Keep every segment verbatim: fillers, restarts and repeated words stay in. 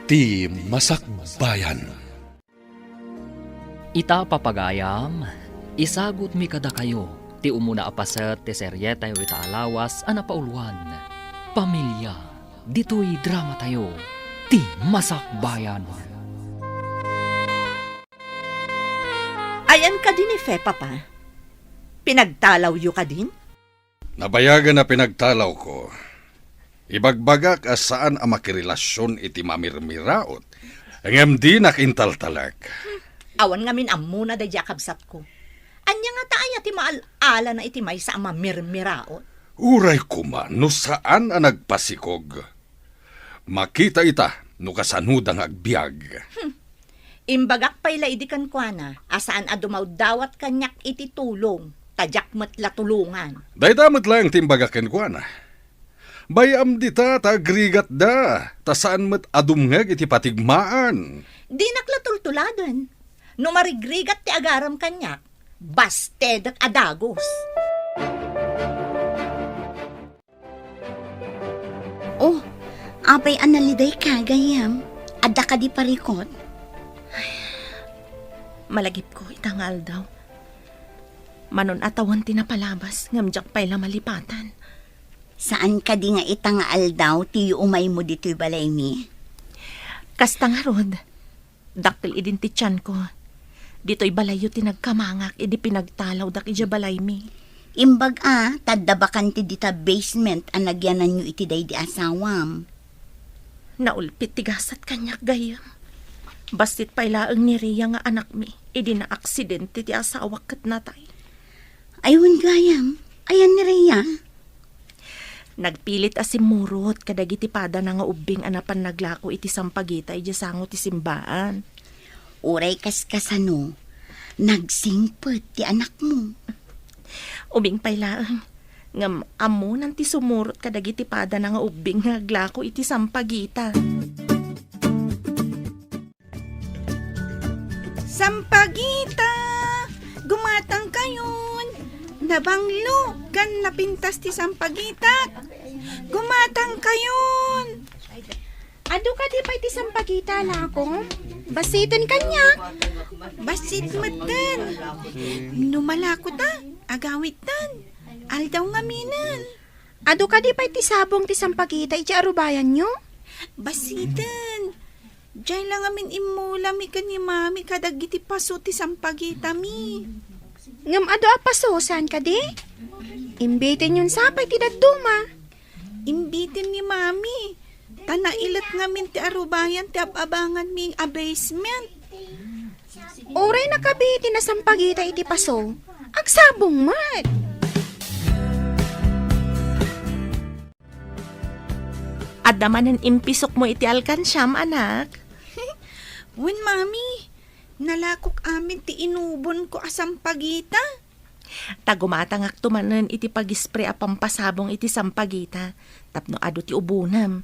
Ti Masakbayan. Ita, papagayam, isagutmi kadakayo ti umuna a paset ti serietayo ita a lawas a napauluan, Pamilya, ditoy dramatayo, Ti Masakbayan. Ayan kadi ni Fe, Papa? Pinagtalawyo kadin? Nabayagen a pinagtalawko. Ibagbagak a saan a makirelasion iti mamirmiraot, ngem dinak intaltalek. Awan ngamin ammona daydiay a kabsatko. Ania ngata aya ti maal-alana iti maysa a mamirmiraot? Uray koma no saan a nagpasikog. Makita ita no kasanoda nga agbiag. Hmm. Imbagak pay la idi kenkuana a saan a dumawdawat kaniak iti tulong, ta diak met la tulongan. Dayta met laeng ti imbagak kenkuana. Bay-am dita ta agrigatda, ta saan met a dumngeg iti patigmaan. Dinak la tultuladen. No marigrigat ti agaram kaniak, bastedek a dagus. Oh, apay a nalidayka, gayyem? Adda kadi parikut? Ay, malagipko ita nga aldaw. Manon a tawen ti napalabas, ngem diak pay la malipatan. Saan kadi nga ita nga aldaw ti yuumaymo ditoy balaymi? Kasta ngarud, dakkel idin ti tianko. Ditoy balayyo ti nagkamangak idi pinagtalawdak idiay balaymi. Imbag a, ta adda bakante dita basement a nagyananyo iti daydi asawam. Naulpit ti gasat kaniak, gayyem. Bassit pay laeng ni Rhea nga anakmi idi naaksidente ti asawak ket natay. Ay, wen gayam, ayan ni Rhea? Nagpilit a simmurot kadagiti padana nga ubbing a napan naglako iti sampagita idiay sango ti simbaan. Uray kaskasano, nagsingpet ti anakmo. Ubing pay laeng, ngem ammonan ti sumurot kadagiti padana nga ubbing nga aglako iti sampagita. Sampagita! Gumatangkayon! Nabanglo ken napintas ti sampagitak! Gumatangkayon! Adu kadi pay ti sampagita, lako? Bassiten kaniak. Bassit metten. No malako ta, agawidtan. Aldaw ngaminen. Adu kadi pay ti sabong ti sampagita iti arubayanyo? Bassiten. Diay la ngamin immulami ken ni Mami kadagiti paso ti sampagitami. Ngem adu a paso, saan kadi? Imbitenyon sa pay ti dadduma. Imbiten ni Mami, ta nailet ngamin ti arubayan ti ab-abanganmi a basement. Uray nakabi ti nasampagita iti paso, agsabong met. Adda manen impisokmo iti alkansiam, anak? Wen, Mami, nalakok amin ti inubonko a sampagita. Ta gumatangakto manen iti pagispre a pampasabong iti sampagita tapno adu ti ubonem.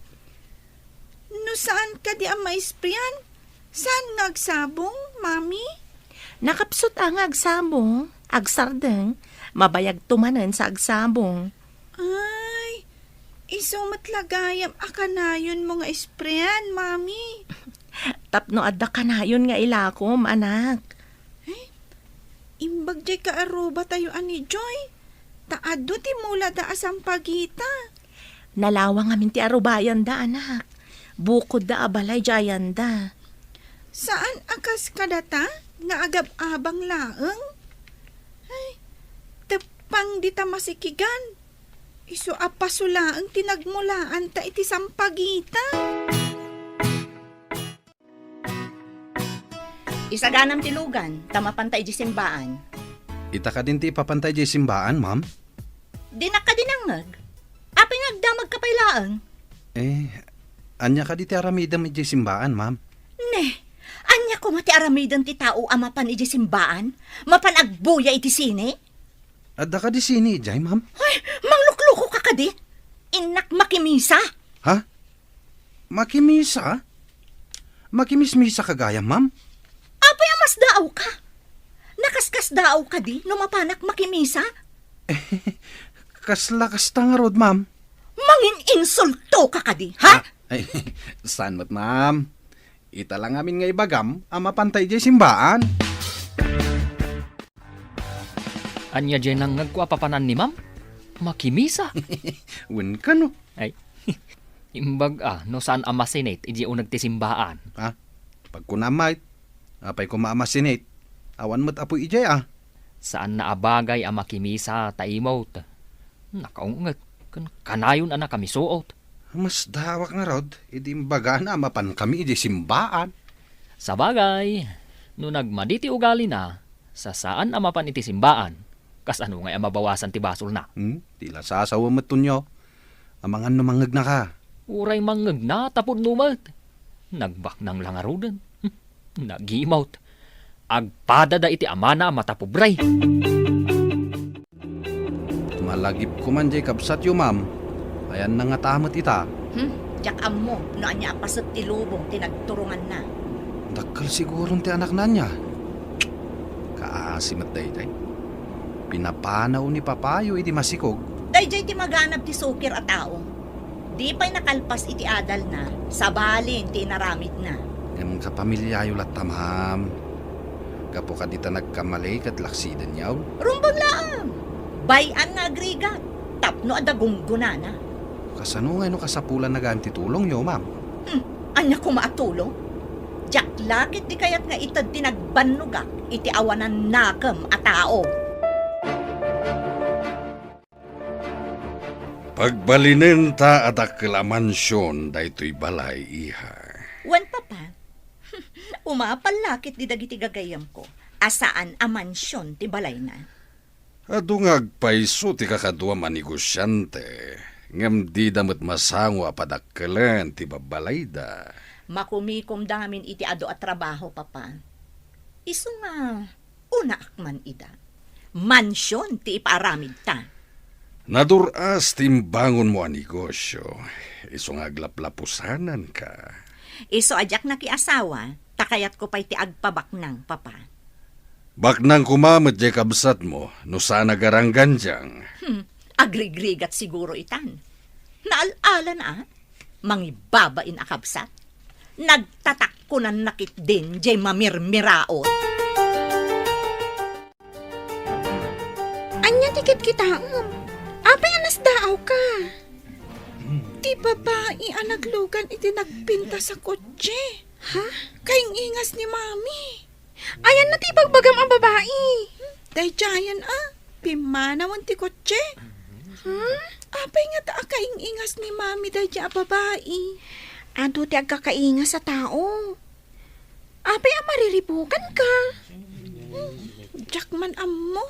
No saan kadi a maisprean, saan nga agsabong, Mami? Nakapsut a nga agsabong, agsardeng, mabayagto manen sa agsabong. Ay, isu met la gayam a kanayonmo nga isprean, Mami. Tapno adda kanayon nga ilakom, anak. Eh, imbag diay kaarubatayo a ni Joy, ta adu ti mulada a sampagita. Nalawang amin ti arubayanda, anak. Bukodda a balay diay ayanda. Saan a kas kadata nga agab-abang laeng? Ay, teppang dita masikigan. Isu a paso laeng ti nagmulaanta iti sampagita. Isaganam ti lugan, ta mapanta idiay simbaan. Ita kadin ti ipapanta idiay simbaan, ma'am? Dinak kadi nangngeg. Apay nga agdamagka pay laeng? Eh, ania kadi ti aramidem idiay simbaan, ma'am? Ne, ania koma ti aramiden ti tao a mapan idiay simbaan? Mapan agbuya iti sine? Adda kadi sine idiay, ma'am? Ay, mangluklukoka kadi? Innak makimisa. Ha? Makimisa? Makimismisa ka gayam, ma'am? Apay a masdaawka? Nakaskasdaaw kadi no mapanak makimisa? Kasla kasta ngarud, ma'am. Mangin-insultoka kadi, ha? Ah, ay, saan met, ma'am? Ita la ngamin nga ibagam a mapanta idiay simbaan. Ania diay nangngegko a papanan ni Ma'am? Makimisa. Wen kano? Ay, imbag a, no saan a masinit idiay uneg ti simbaan. Ha? Pagkunam met, apay koma a masinit? Awan met apoy idiay a. Saanna a bagay a makimisa ta imot. Nakaung-et, ken kanayon a nakamisuot. Masdaawak ngarud, idi imbagana a mapankami idiay simbaan. Sabagay, no nagmadi ti ugalina, sa saan a mapan iti simbaan, kasano ngay a mabawasan ti basolna? Hmm? Ti la sasawa met tunyo. Amangan no mangngegnaka. Uray mangnegna, tapno met. Nagbaknang la ngaruden. Hmm, nagimot. Agpadada iti amana a matapobre. Malagipko man diay kabsatyo, ma'am. Ayanna ngata met ita. Hmm, diak ammo no ania a paset ti lubong ti nagturonganna. Dakkel siguron ti anakna ania. Kaasi met daydiay. Pinapanaw ni papayo idi masikog. Daydiay ti maganab ti sukir a tao. Di pay nakalpas iti adalna, sabalin ti inaramidna. Ngem kapamilyayo latta, ma'am. Gapu kadi ta nagkamali ket laksidenyo. Rumbeng laeng! Bay-an nga agrigat, tapno adda gunggonana. Kasano ngay no kasapulanna gayam ti tulongyo, ma'am? Hmm, ania koma a tulong? Diak la ket di kayat nga ited ti nagbannogak iti awanan nakem a tao. Pagbalinenta a dakkel a mansion daytoy balay, iha. Wen, Papa. Umapal la ket di dagiti gagayyemko a saan a mansion ti balayna. Adu nga agpayso ti kakaduam a negosiante, ngem dida met masango a padakkelen ti babbalayda. Makumikomda ngamin iti adu a trabaho, Papa. Isu nga, unaak man ida. Mansion ti ipaaramidta. Nadur-as ti imbangonmo a negosio, isu nga aglaplapusananka. Isu a diak nakiasawa, ta kayatko pay ti agpabaknang, Papa. Baknang koma met diay kabsatmo, no saan a garanggandiang. Hmm, agrigrigat siguro itan. Naal-alan a, mangibabain a kabsat. Nagtatakkonanna ketdin diay mamirmiraot. Ania ti kitkitaem? Apay a nasdaawka? Ti babai a naglugan iti nagpintas a kotse. Ha? Kaing-ingas ni Mami. Ayanna ti ibagbagam a babai? Daydiayen a, pimmanawen ti kotse. Hmm? Apay ngata a kaing-ingas ni Mami daydi a babai? Adu ti agkakaingas a tao. Apay a mariribukanka? Hmm, diak man ammo.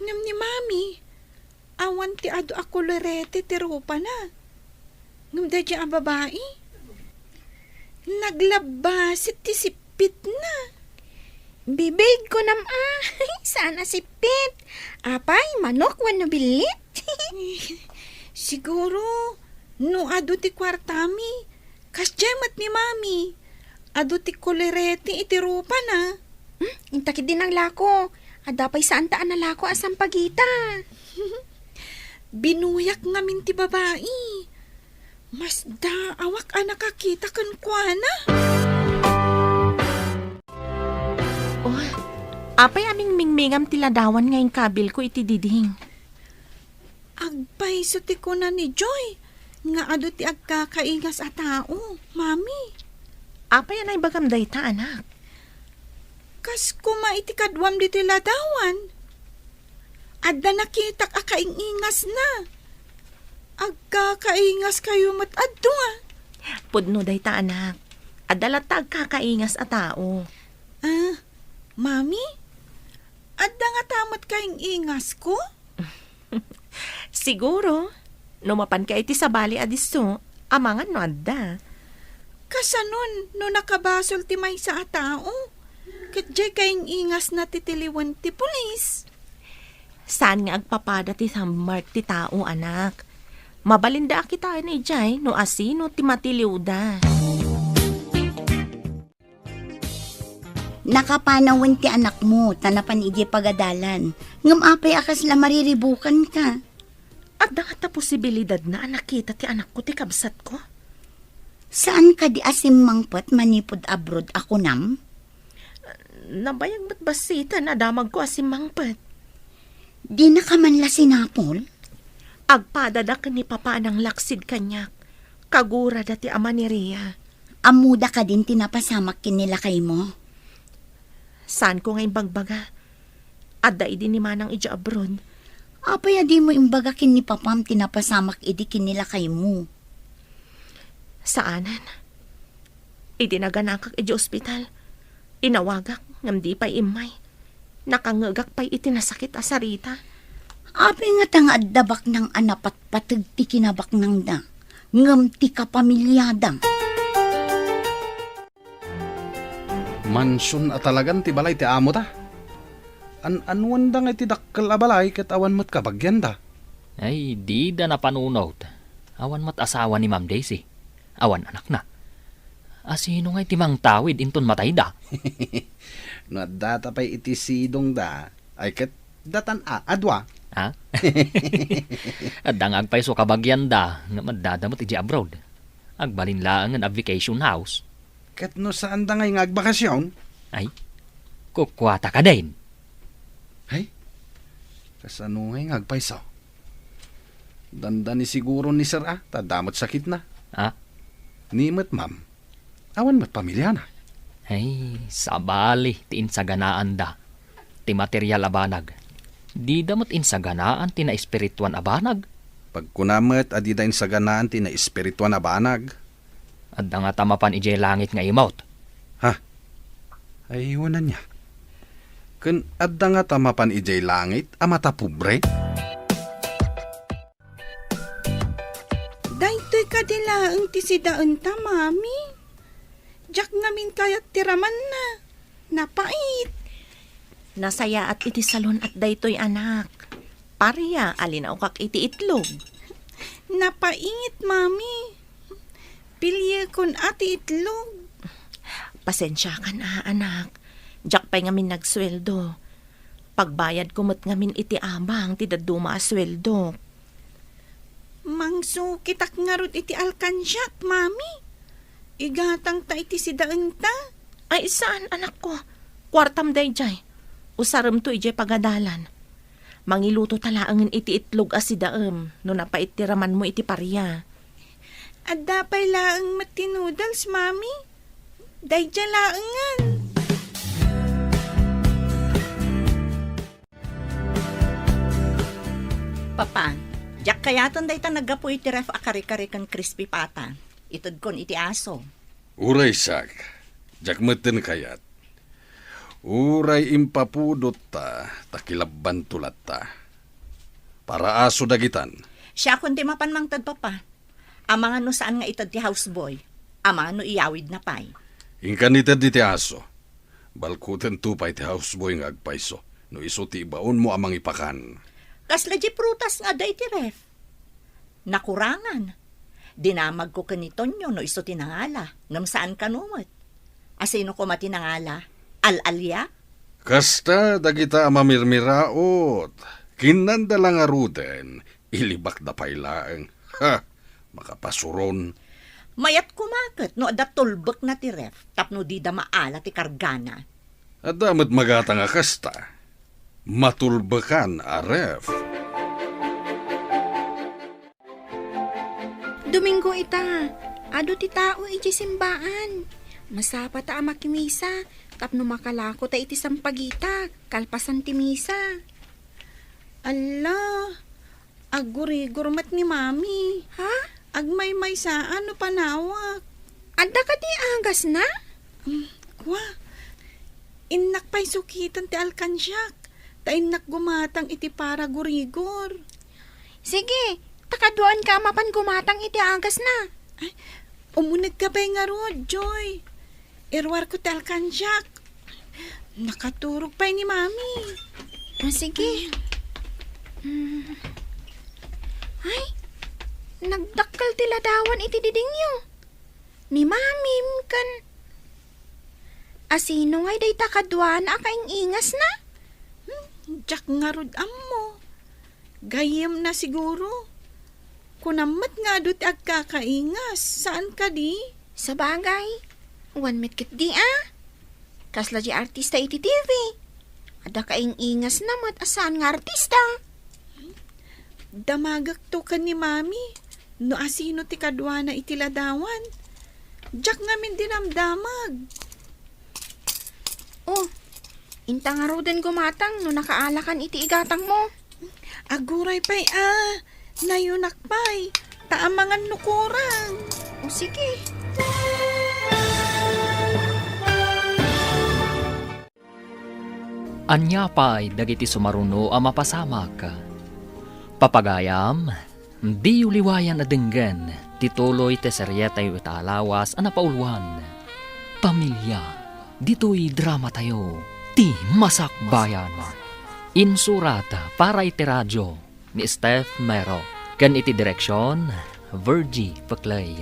Ngem ni Mami, awan ti adu a kolorete ti rupana. Ngem daydi a babai, naglabbasit ti sippitna. Bibig, kunam a, saan a sippit. Apay, manok wenno billit? Siguro, no adu ti kuartami, kasdiay met ni Mami. Adu ti kolorete iti rupana. Hmm, inta ketdi nanglako. Adda pay saanta a nalako a sampagita. Binuyak ngamin ti babai. Masdaawak a nakakita kenkuana. Oh, apay a mingmingmingam ti ladawan nga inkabilko iti diding? Agpayso ti kuna ni Joy nga adu ti agkakaingas a tao, Mami. Apay a naibagam dayta, anak? Kas koma iti kaduam ditoy ladawan. Adda nakitak a kaing-ingasna. Agkakaingaskayo met adu a. Pudno dayta, anak. Adda latta agkakaingas a tao. Ah, Mami? Adda ngata met kaing-ingasko? Siguro, no mapanka iti sabali a disso, amangan no adda. Kasanon no nakabasol ti maysa a tao? Ket diay kaing-ingasna ti tiliwen ti pulis. Saan nga agpapada ti sammark ti tao, anak. Mabalinda a kitaen idiay no asino ti matiliwda. Nakapanawen ti anakmo, ta napan idiay pagadalan. Ngem apay a kasla mariribukanka? Adda ngata posibilidadna a nakita ti anakko ti kabsatko? Saan kadi a simmangpet manipud abroad a kunam? Nabayag met bassiten a damagko a simmangpet. Dinaka man la sinapol? Agpadadak ken ni Papa a nanglaksid kaniak. Kagurada ti ama ni Ria. Ammoda kadin ti napasamak ken ni lakaymo? Saanko nga imbagbaga. Adda idi ni Manang idiay abroad. Apay a dimo imbaga ken ni Papam ti napasamak idi ken ni lakaymo? Saanen. Idi naganakak idiay ospital, inawagak ngem di pay immay. Nakangngegak pay iti nasakit a sarita. Apay ngata nga adda baknang a napatpateg ti kinabaknangda, ngem ti kapamiliada? Mansion a talagan ti balay ti amota. An-anuanda nga iti dakkel a balay ket awan met kabagianda. Ay, dida napanunot. Awan met asawa ni Ma'am Daisy. Awan anakna. Asino ngay ti mangtawid inton matayda? No addata pay iti sidongda, ay ket datan a, a dua. Ha? Adda nga agpayso kabagianda, ngem addada met idiay abroad. Agbalin laengen a vacation house. Ket no saanda ngay nga agbakasion? Ay, kukuata kadin. Ay, kasano ngay nga agpayso? Dandani siguro ni Sir a, ta adda met sakitna. Ha? Ni met, ma'am, awan met pamiliana. Ay, sabali ti insaganaanda ti material a banag. Dida met insaganaan ti naespirituan a banag. Pagkuna met a dida insaganaan ti naespirituan a banag. Adda ngata mapan idiay langit nga imot? Ha? Ay, wen ania. Ken adda ngata mapan idiay langit a matapobre? Daytoy kadi laeng ti sidaenta, Mami. Diak ngamin kayat ti ramanna. Napait. Nasayaat iti salon-at daytoy, anak. Paria a linaokak iti itlog. Napait, Mami. Piliekon a ti itlog. Pasensiakan a, anak. Diak pay ngamin nagsueldo. Pagbayadko met ngamin iti abang ti dadduma a sueldok. Mangsukitak ngarud iti alkansiak, Mami. Igatangta iti sidaenta. Ay, saan, anakko. Kuartam daydiay. Usaremto idiay pagadalan. Mangiluto ta laengen iti itlog a sidaem no napait ti ramanmo iti paria. Adda pay laeng met ti noodles, Mami. Daydiay laengen. Papa, diak kayaten dayta naggapu iti ref a kare-kare ken crispy pata. Itedkon iti aso. Uray siak, diak metten kayat. Uray impapudotta, ta kilabbanto latta. Para aso dagitan. Siakon ti mapan mangted, Papa. Amangan no saan nga ited ti houseboy. Amangan no iyawidna pay. Inkan ited iti aso. Balkutento pay ti houseboy nga agpayso no isu ti ibaonmo a mangipakan. Kasla di prutas nga adda iti ref? Nakurangan. Dinamagko ken ni Tonyo no isu ti nangala, ngem saan kano met. Asino koma ti nangala? Al-alia? Kasta dagita a mamirmiraot. Kinnanda la ngaruden, ilibakda pay laeng. Ha! Makapasuron. Mayat koma ket no adda tulbekna ti ref tapno dida maala ti kargana. Adda met magatang a kasta. Matulbekan a ref. Domingo ita, adu ti tao idiay simbaan. Masapata a makimisa tapno makalako ta iti sampagita kalpasan ti misa. Alla, aggurigor met ni Mami. Ha? Agmaymaysa no panawak. Adda kadi agasna? Mm, kua. Innak pay sukiten ti alkansiak, ta innak gumatang iti para gurigor. Sige, ta kaduaenka a mapan gumatang iti agasna. Ay, umunegka pay ngarud, Joy. Iruarko ti alkansiak. Nakaturog pay ni Mami. Ah, sige. Mm. Ay, nagdakkel ti ladawan iti didingyo. Ni Mamim ken, asino ngay dayta kaduana a kaing-ingasna? Hmm, diak ngarud ammo. Gayyemna siguro. Kunam met nga adu ti agkakaingas, saan kadi? Sabagay, wen met ketdi a. Kasla di artista iti T V. Adda kaing-ingasna met a saan nga artista. Damagekto ken ni Mami no asino ti kaduana iti ladawan. Diak ngamin dinamdamag. Oh, inta ngaruden gumatang no nakaalakan iti igatangmo. Aguray pay a, nayunak pay, ta amangan no kurang. O sige. Ania pay dagiti sumaruno a mapasamak? Papagayam, diyo liwayan a denggen ti tuloy ti serietayo ita a lawas a napauluan, Pamilia. Ditoy dramatayo, Ti Masakbayan. Insurat para iti radio ni Steph Mero, ken iti direksion, Virgie Peclay.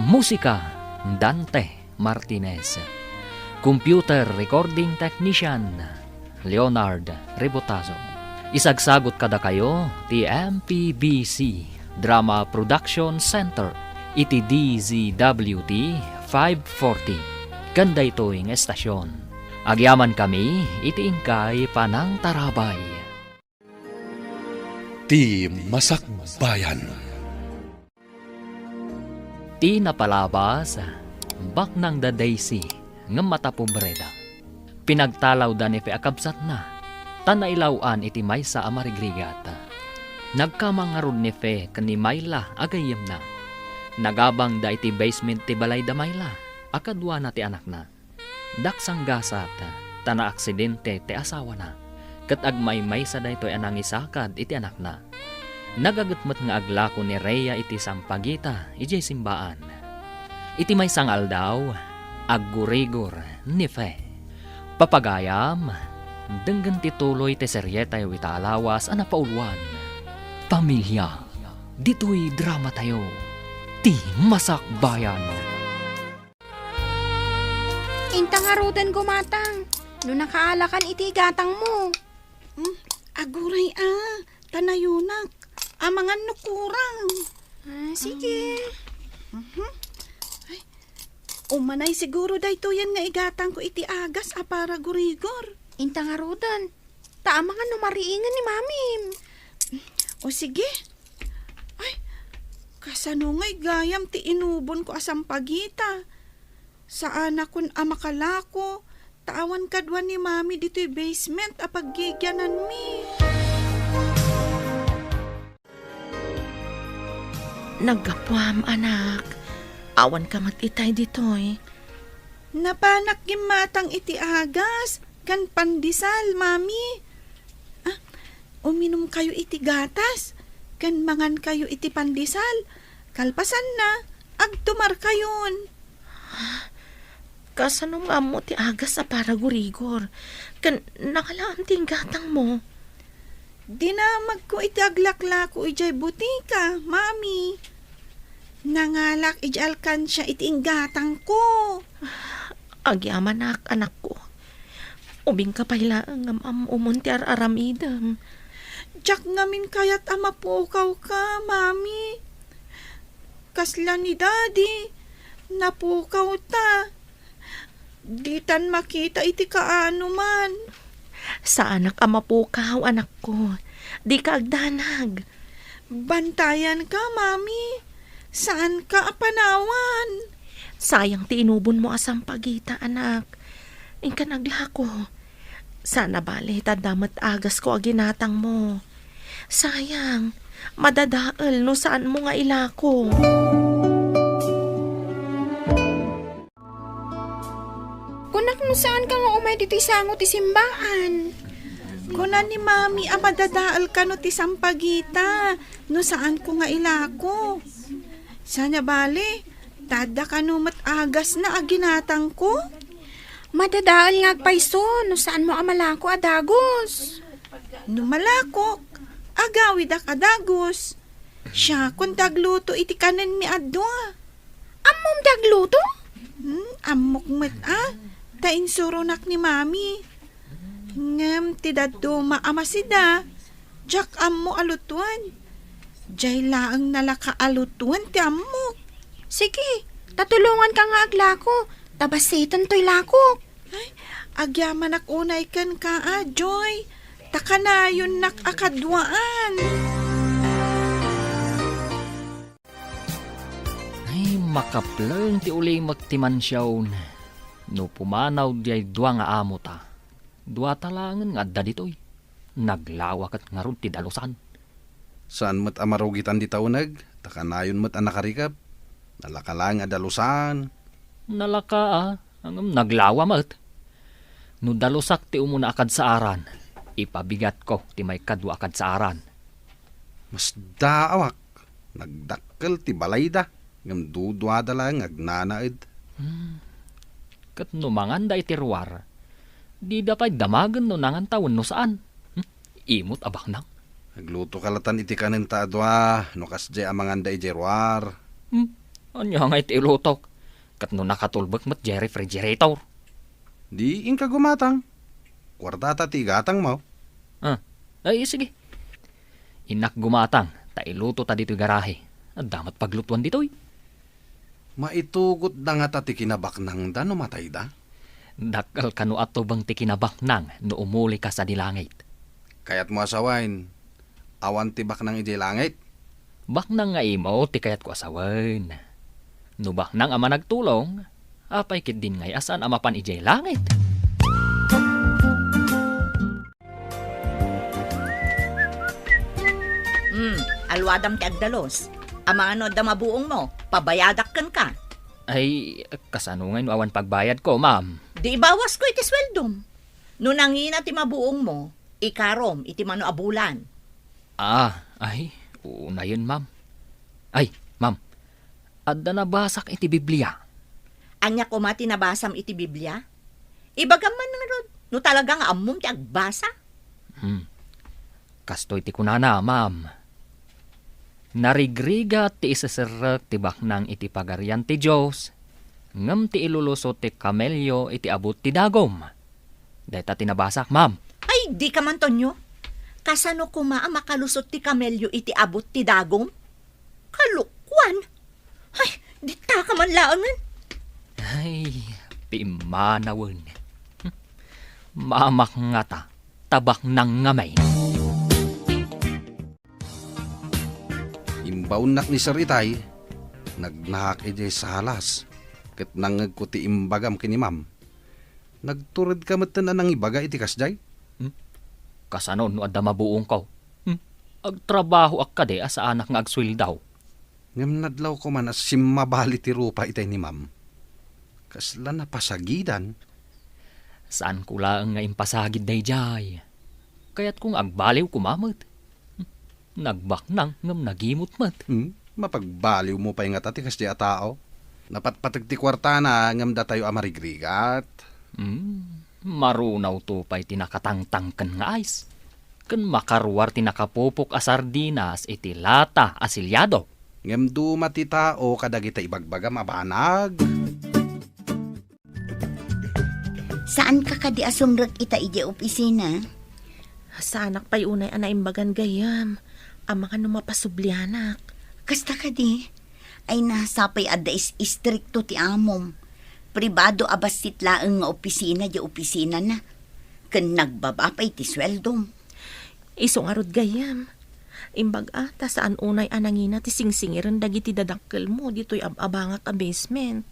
Musika, Dante Martinez. Computer recording technician, Leonard Rebotazo. Isagsagut kadakayo ti M P B C Drama Production Center iti D Z W T five forty. Ken daytoy nga estasyon, agyamankami iti inkay panangtarabay. Ti Masakbayan. Ti napalabas, baknang da Daisy, ngem matapobreda. Pinagtalawda ni Fe a kabsatna, ta nailaw-an iti maysa a marigrigat. Nagkamang ngarud ni Fe ken ni Myla a gayyemna. Nagabangda iti basement ti balay da Myla a kaduana ti anakna. Daksanggasat, ta naaksidente ti asawana, ket agmaymaysa daytoy a nangisakad iti anakna. Nagaget met nga aglako ni Rhea iti sampagita idiay simbaan. Iti maysa nga aldaw, aggurigor ni Fe. Papagayam, denggen ti tuloy ti serietayo ita a lawas a napauluan, Pamilia. Ditoy dramatayo, Ti Masakbayan. Inta ngaruden gumatang no nakaalakan iti igatangmo. Hmm, aguray a, ta nayunak. Amangan no kurang. Ah, sige. Mhm. Ay, umanay siguro daytoyen nga igatangko iti agas a para gurigor. Inta ngaruden. Ta amangan no mariingen ni Mamim. O sige. Ay, kasano ngay gayam ti inubonko a sampagita? Saanakon a makalako, ta awan kadua ni Mami ditoy basement a paggigiananmi. Naggapuam, anak. Awanka met itay ditoy. Napanak gimmatang iti agas ken pandesal, Mami. Ah, uminumkayo iti gatas ken mangankayo iti pandesal. Kalpasanna, agtumarkayon. Kasano nga ammo ti agas a para gurigor ken nangalaam ti inggatangmo? Dinamagko iti aglaklako idiay butika, Mami. Nangalak idiay alkansia iti inggatangko. Agyamanak, anakko. Ubingka pay laeng ngem am-amom ti ar-aramidem. Diak ngamin kayat a mapukawka, Mami. Kasla ni Daddy, napukawta. Ditan makita iti kaanoman. Saanak a mapukaw, anakko. Dika agdanag. Bantayanka, Mami. Saanka a panawan. Sayang ti inubonmo a sampagita, anak. Inka aglako. Saan a bale, ta adda met agasko a ginatangmo. Sayang, madadael no saanmo nga ilako. Kunak no saanka nga umay ditoy sango ti simbaan. Kuna ni Mami a madadael kano ti sampagita no saanko nga ilako. Saan a bale, ta adda kano met agasna a ginatangko. Madadael nga agpayso no saanmo a malako a dagus. No malakok, agawidak a dagus. Siakon ti agluto iti kanenmi a dua. Ammom ti agluto? Hmm, ammok met a, ta insuronak ni Mami. Ngem ti dadduma a masida, diak ammo a lutoen. Diay laeng nalaka a lutoen ti ammok. Sige, Ta tulonganka nga aglako, ta basiten toy lakok. Ay, agyamanak unay kenka, a, Joy. Ta kanayonnak a kaduaan. Ay, makapleng ti ulimek ti mansion. No pumanaw diay dua nga amota, duata laengen nga adda ditoy. Naglawa ket ngarud ti dalusan. Saan met a marugitan dita uneg, ta kanayon met a nakarikep. Nalaka laeng a dalusan. Nalaka, a, ngem naglawa met. No dalusak ti umuna a kadsaaran, ipabigatko ti maikadua a kadsaaran. Masdaawak, nagdakkel ti balayda, ngem duduada laeng nga agnanaed. Hmm. Ket no manganda iti ruar, dida pay damagen no nanganta wenno saan. Hmm? Imot a baknang. Aglutoka latan iti kanenta a dua, no kasdiay a manganda idiay ruar. Hmm? Ania nga iti ilutok? Ket no nakatulbek met diay refrigerator? Di inka gumatang. Kuartata ti igatangmo. Ah, ay, sige. Innak gumatang, ta iluto ta ditoy garahe. Adda met paglutuan ditoy. Maitugotda ngata ti kinabaknangda no matayda? Dakkel kano a tubeng ti kinabaknang no umulika sadi langit. Kayatmo a sawen, awan ti baknang idiay langit? Baknang nga imo ti kayatko a sawen. No baknang a managtulong, apay ketdin ngay a saan a mapan idiay langit? Hmm, alwadam ti agdalus. Amangan no adda mabuongmo, pabayadak kenka. Ay, kasano ngay no awan pagbayadko, ma'am? Di ibawasko iti sueldom. No nangina ti mabuongmo, ikarom iti mano a bulan. Ah, ay, unayen, ma'am. Ay, ma'am, adda nabasak iti Biblia. Ania koma ti nabasam iti Biblia? Ibagam man ngarud, no talaga nga ammom ti agbasa. Hmm. Kastoy ti kunana, ma'am. Narigrigat ti iseserrek ti baknang iti Pagarian ti Dios, ngem ti ilulusot ti kamelio iti abut ti dagum. Dayta ti nabasak, ma'am. Ay, dika man, Tonyo. Kasano koma a makalusot ti kamelio iti abut ti dagum? Kalokuan! Ay, ditaka man laengen. Ay, pimmanawen. Mamak ngata, ta baknang ngamin. Imbaonnak ni Sir Itay, nagnaak idiay salas, ket nangngegko ti imbagam ken ni Ma'am. Nagturedka metten a nangibaga iti kasdiay? Hmm? Kasano no adda mabuongko? Hmm? Agtrabahoak kadi a saanak nga agsueldo. Ngem nadlawko man a simmabali ti rupa itay ni Ma'am. Kasla napasagidan. Saanko laeng nga impasagid daydiay. Kayatko nga agbaliw koma met. Nagbaknang ngem nagimot met. Hmm? Mapagbaliwmo pay ngata ti kasdiay a tao? Napatpateg ti kuartana ngem datayo a marigrigat. Hmm, marunawto pay ti nakatangtangken nga ice. Ken makaruar ti nakapupok a sardinas iti lata a siliado. Ngem duma ti tao kadagita ibagbagam a banag. Saanka kadi a sumrek ita idiay opisina? Saanak pay unay a naimbagan gayyem. Amangan no mapasublianak. Kasta kadi? Ay na, sapay adda is-, istrikto ti amom. Pribado a bassit laeng nga opisina diay opisinana. Ken nagbaba pay ti sueldom. Isu ngarud gayyem. Imbag-a, ta saan unay a nangina ti singsingiren dagiti dadakkelmo ditoy ab-abangak a basement.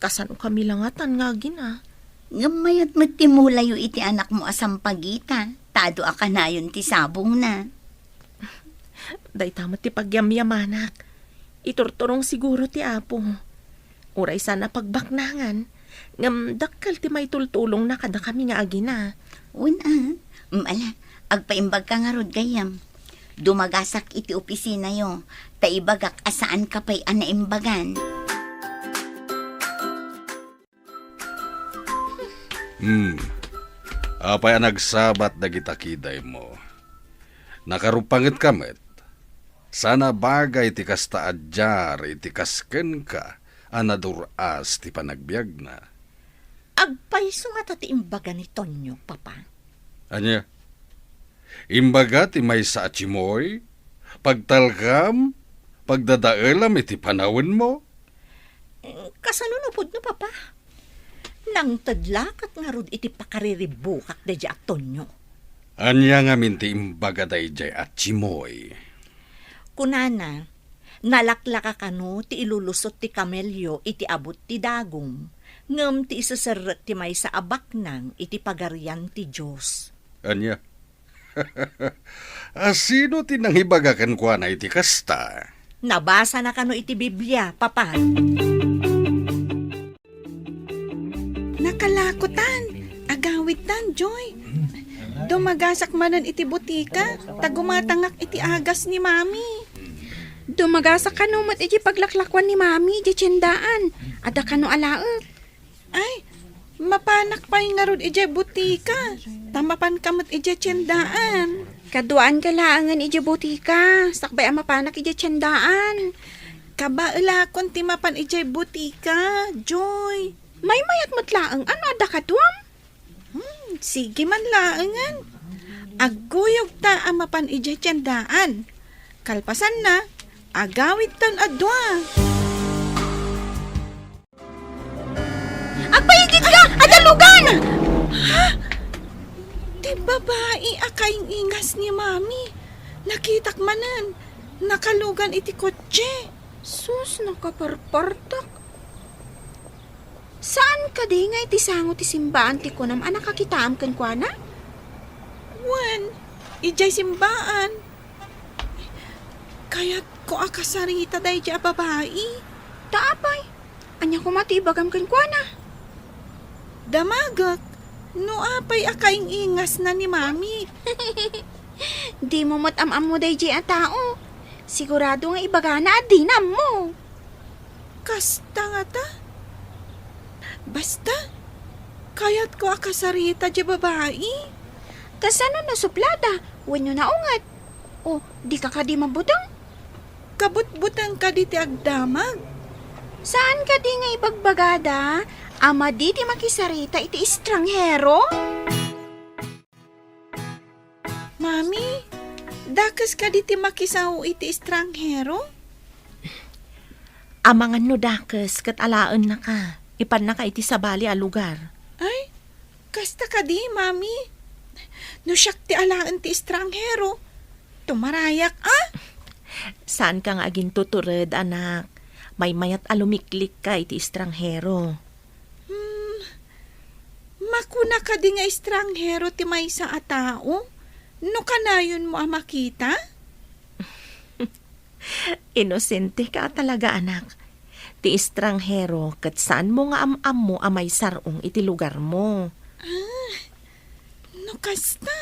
Kasano kami langatan nga agina? Ngem mayat met ti mulayo iti anakmo a sampagita, ta adu a kanayon ti sabongna. Dayta met ti pagyamyamanak. Iturturong siguro ti Apo. Uray saan a pagbaknangan, ngem dakkel ti maitultulongna kadakami nga agina. Wen a, mm, ala, agpaimbagka ngarud gayyem. Dumagasak iti opisinayo, ta ibagak a saanka pay a naimbagan. Hmm. Apay a nagsabat dagita kidaymo? Nakarupangetka met. Saan a bagay ti kasta a diar iti kas kenka a nadur-as ti panagbiagna. Agpayso ngata ti imbaga ni Tonyo, Papa. Ania? Imbaga ti maysa a timoy, pagtalkam, pagdadaelam iti panawenmo? Kasano no pudno, Papa? Nangted la ket ngarud iti pakariribbukak daydiay a Tonyo. Ania ngamin ti imbaga daydiay a Chimoy? Kunana, nalaklaka kano ti ilulusot ti kamelio iti abut ti dagum, ngem ti iseserrek ti maysa a baknang iti Pagarian ti Dios. Ania? A, sino ti nangibaga kenkuana iti kasta? Nabasana kano iti Biblia, Papa. Nakalakotan, agawidtan, Joy. Dumagasak manen iti butika, ta gumatangak iti agas ni Mami. Dumagasak kano met iti paglaklakuan ni Mami iti tiendaan. Adda kano alaek? Ay, mapanak pay ngarud idiay butika, ta mapanka met idiay tiendaan. Kaduaanka laengen idiay butika, sakbay a mapanak idiay tiendaan. Kabaelakon ti mapan idiay butika, Joy. Maymayat met laeng, ano adda kaduam? Hmm, sige man laengen. Agguyogta a mapan idiay tiendaan. Kalpasanna, agawidtan a dua. Agpayigitka! Adda lugan! Ha? Ti babai a kaing-ingas ni Mami. Nakitak manen. Nakalugan iti kotse. Sus, nakaparpartak. Saan kadi nga iti sango ti simbaan ti kunam a nakakitaam kenkuana? Wen, idiay simbaan. Kayatko a kasarita daydiay a babai. Ta apay? Ania koma ti ibagam kenkuana? Damagek no apay a kaing-ingasna ni Mami. Dimo met am-ammo daydiay a tao. Sigurado nga ibagana a dina ammo. Kasta ngata? Basta, kayatko a kasarita diay babai. Kasano no suplada wenno naunget? O, dika kadi mabuteng? Kabutbuteng kadi ti agdamag. Saan kadi nga ibagbagada a madi ti makisarita iti estranghero? Mami, dakes kadi ti makisao iti estranghero? Amangan no dakes ket alaennaka, ipannaka iti sabali a lugar. Ay, kasta kadi, Mami? No siak ti alaen ti estranghero, tumarayak, a? Saanka nga agintutured, anak. Maymayat a lumiklikka iti estranghero. Hmm, makuna kadi nga estranghero ti maysa a tao no kanayonmo a makita? Inosenteka a talaga, anak. Ti estranghero ket saanmo nga am-ammo a maisar-ong iti lugarmo. Ah, no kasta,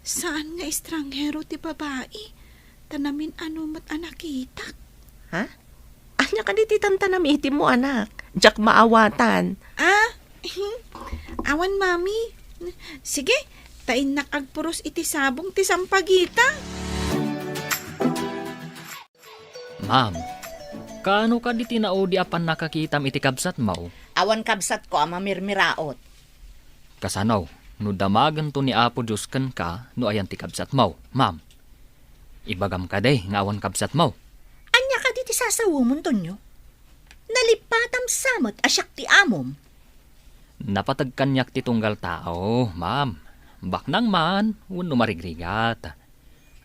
saan nga estranghero ti babai, ta namin-ano met a nakitak. Ha? Ania kadi ti tantanamitim mo, anak? Diak maawatan. Ah, awan, Mami. Sige, ta innak agpuros iti sabong ti sampagita. Ma'am, kaano kadi ti naudi a pannakakitam iti kabsatmo? Awan kabsatko a mamirmiraot. Kasano no damagento ni Apo Dios kenka no ayan ti kabsatmo, ma'am? Ibagam kadi nga awan kabsatmo. Ania kadi ti sasawemon, Tonyo? Nalippatam sa met a siak ti amom. Napateg kaniak ti tunggal tao, ma'am. Baknang man wenno marigrigat.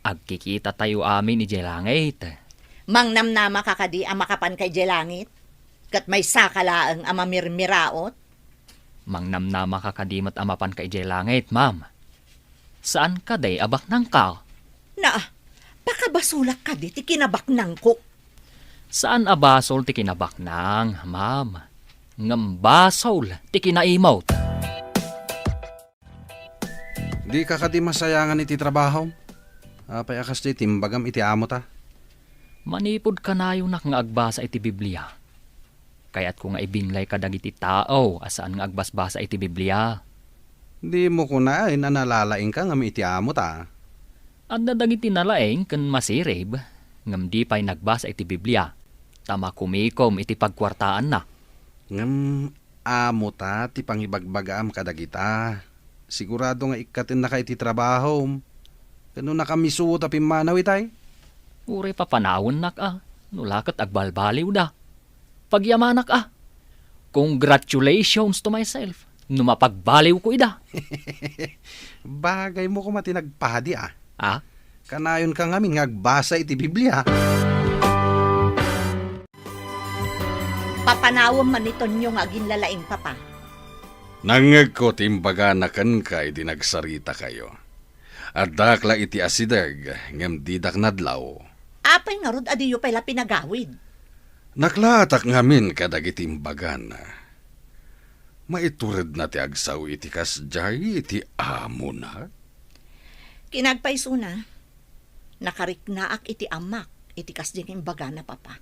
Agkikitatayo amin idiay langit. Mangnamnamaka kadi a makapanka idiay langit? Ket maysaka laeng a mamirmiraot? Mangnamnamaka kadi met a mapanka idiay langit, ma'am. Saan kadi a baknangka? Naa, pakabasolak kadi ti kinabaknangko. Saan a basol ti kinabaknang, ma'am. Ngem basol ti kinaimot. Dika kadi masayangan iti trabahom? Apay a kasdi ti imbagam iti amota? Manipud kanayonak nga agbasa iti Biblia, kayatko nga ibinlay kadagiti tao a saan nga agbasbasa iti Biblia. Dimo kunaen a nalalaingka ngem iti amota. Adda dagiti nalaing ken masirib, ngem di pay nagbasa iti Biblia, ta makumikom iti pagkuartaanna. Ngem amota ti pangibagbagaam kadagita. Sigurado nga ikkatennaka iti trabahom. Ken no nakamisuot a pimmanaw itay? Uray papanawennak a, no la ket agbalbaliwda. Pagyamanak a. Congratulations to myself no mapagbaliwko ida. Bagaymo koma ti nagpadi a. Ah? Kanayonka ngamin nga agbasa iti Biblia. Papanawem man ni Tonyo nga aginlalaing, Papa. Nangngegko ti imbagana kenka idi nagsaritakayo. Addaak la iti asideg, ngem didak nadlaw. Apay ngarud a diyo pay la pinagawid? Naklaatak ngamin kadagiti imbagana. Maituredna ti agsao iti kasdiay iti amona? Kinagpaysona, nakariknaak iti amak iti kasdi nga imbagana, Papa.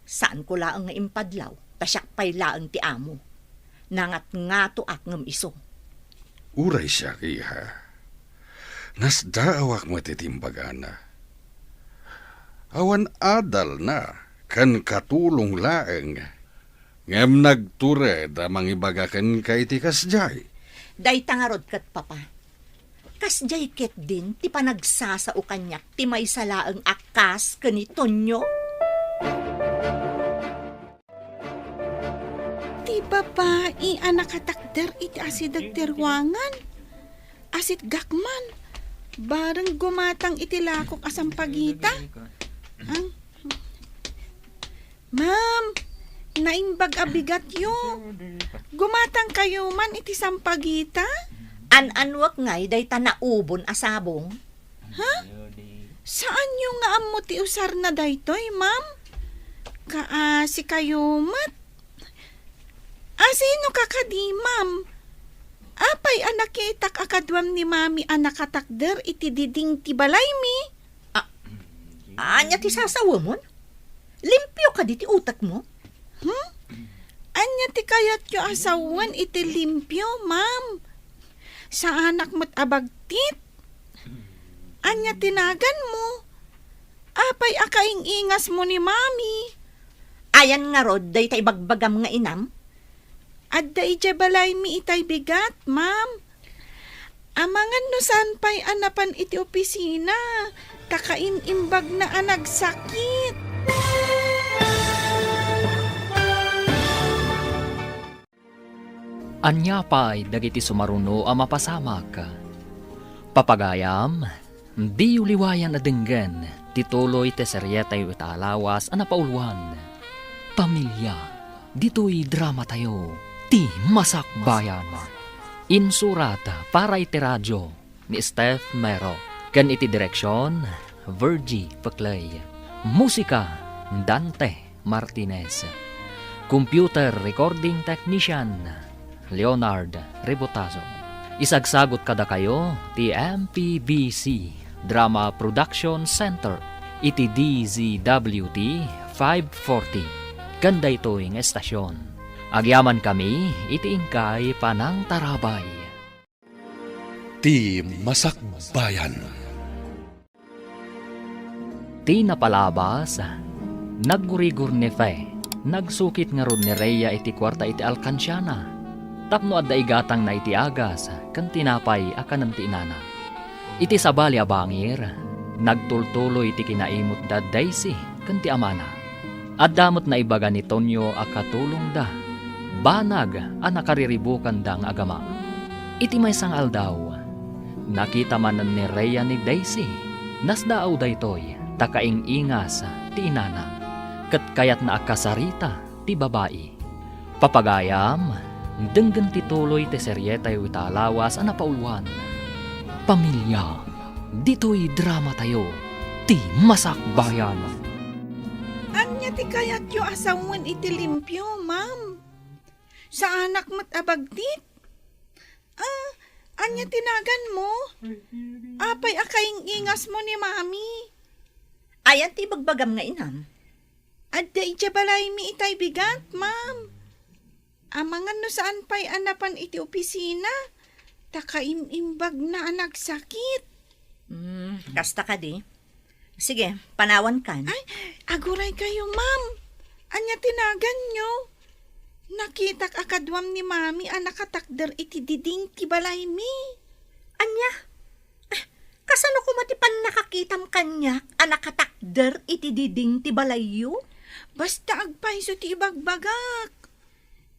Saanko laeng nga impadlaw, ta siak pay laeng ti amo. Nangatngatoak ngem isu. Uray siak, iha. Nasdaawak met iti imbagana. Awan adalna ken katulong laeng, ngem nagtured a mangibaga kenka iti kasdiay. Dayta ngarud ket, Papa. Kasdiay ketdin ti panagsasao kaniak ti maysa laeng a kas ken ni Tonyo? Ti babai a nakatakder iti asideg ti ruangan. Asitgak man. Bareng gumatang iti lakok a sampagita. Ang Ma'am, naimbag a bigatyo. Gumatangkayo man iti sampagita? An-anuek ngay dayta naubon a sabong? Ha? Saanyo nga ammo ti usarna daytoy, ma'am? Kaasikayo met. Asino ka kadi, ma'am? Apay a nakitak a kaduam ni Mami a nakatakder iti diding ti balaymi? A-, ania ti sasawemon? Limpio kadi ti utekmo? Hmm? Ania ti kayatyo a sawen iti limpio, ma'am? Saanak met a bagtit? Ania ti naganmo? Apay a kaing-ingasmo ni Mami? Ayan ngarud dayta ibagbagam nga inam? Adda idiay balaymi itay bigat, ma'am. Amangan no saan pay a napan iti opisina, ta kaim-imbagna a nagsakit. Ania pay dagiti sumaruno a mapasamak? Papagayam, diyo liwayan a denggen ti tuloy ti serietayo ita a lawas a napauluan, Pamilia. Ditoy dramatayo, Ti Masakbayan. Insurat para iti radio ni Steph Mero, ken iti direksion, Virgie Peclay. Musika, Dante Martinez. Computer recording technician, Leonard Rebotazo. Isagsagut kadakayo ti M P B C Drama Production Center iti D Z W T five forty. Ken daytoy nga estasion, agyamankami iti inkay panangtarabay. Ti Masakbayan. Ti napalabas, naggurigor ni Fe. Nagsukit ngarud ni Rhea iti kuarta iti alkansiana tapno adda igatangna iti agas ken tinapay a kanen ti inana. Iti sabali a bangir, nagtultuloy ti kinaimutda Daisy ken ti amana. Adda met naibaga ni Tonyo a katulongda, banag a nakariribukanda nga agama. Iti maysa nga aldaw, nakita manen ni Rhea ni Daisy. Nasdaaw daytoy ta kaing-ingas ti inana, ket kayatna a kasarita ti babai. Papagayam, denggen ti tuloy ti serietayo ita a lawas a napauluan, Pamilia. Ditoy dramatayo, Ti Masakbayan. Ania ti kayatyo a sawen iti limpio, ma'am? Saanak met a bagtit? Ah, ania ti naganmo? Apay a kaing-ingasmo ni Mami? Ayan ti ibagbagam nga inam? Adda idiay balaymi itay bigat, ma'am. Amangan no saan pay a napan iti opisina, ta kaim-imbagna a nagsakit. Hmm, kasta kadi? Sige, panawankan. Ay, aguray kayo, ma'am. Ania ti naganyo? Nakitak a kaduam ni Mami a nakatakder iti diding ti balaymi. Ania? Ah, kasano koma ti pannakakitam kaniak a nakatakder iti diding ti balayyo? Basta agpayso ti ibagbagak.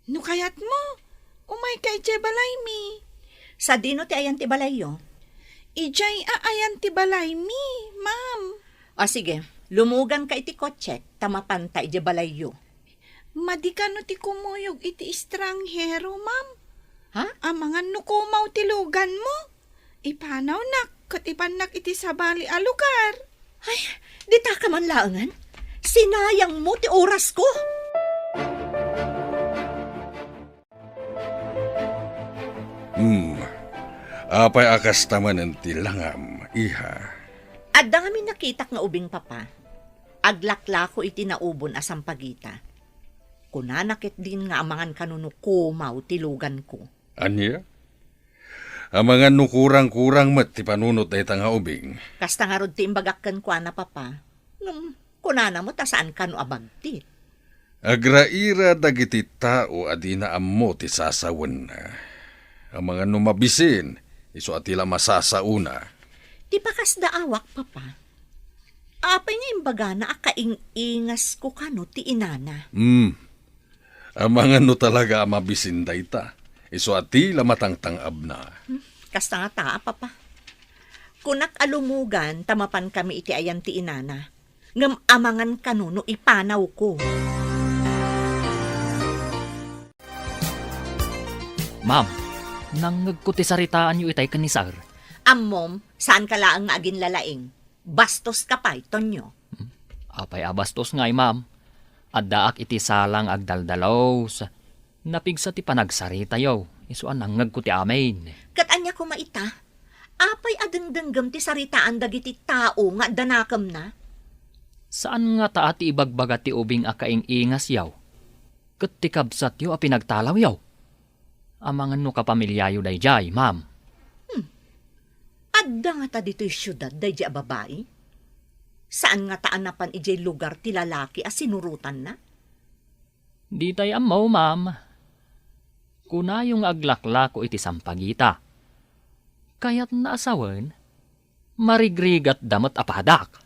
No kayatmo, umayka idiay balaymi. Sadino ti ayan ti balayyo? Idiay a ayan ti balaymi, ma'am. O sige, lumuganka iti kotsek ta mapanta idiay balayyo. Madi kano ti kumuyog iti estranghero, ma'am? Ha? Amangan no kumaw ti luganmo. Ipanawnak ket ipannak iti sabali a lugar. Ay, dita ka man laengen? Sinayang mo ti oras ko. Hmm. Apay a kasta manen ti langam, iha? Adda ngamin nakitak nga ubing, Papa. Aglaklako iti naubon a sampagita. Kunana ketdin nga amangan kano no kumaw ti luganko. Ania? Amangan no kurang-kurang met ti panunot dayta nga ubing. Kasta ngarud ti imbagak kenkuana, Papa. Ngem, kunana met a saan kano a bagtit. Agraira dagiti tao a dina ammo ti sasawenna. Amangan no mabisin, isu a ti la masasaona. Ti pakasdaawak, Papa. Apay nga imbagana a kaing-ingasko kano ti inana? Hmm. Amangan no talaga a mabisin dayta. Isu a ti la matangtang-abna. Hmm, kasta ngata, Papa. Kunak a lumugan ta mapankami iti ayan ti inana. Ngem amangan kano no ipanawko. Ma'am, nangngegko ti saritaanyo itay ken ni Sir. Ammom, saanka laeng nga aginlalaing. Bastoska pay, Tonyo. Hmm? Apay a bastos ngay, ma'am? Addaak iti sala nga agdaldalus. Napigsa ti panagsaritayo, isu a nangngegko ti amin. Ket ania koma ita? Apay a dengdenggem ti saritaan dagiti tao nga adda nakemna? Saan ngata a ti ibagbaga ti ubing a kaing-ingasyo ket ti kabsatyo a pinagtalawyo? Amangan no kapamiliayo daydiay, ma'am. Hmm. Adda ngata ditoy siudad daydiay a babai? Saan ngata a napan idiay lugar ti lalaki a sinurotanna? Ditay ammo, ma'am. Kunayo nga aglaklako iti sampagita. Kayatna a sawen, marigrigatda met a padak.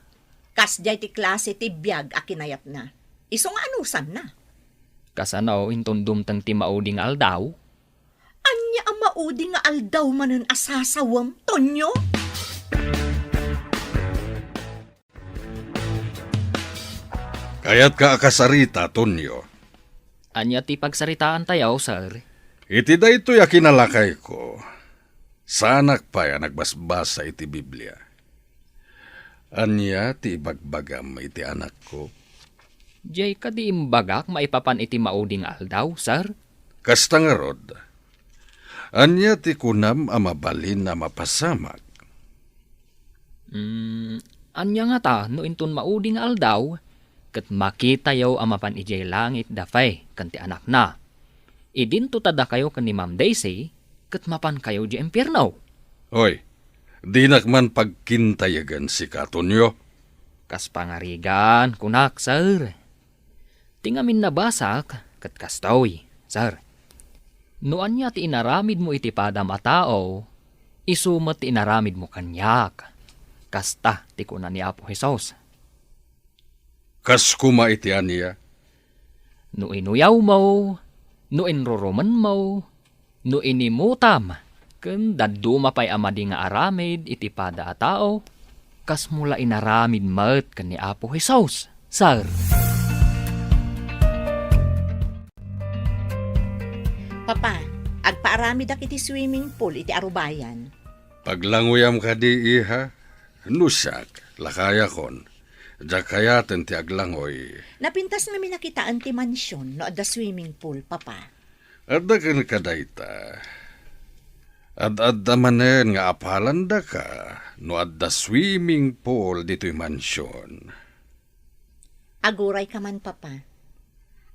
Kasdiay ti klase ti biag a kinayatna. Isu nga anusanna. Kasano inton dumteng ti maudi nga aldaw? Ania a maudi nga aldaw manen a sasawem, Tonyo? Kayatka a kasarita, Tonyo? Ania ti pagsaritaantayo, sir? Iti daytoy a kinalakayko, saanak pay a nagbasbasa iti Biblia. Ania ti ibagbagam iti anakko? Diay kadi imbagak maipapan iti maudi nga aldaw, sir? Kasta ngarud, ania ti kunam a mabalin a mapasamak? Mm, ania ngata no inton maudi nga aldaw, ket makitayo a mapan idiay langit da Faye ken ti anakna? Idinto ta dakayo ken ni Ma'am Daisy, ket mapankayo idiay impierno. Hoy, dinak man pagkintayagan sika, Tonyo. Kas pangarigan, kunak, sir. Ti ngamin nabasak, ket kastoy, sir. No ania ti inaramidmo iti padam a tao, isu met ti inaramidmo kaniak. Kasta ti kuna ni Apo Jesus. Kas koma iti ania? No inuyawmo, no inrurumenmo, no inimutam, ken dadduma pay a madi nga aramid iti pada a tao, kasmo la inaramid met ken ni Apo Jesus, sir. Papa, agpaaramidak iti swimming pool iti arubayan. Paglangoyam kadi, iha? No siak, lakayakon. Diak kayaten ti aglangoy. Napintas ngamin a kitaen ti mansion no adda swimming pool, Papa. Adda kenka dayta. Ad-adda manen nga apalandaka no adda swimming pool ditoy mansion. Agurayka man, Papa.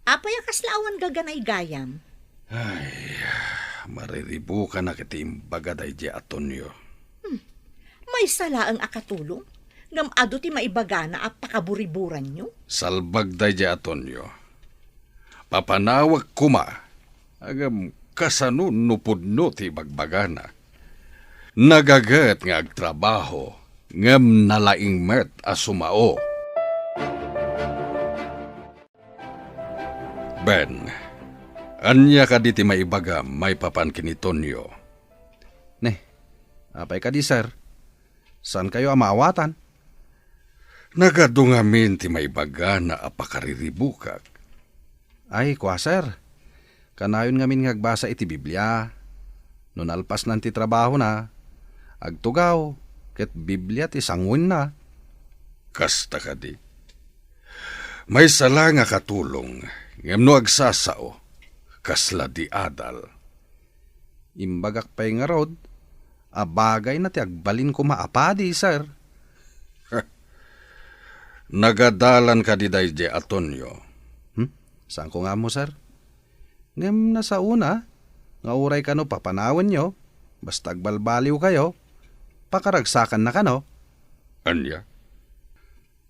Apay a kasla awan gaganaygayam? Ay, mariribukanak iti imbaga daydiay a Tonyo. Hmm. Maysa laeng a katulong, ngem adu ti maibagana a pakaburiburanyo. Salbag daydiay a Tonyo. Papanawek koma, ngem kasano no pudno ti ibagbagana? Nagaget nga agtrabaho, ngem nalaing met a sumao. Ben, ania kadi ti maibagam maipapan ken ni Tonyo? Ne, apay kadi, sir? Saankayo a maawatan? Nagadu ngamin ti maibagana a pakariribukak. Ay, kua, sir. Kanayon ngamin nga agbasa iti Biblia. No nalpasnan ti trabahona, agtugaw, ket Biblia ti sanguenna. Kasta kadi. Maysa la nga katulong, ngem no agsasao, kasla di adal. Imbagak pay ngarud a bagayna ti agbalin koma a padi, sir. Nagadalan kadi daydiay a Tonyo? Hmm? Saanko nga ammo, sir. Ngem nasaona nga uray kano papanawenyo, basta agbalbaliwkayo, pakaragsakanna kano. Ania?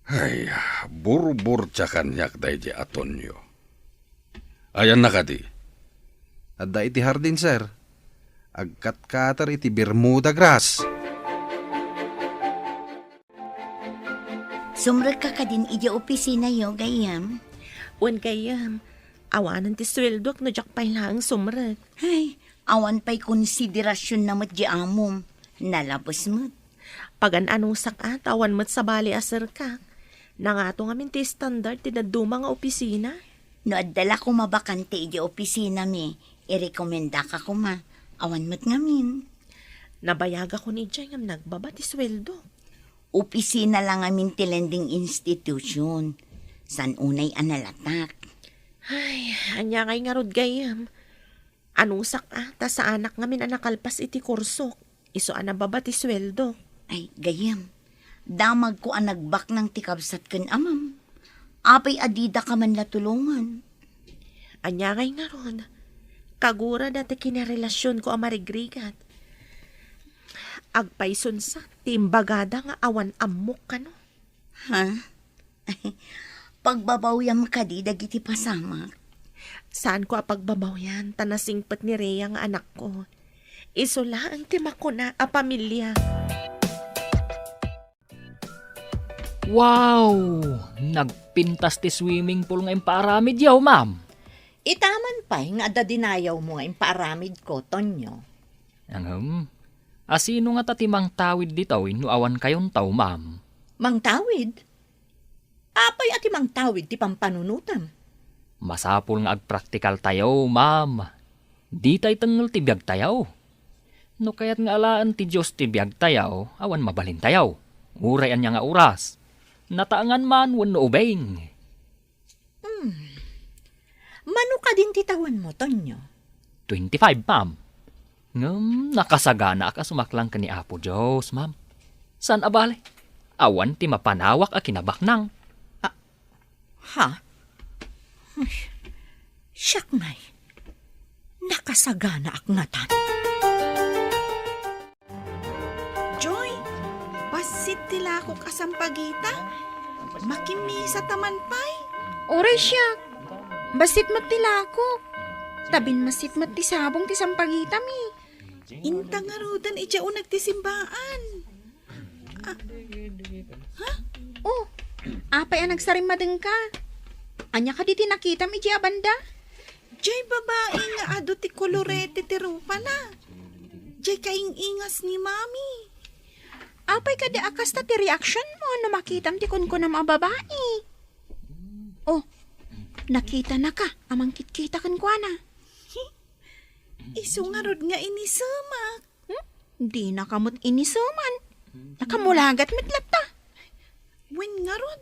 Ay, burburtia kaniak daydiay a Tonyo. Ayanna kadi? Adda iti hardin, sir. Agkatkater iti Bermuda grass. Sumrekka kadin idiay opisinayo, gayyem? Wen, gayyem. Awanen ti sueldok no diak pay laeng sumrek. Ay, awan pay konsiderasionna met di amom. Nalabes met. Pagan-anusak a, ta awan met sabali a serkak. Nangato ngamin ti standard ti dadduma nga opisina. No adda la koma bakante idiay opisinami, irekomendaka koma. Awan met ngamin. Nabayagakon idiay ngem nagbaba ti sueldo. Opisina la ngamin ti lending institution. Saan unay a nalatak. Ay, ania ngay ngarud gayyem? Anusak a, ta saanak ngamin a nakalpas iti kursok. Isu a nababa ti sueldo. Ay, gayyem. Damagko a nagbaknang ti kabsat ken amam. Apay a didaka man la tulongan? Ania ngay ngarud? Kagurada ti kinarelasionko a marigrigat. Agpaysunsa ti imbagada nga awan ammok kano. Ha? Pagbabawyam kadi dagiti pasamak? Saanko a pagbabawian, ta nasingpet ni Rhea nga anakko. Isu laeng ti makuna a pamilia. Wow! Nagpintas ti swimming pool nga impaaramidyo, ma'am. Itaman pay nga adda dinayawmo nga impaaramidko, Tonyo. Ngem, asino ngata ti mangtawid ditoy no awan kayonto, ma'am? Mangtawid? Apay a ti mangtawid ti pampanunotem? Masapul nga agpraktikaltayo, ma'am. Ditay tengngel ti biagtayo. No kayat nga alaen ti Dios ti biagtayo, awan mabalintayo. Uray ania nga oras. Nataengan man wenno ubing. Hmm. Mano kadin ti tawenmo, Tonyo? Twenty-five, ma'am. Ngem nakasaganaak a sumaklang ken ni Apo Dios, ma'am. Saan a bale, awan ti mapanawak a kinabaknang. Ah, ha? Ay, siak ngay. Nakasaganaak ngatan. Joy, bassit ti lakok a sampagita. Makimisa ta man pay. Uray siak. Bassit met ti lakok. Ta binmassit met ti sabong ti sampagitami. Inta ngaruden idiay uneg ti simbaan. Ah, ha? Oh, apay a nagsarimmadengka? Ania kadi ti nakitam idiay a banda? Jay babai nga adu ti kolorete ti rupana. Jay kaing-ingas ni Mami. Apay kadi a kasta ti reaction mo no makitam ti kunkunam a babai? Oh, nakitanaka a mangkitkita kenkuana. Isu ngarud nga inisemak. Hmm? Dinaka met iniseman. Nakamulagat met latta. Wen ngarud,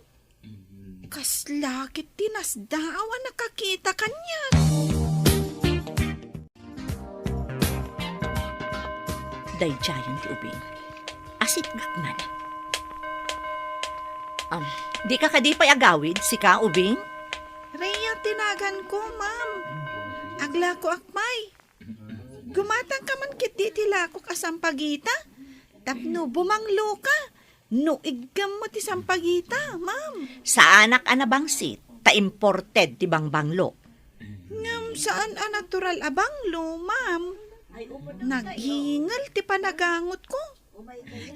kasla ket ti nasdaaw a nakakita kaniak. Daydiayen ti ubing. Asitgak man. Am, dika kadi pay agawid, sika, ubing? Rhea ti naganko, ma'am. Aglakoak pay. Gumatangka man ketdi iti lakok a sampagita tapno bumangloka no iggammo ti sampagita, ma'am. Saanak a nabangsit, ta imported ti bangbanglo. Ngem saan a natural a banglo, ma'am. Naghingel ti panagangotko.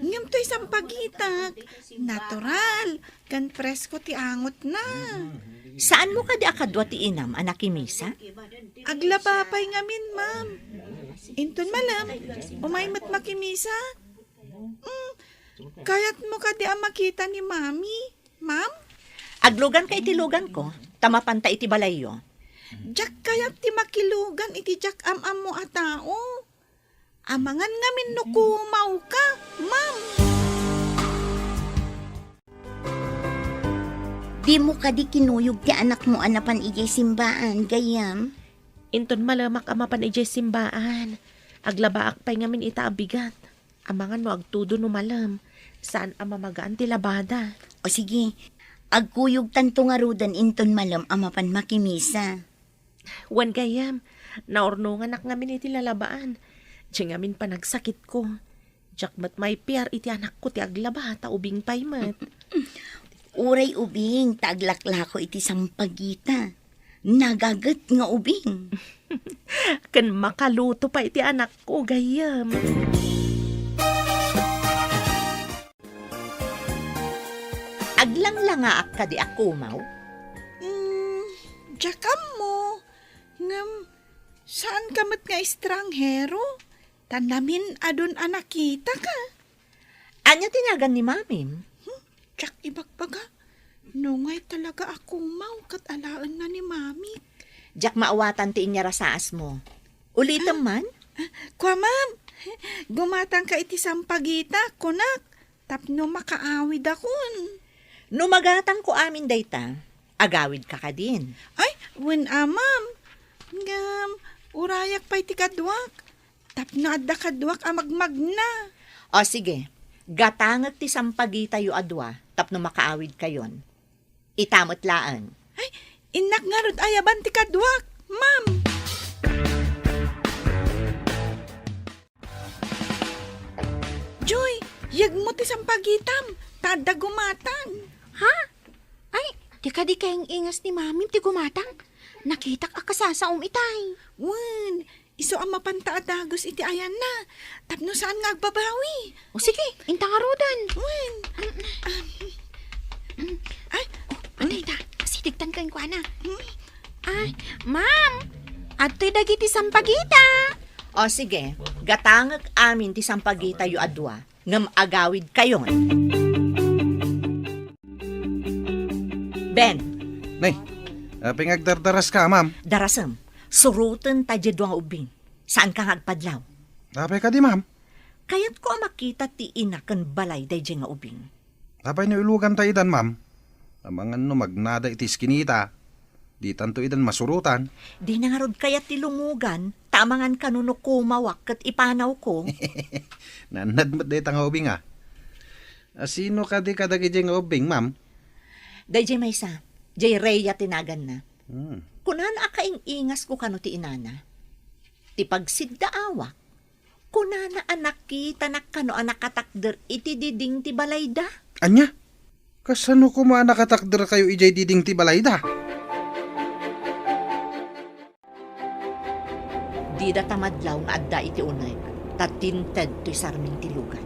Ngem toy sampagitak, natural, ken presko ti angotna. Saanmo kadi a kadua ti inam a nakimisa? Aglaba pay ngamin, ma'am. Inton malem, umay met makimisa. Mm, kayatmo kadi a makita ni Mami, ma'am? Agluganka iti luganko, ta mapanta iti balayyo. Diak kayat ti makilugan iti diak am-ammo a tao. Amangan ngamin no kumawka, ma'am. Dimo kadi kinuyog ti anakmo a napan idiay simbaan, gayyem? Inton malemak a mapan idiay simbaan, aglabaak pay ngamin ita a bigat. Amangan no agtudo no malem, saan a mamagaan ti labada. O sige, agkuyogtanto ngaruden inton malem a mapan makimisa. Wen gayyem, naurnonganak ngamin iti lalabaan. Diay ngamin panagsakitko. Diak met maipiar iti anakko ti aglaba, ta ubing pay met. Uray ubing, ta aglaklako iti sampagita. Nagaget nga ubing. Ken makaluto pay iti anakko, gayyem. Aglanglangaak kadi a kumaw? Mm, diak ammo. Ngem, saanka met nga estranghero? Ta namin-adun a nakitaka. Ania ti nagan ni Mamim? Hmm, diak ibagbaga. Nungay talaga a kumaw ket alaenna ni Mami. Diak maawatan ti inyarasaasmo. Ulitem man? Ah, kua, ma'am. Gumatangka iti sampagita, kunak, tapno makaawidakon. No magatangko amin dayta, agawidka kadin. Ay, wen a, ma'am. Ngem, urayak pay ti kaduak, tapno adda kaduak a magmagna. O sige, gatangek ti sampagitayo a dua tapno makaawidkayon. Ita met laeng. Ay, innak ngarud ayaban ti kaduak, ma'am. Joy, yegmo ti sampagitam, ta adda gumatang. Ha? Ay, di kadi kaing-ingas ni Mamim ti gumatang? Nakitak a kasasaom itay. Wen, isu a mapanta a dagus iti ayanna, tapno saan nga agbabawi. O sige, inta ngaruden. Wen. Ay, oh, adda ita. Sidigtan kenkuana. Hmm? Ay, ma'am, adtoy dagiti sampagita. O sige, gatangek amin ti sampagitayo a dua, ngem agawidkayon. Ben. Nay, apay nga agdardaraska, ma'am? Darasem, suroten ta diay dua nga ubbing. Saanka nga agpadlaw? Apay kadi, ma'am? Kayatko a makita ti ina ken balay daydiay nga ubing. Apay no iluganta idan, ma'am? Amangan no magnada iti iskinita, ditanto idan masurotan. Dina ngarud kayat ti lumugan, ta amangan kano no kumawak ket ipanawko. Naannad met dayta nga ubing, a. A, sino kadi kadagidiay nga ubbing, ma'am? Daydiay maysa, diay Rhea ti naganna. Hmm. Kunana a kaing-ingasko kano ti inana. Ti pagsiddaawak, kunana a nakitanak kano a nakatakder iti diding ti balayda. Ania? Kasano koma a nakatakderkayo idiay diding ti balayda? Dida ta madlaw nga adda iti uneg, ta tinted toy sarming ti lugan.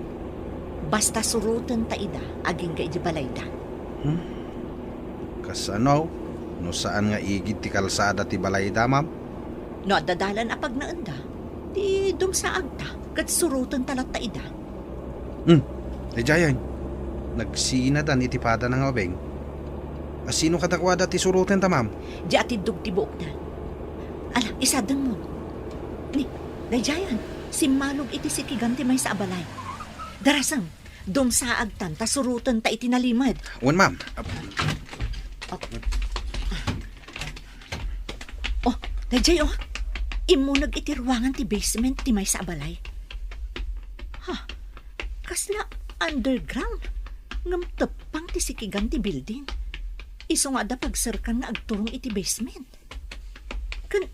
Basta suroten ta ida agingga idi balayda. Hmm? Kasano? No saan nga igid ti kalsada ti balayda, ma'am? No adda dalan a pagnaenda, ti dumsaagta, ket suroten ta latta ida. Hmm, daydiayen. Nagsinadan iti padana nga ubing. A, sino kadakuada ti surotenta, ma'am? Di atiddog ti buokda. Ala, isadengmo. Ni, daydiayen, simmalog iti sikigan ti maysa a balay. Darasem, dumsaagtan ta surotenta iti nalimed. Wen, ma'am. Oh. Oh, daydiay, oh. Immuneg iti ruangan ti basement ti maysa a balay. Ha? Kasla underground? Ngem teppang ti sikigan ti building. Isu nga adda pagserkan nga agturong iti basement. Ken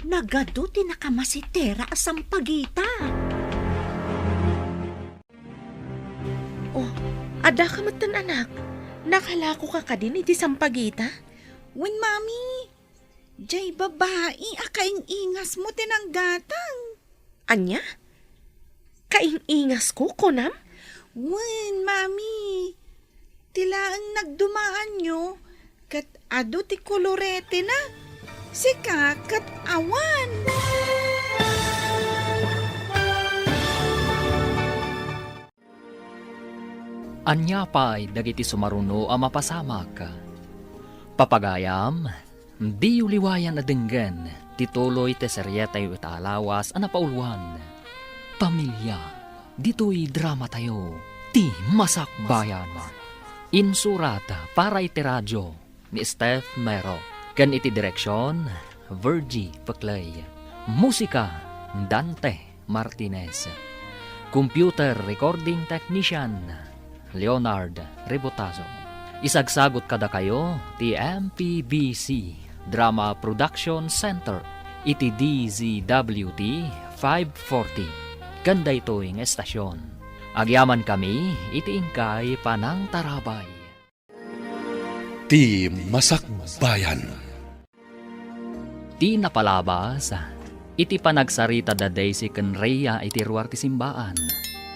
nagadu ti nakamasitera a sampagita. Oh, addaka metten, anak. Nakalakoka kadin iti sampagita? Wen, Mami. Diay babai a kaing-ingasmo ti nanggatang. Ania? Kaing-ingasko, kunam? Wen, Mami. Ti laeng nagdumaanyo, ket adu ti koloretena. Sika ket awan. Ania pay dagiti sumaruno a mapasamak? Papagayam, diyo liwayan a denggen ti tuloy ti serietayo ita a lawas a napauluan, Pamilia. Ditoy dramatayo, Ti Masakbayan. Insurat para iti radio ni Steph Mero, ken iti direksion, Virgie Peclay. Musika, Dante Martinez. Computer recording technician, Leonard Rebotazo. Isagsagot kadakayo ti M P B C Drama Production Center iti D Z W T five forty, ken daytoy nga estasyon. Agyamankami iti inkay panangtarabay. Ti Masakbayan. Ti napalabas, iti panagsarita da Daisy ken Rhea iti ruar ti simbaan.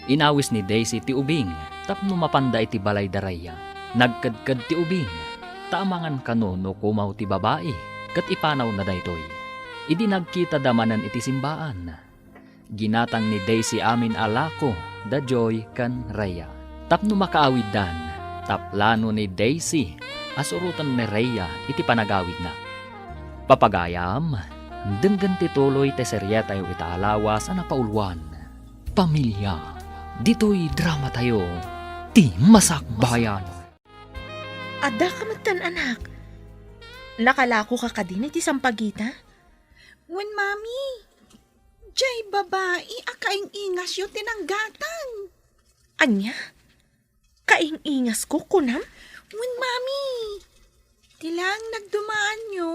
Inawis ni Daisy ti ubing tapno mapanda iti balay da Rhea. Nagkedked ti ubing, ta amangan kano no kumaw ti babai, ket ipanawna daytoy. Idi nagkita da manen iti simbaan, ginatang ni Daisy amin a lako da Joy ken Rhea tapno makaawiddan, ta plano ni Daisy a suroten ni Rhea iti panagawidna. Papagayam, denggen ti tuloy ti serietayo ita a lawas a napauluan, Pamilia. Ditoy dramatayo, Ti Masakbayan. Addaka metten, anak. Nakalakoka kadin iti sampagita? Wen, Mami. Jay babai a kaing-ingasyo ti nanggatang. Ania? Kaing-ingasko, kunam? Wen, Mami. Ti laeng nagdumaanyo,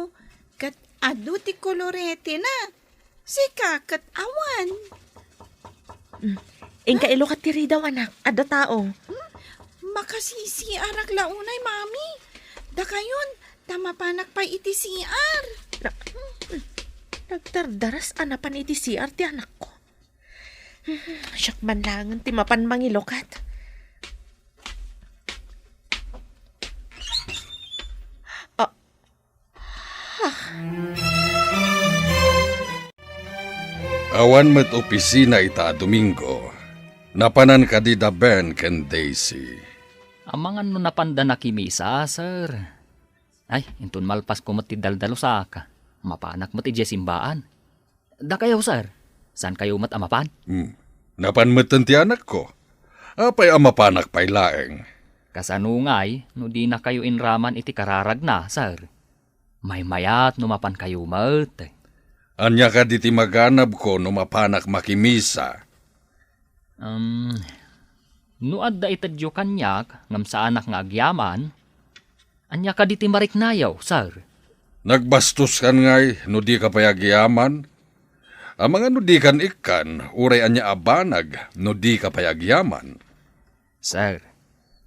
ket adu ti koloretena. Sika ket awan. Mm. Inka ilukat ti ridaw, anak. Adda tao. Hmm? Makasisiarak la unay, Mami. Dakayon, ta mapanak pay iti C R. Na-, nagdardaras a napan iti C R ti anakko. Siak man laengen ti mapan mangilukat. Ah. Awan met opisina ita a Domingo. Napanan kadi da Ben ken Daisy? Amangan no napanda nakimisa, sir. Ay, inton malpasko met ti daldalusak, mapanak met idiay simbaan. Dakayo, sir, saankayo met a mapan? Hmm. Napan metten ti anakko. Apay a mapanak pay laeng? Kasano ngay no dinakayo inraman iti kararagna, sir? Maymayat no mapankayo met. Ania kadi ti maganabko no mapanak makimisa? Um, no adda itedyo kaniak ngem saanak nga agyaman, ania kadi ti mariknayo, sir? Nagbastos kan ngay no dika pay agyaman? Amangan no dikan ikkan, uray ania a banag no dika pay agyaman? Sir,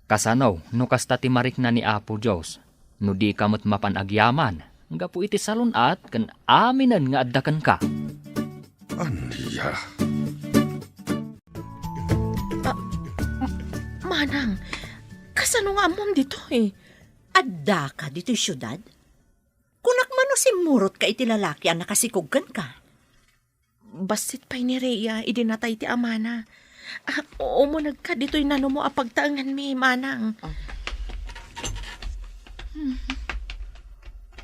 kasano no kasta ti marikna ni Apo Dios, no dika met mapan agyaman gapu iti salun-at ken aminen nga adda kenka? Ania? Ah, m-, Manang, kasano nga ammom ditoy? Addaka ditoy siudad? Kunak man no simmurotka iti lalaki a nakasikog kenka? Bassit pay ni Rhea idi natay ti amana. Ah, umunegka ditoy nanumo a pagtaenganmi, Manang. Ah.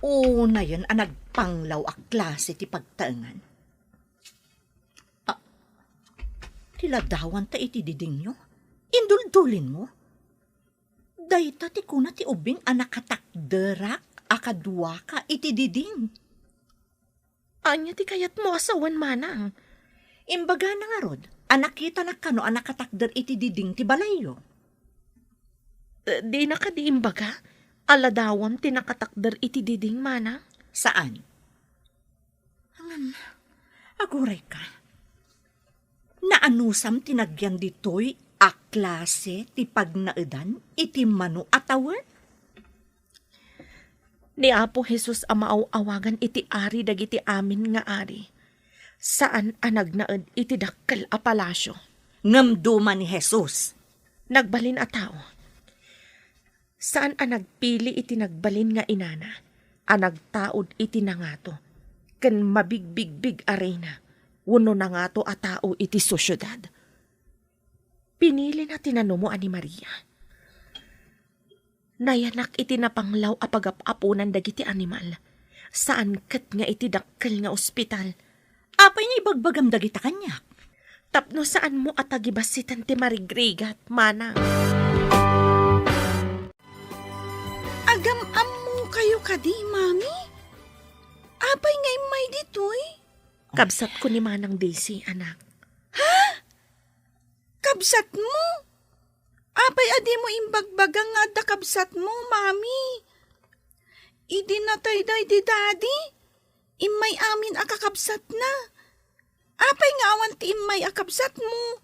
Unayen a nagpanglaw a klase ti pagtaengan. Ah, ti ladawanta iti didingyo? Induldulinmo? Dayta ti kuna ti ubing a nakatakderak a kaduaka iti diding. Ania ti kayatmo a sawen, Manang? Imbagana ngarud a nakitanak kano a nakatakder iti diding ti balayyo. Eh, dina kadi imbaga a ladawam ti nakatakder iti diding, Manang? Saan? Ngem, agurayka. Naanusam ti nagyan ditoy a klase ti pagnaedan iti mano a tawen? Ni Apo Jesus a maaw-awagan iti Ari dagiti amin nga ari, saan a nagnaed iti dakkel a palasio. Ngem duma ni Jesus. Nagbalin a tao. Saan a nagpili iti nagbalin nga inana a nagtaud iti nangato ken mabigbigbig a reyna wenno nangato a tao iti sosiedad. Pinilina ti nanumo a ni Maria. Nayanak iti napanglaw a pagap-aponan dagiti animal. Saan ket nga iti dakkel nga ospital. Apay nga ibagbagam dagita kaniak? Tapno saanmo a tagibassitan ti marigrigat, manang. Agam-ammokayo kadi, Mami? Apay nga immay ditoy? Kabsatko ni Manang Daisy, anak. Ha? Kabsatmo? Apay a dimo imbagbaga nga adda kabsatmo, Mami? Idi natay daydi Daddy, immay amin a kakabsatna. Apay nga awan ti immay a kabsatmo?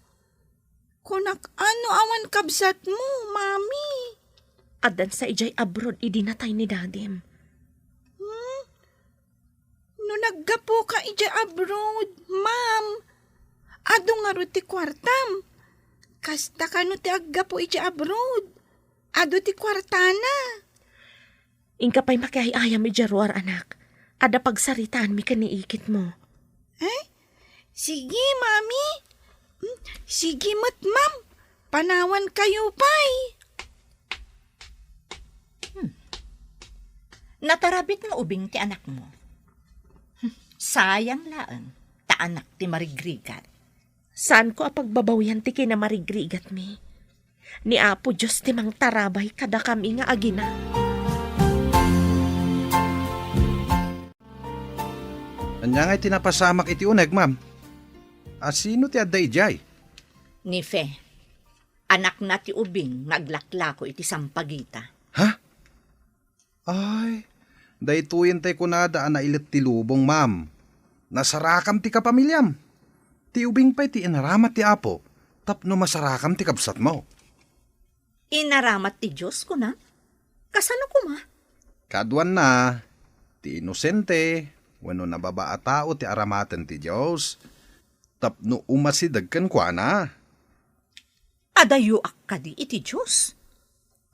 Kunak, ano awan kabsatmo, Mami? Addan sa idiay abroad idi natay ni Dadim. Hmm? No naggapuka idiay abroad, ma'am, adu ngarud ti kuartam. Kasta kano ti aggapu idiay abroad? Adu ti kuartana. Inka pay makiay-ayam idiay ruar, anak. Adda pagsaritaanmi ken ni ikitmo. Eh? Sige, Mami. Hmm, sige met, ma'am. Panawankayo pay. Hmm. Natarabit nga ubing ti anakmo. Hmm. Sayang laeng, ta anak ti marigrigat. Saanko a pagbabawian ti kinamarigrigatmi. Ni Apo Dios ti mangtarabay kadakami nga agina. Ania ngay ti napasamak iti uneg, ma'am? A, sino ti adda idiay? Ni Fe. Anakna ti ubing nga aglaklako iti sampagita. Ha? Ay, daytoyen tay kunada a nailet ti lubong, ma'am. Nasarakam ti kapamiliam. Ti ubing pay ti inaramat ti Apo tapno masarakam ti kabsatmo. Inaramat ti Dios, kunam? Kasano koma? Kaduanna, ti inosente wenno nababa a tao ti aramaten ti Dios tapno umasideg kenkuana. Adayoak kadi iti Dios?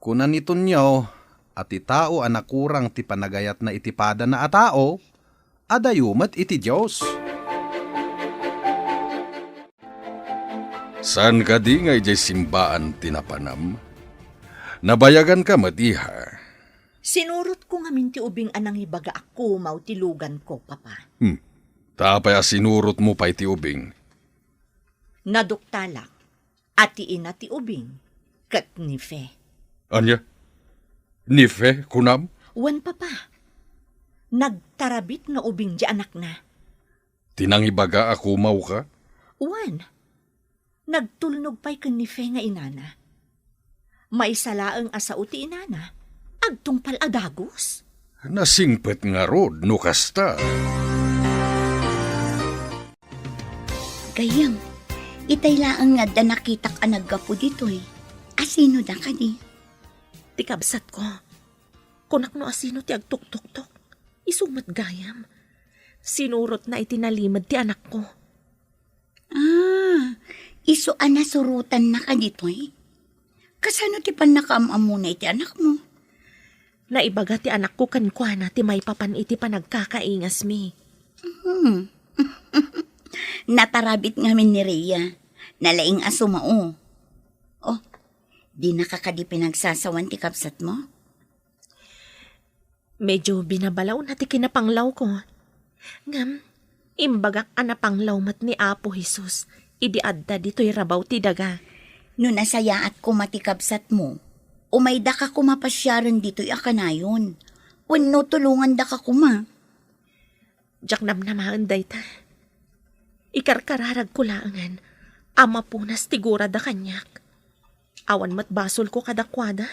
Kuna ni Tonio a ti tao a nakurang ti panagayatna iti padana a tao, adayo met iti Dios. Saan kadi nga idiay simbaan ti napanam? Nabayaganka met, iha. Sinurotko ngamin ti ubing a nangibaga a kumaw ti luganko, Papa. Hmm. Ta apay a sinurotmo pay ti ubing? Naduktalak a ti ina ti ubing ket ni Fe. Ania? Ni Fe, kunam? Wen, Papa. Nagtarabit nga ubing ti anakna. Ti nangibaga a kumawka? Wen. Nagtulnog pay ken ni Fe nga inana. Maysa laeng a sao ti inana, agtungpal a dagus. Nasingpet ngarud no kasta. Gayyem, itay laeng nga adda nakitak a naggapu ditoy. Asino da kadi? Ti kabsatko. Kunak no asino ti agtuktoktok. Isu met gayam. Sinurotna iti nalimed ti anakko. Ah, isu a nasurotanna kaditoy? Kasano ti pannakaam-ammona iti anakmo? Naibaga ti anakko kenkuana ti maipapan iti panagkakaingasmi. Hmm. Natarabit ngamin ni Rhea. Nalaing a sumao. Oh, dinaka kadi pinagsasawan ti kabsatmo? Medyo binabalawna ti kinapanglawko. Ngem, imbagak a napanglaw met ni Apo Jesus idi adda ditoy rabaw ti daga. No nasayaat koma ti kabsatmo, umaydaka koma pasiaren ditoy a kanayon, wenno tulongandaka koma. Diak namnamaen dayta. Ikarkararagko laengen a mapunas ti gurada kaniak. Awan met basolko kadakuada.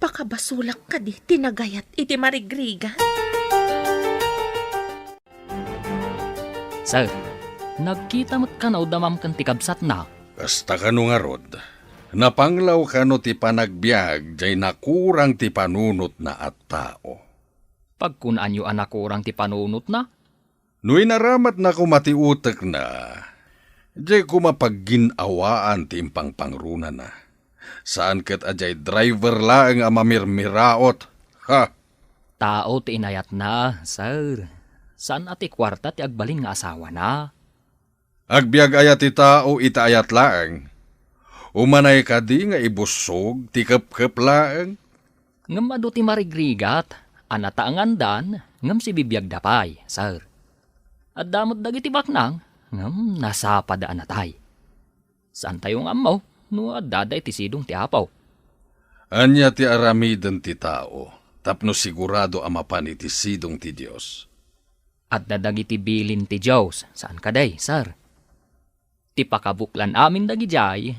Pakabasolak kadi ti nagayat iti marigrigat. Sir, nagkita met kano da ma'am ken ti kabsatna? Kasta kano ngarud, napanglaw kano ti panagbiag jay nakurang ti panunotna a tao? Pagkunaanyo a nakurang ti panunotna? No inaramatna koma ti utekna, Diay koma paggin-awaan ti impangpangrunana. Saan ket a diay driver laeng a mamirmiraot. Ha! Tao ti inayatna, sir. Saan a ti kuarta ti agbalin nga asawana. Agbiag aya ti tao iti ayat laeng? Umanay kadi nga ibussog ti kepkep laeng? Ngem adu ti marigrigat a nataengandan ngem sibibiagda pay, sir. Adda met dagiti baknang ngem nasapada a natay. Saantayo nga ammo no adda dayta sidong ti Apo. Ania ti aramiden ti tao tapno sigurado a mapan iti sidong ti Dios? Adda dagiti bilin ti Dios, saan kadi, sir? Ti pakabuklan amin dagidiay,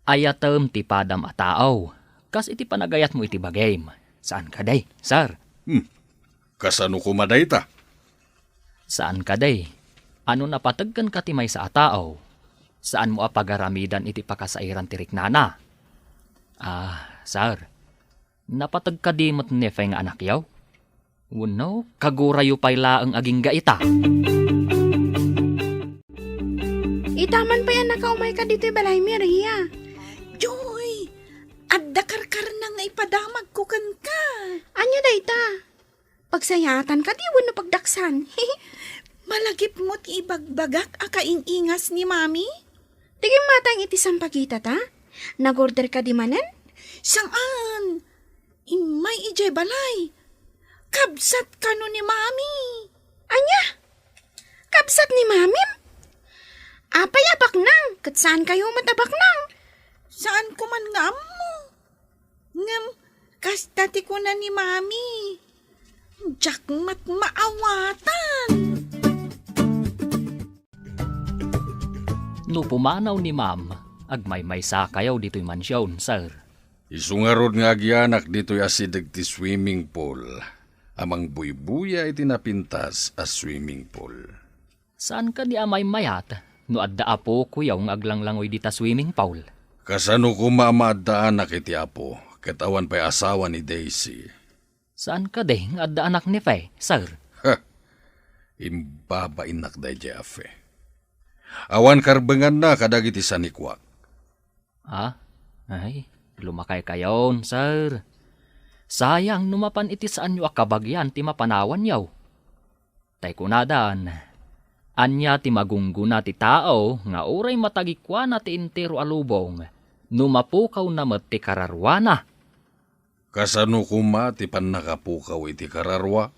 ayatem ti padam a tao, kas iti panagayatmo iti bagim, saan kadi, sir? Hmm. Kasano koma dayta? Saan kadi, a no napateg kenka ti maysa a tao, saanmo a pagaramidan iti pakasairan ti riknana? Ah, sir, napateg kadi met ni Fe nga anakyo? Wenno, kagurayo pay laeng agingga ita? Ita man pay a nakaumayka ditoy balay, Maria. Joy, adda karkarnang nga ipadamagko kenka. Ania dayta? Pagsayaatan kadi wenno pagdaksan? Malagipmo ti ibagbagak a kaing-ingas ni Mami? Ti gimmatang iti sampagita ta? Nag-order kadi manen? Saan? Immay idiay balay. Kabsat kano ni Mami? Ania? Kabsat ni Mamim? Apay a baknang? Ket saankayo met a baknang? Saanko man nga ammo. Ngem, kasta ti kuna ni Mami. Diak met maawatan. No pumanaw ni Ma'am, agmaymaysakayo ditoy mansion, sir. Isu ngarud nga agianak ditoy asideg ti swimming pool, a mangbuybuya iti napintas a swimming pool. Saan kadi a maymayat no adda apokoyo nga aglanglangoy dita swimming pool? Kasano koma a maaddaanak iti apo, ket awan pay asawa ni Daisy? Saan kadi nga adda anak ni Fe, sir? Ha! Imbabainnak daydiay a Fe. Awan karbenganna kadagiti sanikuak. Ah, ay, lumakaykayon, sir. Sayang no mapan iti saanyo a kabagian ti mapanawanyo. Tay kunadan, ania ti magunggona ti tao nga uray matagikuana ti entero a lubong no mapukawna met ti kararuana? Kasano koma ti pannakapukaw iti kararua?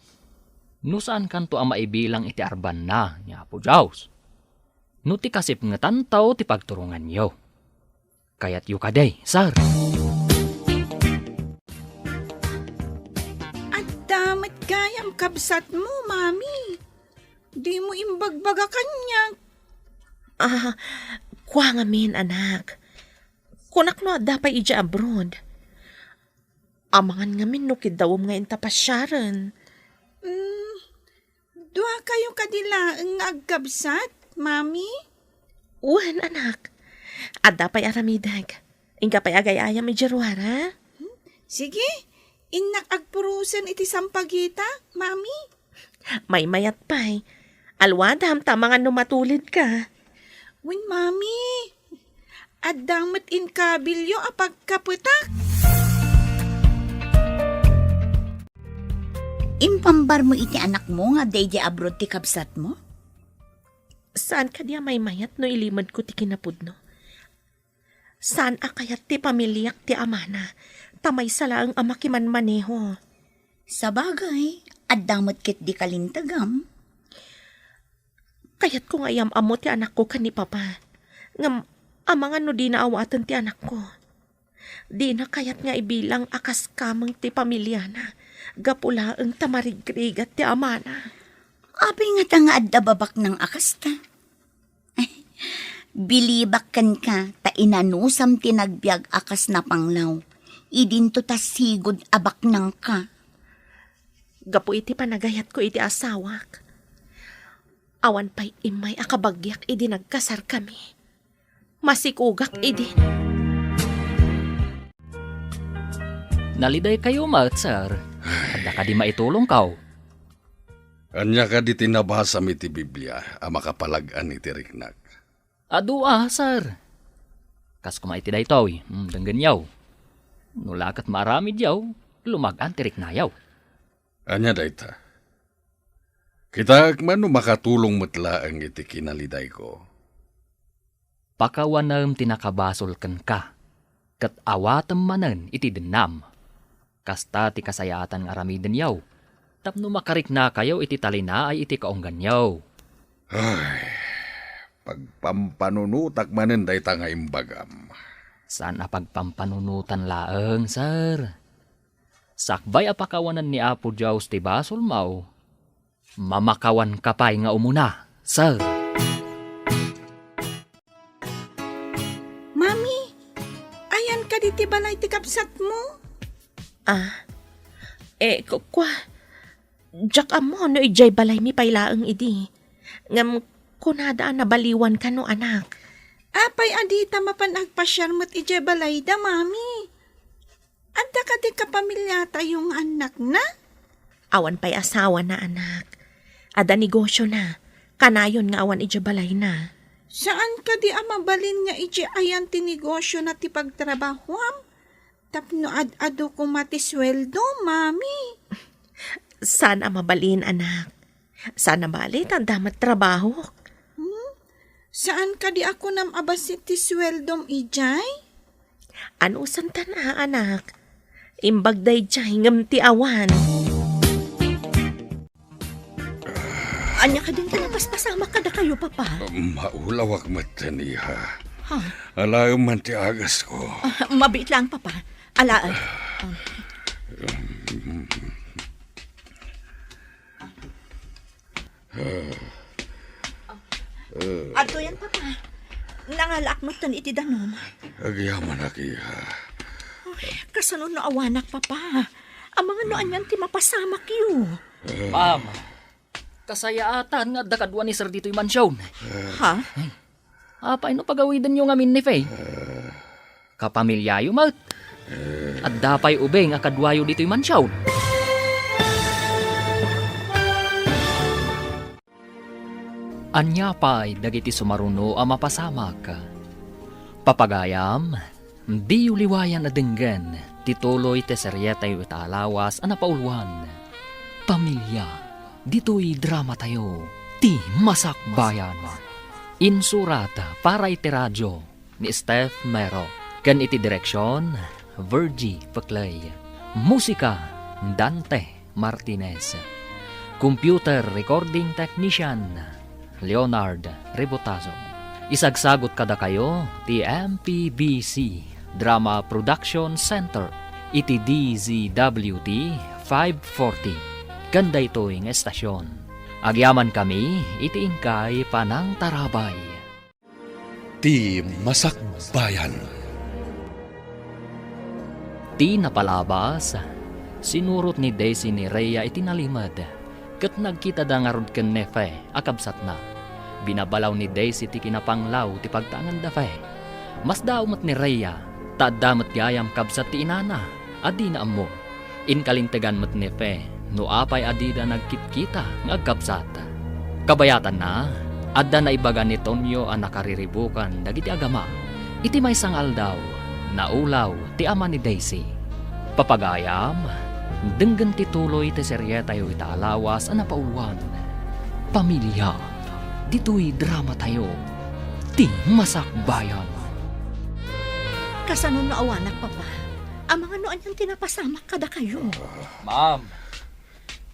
No saankanto a maibilang iti arbanna ni Apo Dios, no ti kasipngetanto ti pagturonganyo. Kayatyo kadi, sir? Adda met gayam kabsatmo, Mami. Dimo imbagbaga kaniak. Ah, kua ngamin, anak. Kunak no adda pay idiay abroad. Amangan ngamin no kiddawem nga inta pasiaren. Mm, duakayo kadi laeng nga agkabsat, Mami? Wen, anak. Adda pay aramidek. Inka pay agay-ayam idiay ruar, a? Sige, innak agpurosen iti sampagita, Mami. Maymayat pay. Alwadam ta amangan no matulidka. Wen, Mami. Adda met inkabilyo a pagkapetak. Impambarmo iti anakmo nga adda idiay abroad ti kabsatmo? Saan kadi a maymayat no ilimedko ti kinapudno? Saan a kayat ti pamiliak ti amana, ta maysa laeng a makimanmaneho. Sabagay, adda met ketdi kalintegam. Kayatko nga iyam-ammo ti anakko ken ni Papa. Ngem amangan no dina awaten ti anakko. Dina kayat nga ibilang a kas kameng ti pamiliana, gapu laeng ta marigrigat ti amana. Apay ngata nga adda babaknang a kasta? Bilibak kenka ta inanusam ti nagbiag a kas napanglaw. Idinto ta sigud a baknangka. Gapu iti panagayatko iti asawak, awan pay immay a kabagiak idi nagkasarkami. Masikogak idi. Nalidaykayo met, sir. Adda kadi maitulongko? Ania kadi ti nabasam iti Biblia a makapalag-an iti riknak? Adu a, sir. Kas koma iti daytoy, mm, denggenyo. No la ket maaramidyo, lumagan ti riknayo. Ania dayta? Kitaek man no makatulong met laeng iti kinalidayko. Pakawanem ti nakabasol kenka, ket awatem manen iti dennam. Kasta ti kasayaatan nga aramidenyo, tapno makariknakayo iti talinaay iti kaungganyo. Ay, pagpampanunotak manen dayta nga imbagam. Saan a pagpampanunotan laeng, sir. Sakbay a pakawanen ni Apo Dios ti basolmo, mamakawanka pay nga umuna, sir. Mami, ayan kadi ti balay ti kabsatmo? Ah, eh, ku-, kua, diak ammo no idiay balaymi pay laeng idi. Ngem kunada a nabaliwan kano, anak. Apay a dita mapan agpasiar met idiay balayda, Mami? Adda kadi kapamiliatayo nga annakna? Awan pay asawana, anak. Adda negosiona. Kanayon nga awan idiay balayna. Saan kadi a mabalin nga idiay ayan ti negosiona ti pagtrabahoam? Tapno ad-adu koma ti sueldo, Mami. Saan a mabalin, anak. Saan a bali ta adda met trabahok. Hmm? Saan kadi a kunam a bassit ti sueldom idiay? Anusantan a, anak. Imbag daydiay ngem ti awan. Ania kadin ti napaspasamak kadakayo, Papa? Maulawak metten, iha. Ha? Alaem man ti agasko. Ah, mabiit lang, Papa. Alaem. Ah. Adtoyen, Papa. Nangalaak metten iti danum. Agyamanak, iha. Ay, kasano no awanak, Papa? Amangan no anian ti mapasamakyo? Ma'am, kasayaatan nga adda kadua ni Sir ditoy mansion. Ha? Apay no pagawidenyo ngamin ni Fe? Kapamiliayo met. Adda pay ubing a kaduayo ditoy mansion. Ania pay dagiti sumaruno a mapasamak? Papagayam, diyo liwayan a denggen ti tuloy ti serietayo ita a lawas a napauluan, Pamilia, ditoy dramatayo, ti Masakbayan. Insurat para iti radio ni Steph Mero, ken iti direksion, Virgie Peclay. Musika, Dante Martinez. Computer recording technician, Leonard Rebotazo. Isagsagot kadakayo ti M P B C Drama Production Center iti D Z W T five forty. Ken daytoy nga estasion, agyamankami iti inkay panangtarabay. Ti Masakbayan. Ti napalabas, sinurot ni Daisy ni Rhea iti nalimed, ket nagkitada ngarud ken Nefe a kabsatna. Binabalaw ni Daisy ti kinapanglaw ti pagtaengan da Fe. Masdaaw met ni Rhea, ta adda met gayam kabsat ti inana a dina ammo. Inkalintegan met ni Fe no apay a dida nagkitkita nga agkabsat. Kabayatanna, adda naibaga ni Tonyo a nakariribukan dagiti agama. Iti maysa nga aldaw, naulaw ti ama ni Daisy. Papagayam, denggen ti tuloy ti serietayo ita a lawas a napauluan, Pamilia, ditoy dramatayo, ti Masakbayan. Kasano no awanak, Papa? Amangan no anian ti napasamak kadakayo. Ma'am,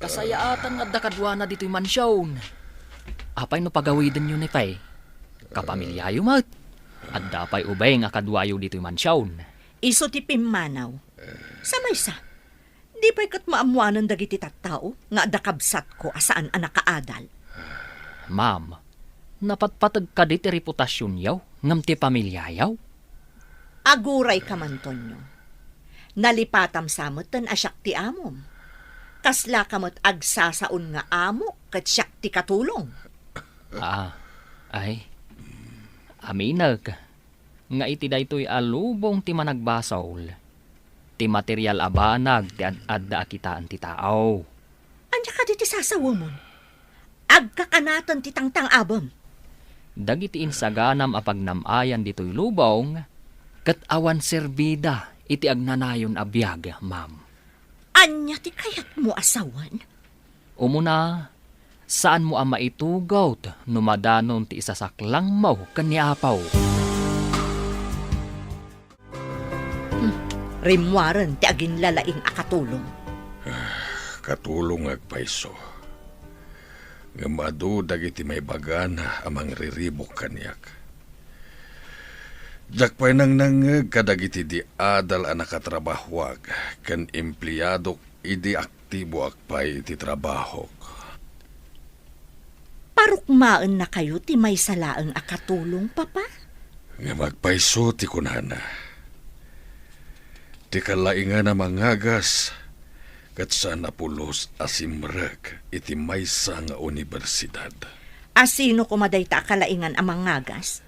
kasayaatan nga adda kaduana ditoy mansion. Apay no pagawidenyo ni Fe? Kapamiliayo met. Adda pay ubing a kaduayo ditoy mansion. Isu ti pimmanaw. Sa maysa, di pay ket maammoanen dagiti tattao nga adda kabsatko a saan a nakaadal. Ma'am, napatpateg kadi ti reputasionyo ngem ti pamiliayo? Agurayka man, Tonyo. Nalipatam sa metten a siak ti amom. Kaslaka met agsasaon nga amok ket siak ti katulong. Ah, ay. Aminek nga iti daytoy a lubong ti managbasol, ti material a banag ti ad-adda a kitaen ti tao. Ania kadi ti sasawemon? Agkakanaten ti tangtang-abem. Dagiti insaganam a pagnam-ayan ditoy lubong, ket awan serbida iti agnanayon a biag, ma'am. Ania ti kayatmo a sawen? Umuna, saanmo a maitugot no madanon ti isasaklangmo ken ni Apo. Hmm, rimmuaren ti aginlalaing a katulong. Katulongak payso. Ngem adu dagiti maibagana a mangriribuk kaniak. Diak pay nangnangngeg kadagiti di adal a nakatrabahoak ken empleadok idi aktiboak pay iti trabahok. Parukmaennakayo ti maysa laeng a katulong, Papa? Ngem agpayso ti kunana. Ti kalaingan a mangagas, ket saan a pulos a simrek iti maysa nga universidad. A sino koma dayta a kalaingan a mangagas?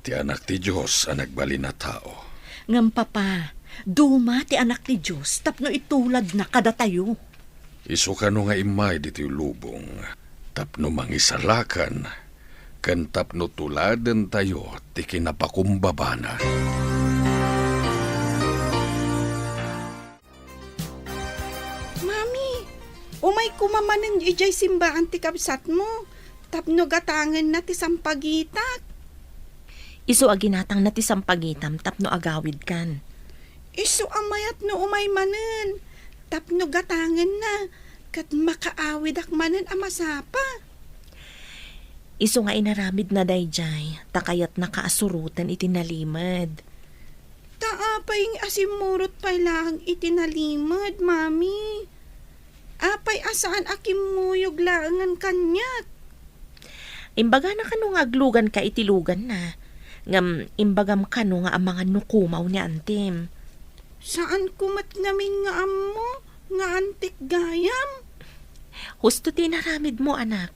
Ti Anak ti Dios a nagbalin a tao. Ngem, Papa, duma ti Anak ti Dios tapno ituladna kadatayo. Isu kano nga immay ditoy lubong tapno mangisalakan ken tapno tuladentayo ti kinapakumbabana. Mami, umay koma manen idiay simbaan ti kabsatmo tapno gatangenna ti sampagitak. Isu a ginatangna ti sampagitam tapno agawidkan. Isu a mayat no umay manen tapno gatangenna ket makaawidak manen a masapa. Isu nga inaramidna daydiay ta kayatnaka a suroten iti nalimed. Ta apay nga asimmurot pay laeng iti nalimed, Mami? Apay a saan a kimmuyog laengen kaniak? Imbagana kano nga agluganka iti luganna, ngem imbagam kano nga amangan no kumaw ni antim. Saanko met ngamin nga ammo nga antik gayam. Husto ti inaramidmo, anak.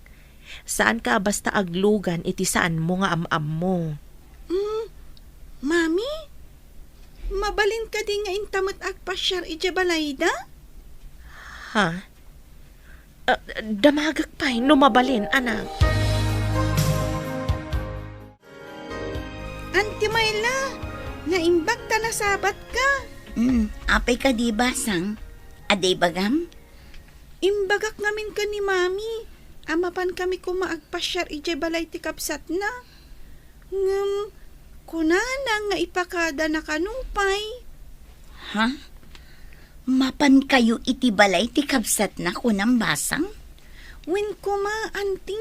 Saanka a basta aglugan iti saanmo nga am-ammo. Mm, Mami, mabalin kadi nga inta met agpasiar idiay balayda? Ha? Ah, damagek pay no mabalin, anak. Anti Mayla, naimbag ta nasabatka. Mm, apay kadi, Basang? Adda ibagam? Imbagak ngamin ken ni Mami a mapankami koma agpasiar idiay balay ti kabsatna. Ngem kunana nga ipakadana kano pay. Ha? Mapankayo iti balay ti kabsatna, kunam, Basang? Wen koma, Anti.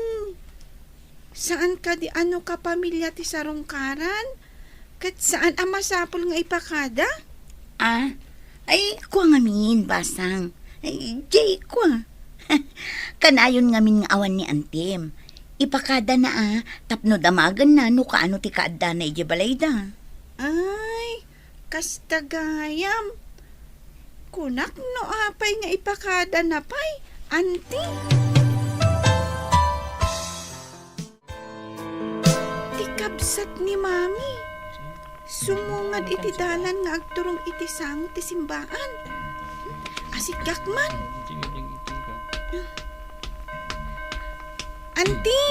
Saan kadi a no kapamilya ti sarungkaran, ket saan a masapul nga ipakada? Ah, ay, kua ngamin, Basang. Ay, jay, kua. Kanayon ngamin nga awan ni Antim. Ipakadana a, tapno damagenna no kaano ti kaaddana idiay balayda. Ay, kasta gayam. Kunak no apay nga ipakadana pay, Anti. Ti kabsat ni Mami, sumungad iti dalan nga agturong iti sango ti simbaan. Asigak man. Anti,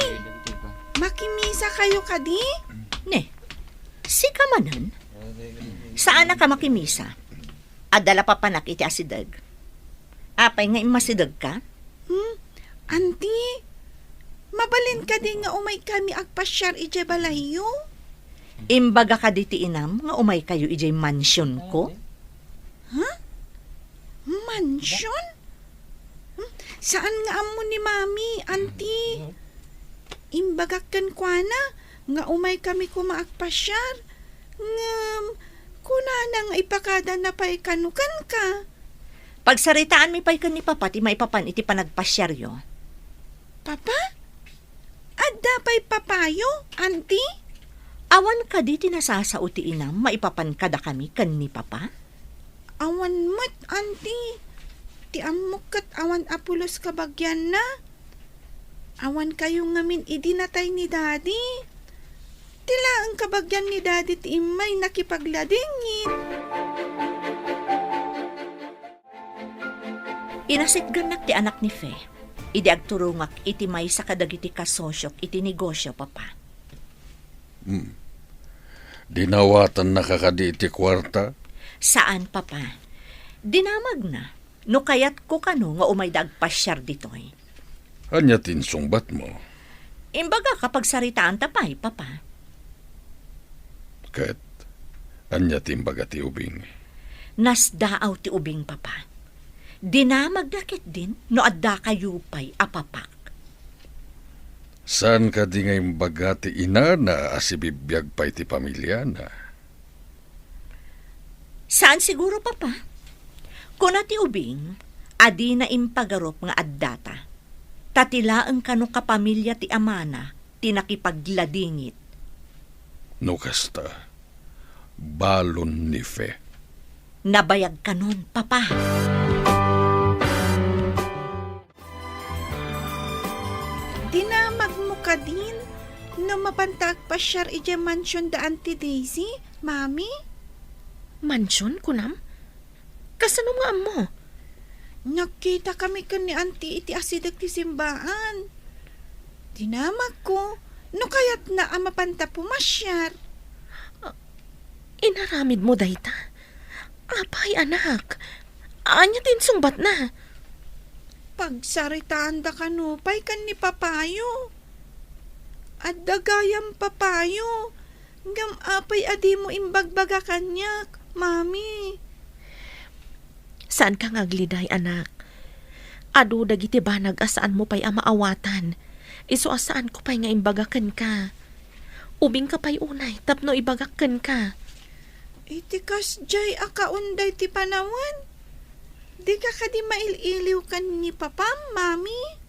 makimisa kayo kadi? Ne, sika manen? Saan a ka makimisa? Adda la papanak iti asideg. Apay nga immasidegka? Hmm? Anti, mabalin kadi nga umay kami agpasiar idiay balayyo? Imbaga kadi ti inam nga umay kayo idiay mansionko? Ha? Mansion? Hmm? Saan nga ammo ni Mami, Anti? Imbagak kenkuana nga umay kami koma agpasiar. Ngem, kunana nga ipakadana pay kano kenka. Pagsaritaanmi pay ken ni Papa ti maipapan iti panagpasiaryo. Papa? Adda pay papayo, Anti? Awan kadi ti nasasao ti inam maipapan kadakami ken ni Papa? Awan met, Anti. Ti ammok ket awan a pulos kabagianna. Awan kayo ngamin idi natay ni Daddy. Ti laeng kabagian ni Daddy ti immay nakipagladingit. Inasitgannak ti anak ni Fe idi agturongak iti maysa kadagiti kasosiok iti negosio, Papa. Hmm. Dinawatannaka kadi iti kuarta? Saan, Papa. Dinamagna. No kayatko kano nga umayda agpasiar ditoy. Ania ti insungbatmo? Imbagak a pagsaritaanta pay, Papa. Ket ania ti imbaga ti ubing? Nasdaaw ti ubing, Papa. Dinamagna ketdin no addakayo pay a papak. Saan kadi nga imbaga ti inana a sibibiag pay ti pamiliana? Saan siguro, Papa. Kuna ti ubing a dina impagarup nga addata, ta ti laeng kano kapamilya ti amana ti nakipagladingit. No kasta, balon ni Fe. Nabayag kanon, Papa. Dinamagmo kadin no mapanta agpasiar idiay mansion da Auntie Daisy, Mami? Mansion, kunam? Kasano nga ammo? Nagkitakami ken ni Auntie iti asideg ti simbaan. Dinamagko no kayatna a mapanta pumasiar. Ah, inaramidmo dayta? Apay, anak? Ania ti insungbatna? Pagsaritaanda kano pay ken ni Papayo. Adda gayam Papayo, ngem apay a dimo imbagbaga kaniak, Mami? Saanka nga agliday, anak. Adu dagiti banag a saanmo pay a maawatan. Isu a saanko pay nga imbaga kenka. Ubingka pay unay tapno ibagak kenka. Iti kasdiay a kaunday ti panawen, dika kadi mail-iliw ken ni Papam, Mami?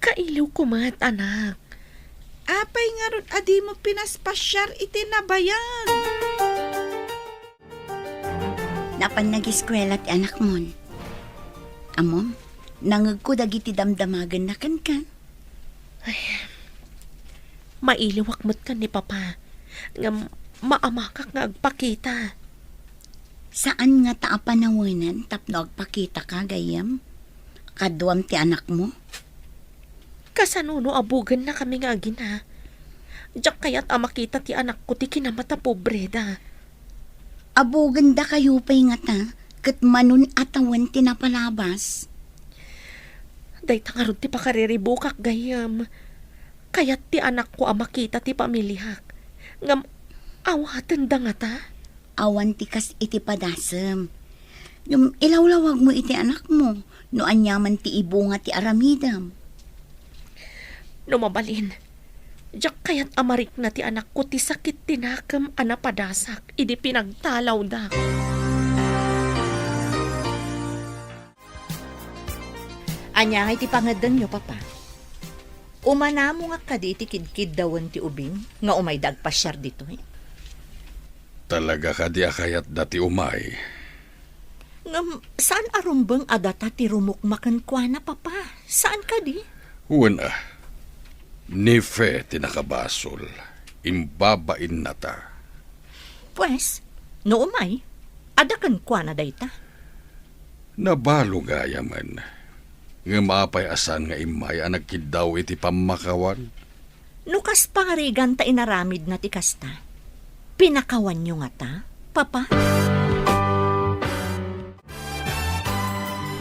Kailiwko met, anak. Apay ngarud a dimo pinaspasiar iti nabayag? Napan nagiskuela ti anakmon. Ammom, nangegko dagiti damdamagenna kenka. Ay, mailiwak met ken ni Papa, ngem maamakak nga agpakita. Saan ngata a panawenan tapno agpakitaka, gayyem? Kaduam ti anakmo? Kasano no abugennakami nga agina? Diak kayat a makita ti anakko ti kinamata pobreda. Abugenda kayo pay ngata, ket manon a tawen ti napalabas. Dayta ngarud ti pakariribukak, gayyem. Kayat ti anakko a makita ti pamiliak. Ngem awatenda ngata? Awan ti kas iti padasem. Ngem ilawlawagmo iti anakmo no aniaman ti ibunga ti aramidem. No mabalin, diak kayat a marikna ti anakko ti sakit ti nakem a napadasak idi pinagtalawda. Ania ngay ti pangeddengyo, Papa? Umanamo nga kadi ti kidkiddawen ti ubing nga umayda agpasiar ditoy? Talaga kadi a kayatda ti umay? Ngem saan a rumbeng a data ti rumukma kenkuana, Papa? Saan kadi? Wen a, ni Fe ti nakabasol. Imbabainnata. Pues, no umay, adda kenkuana dayta? Nabalo gayamen. Ngem apay a saan nga immay a nagkiddaw iti pammakawan? No kas pangarigan ta inaramidna ti kasta, pinakawanyo ngata, Papa?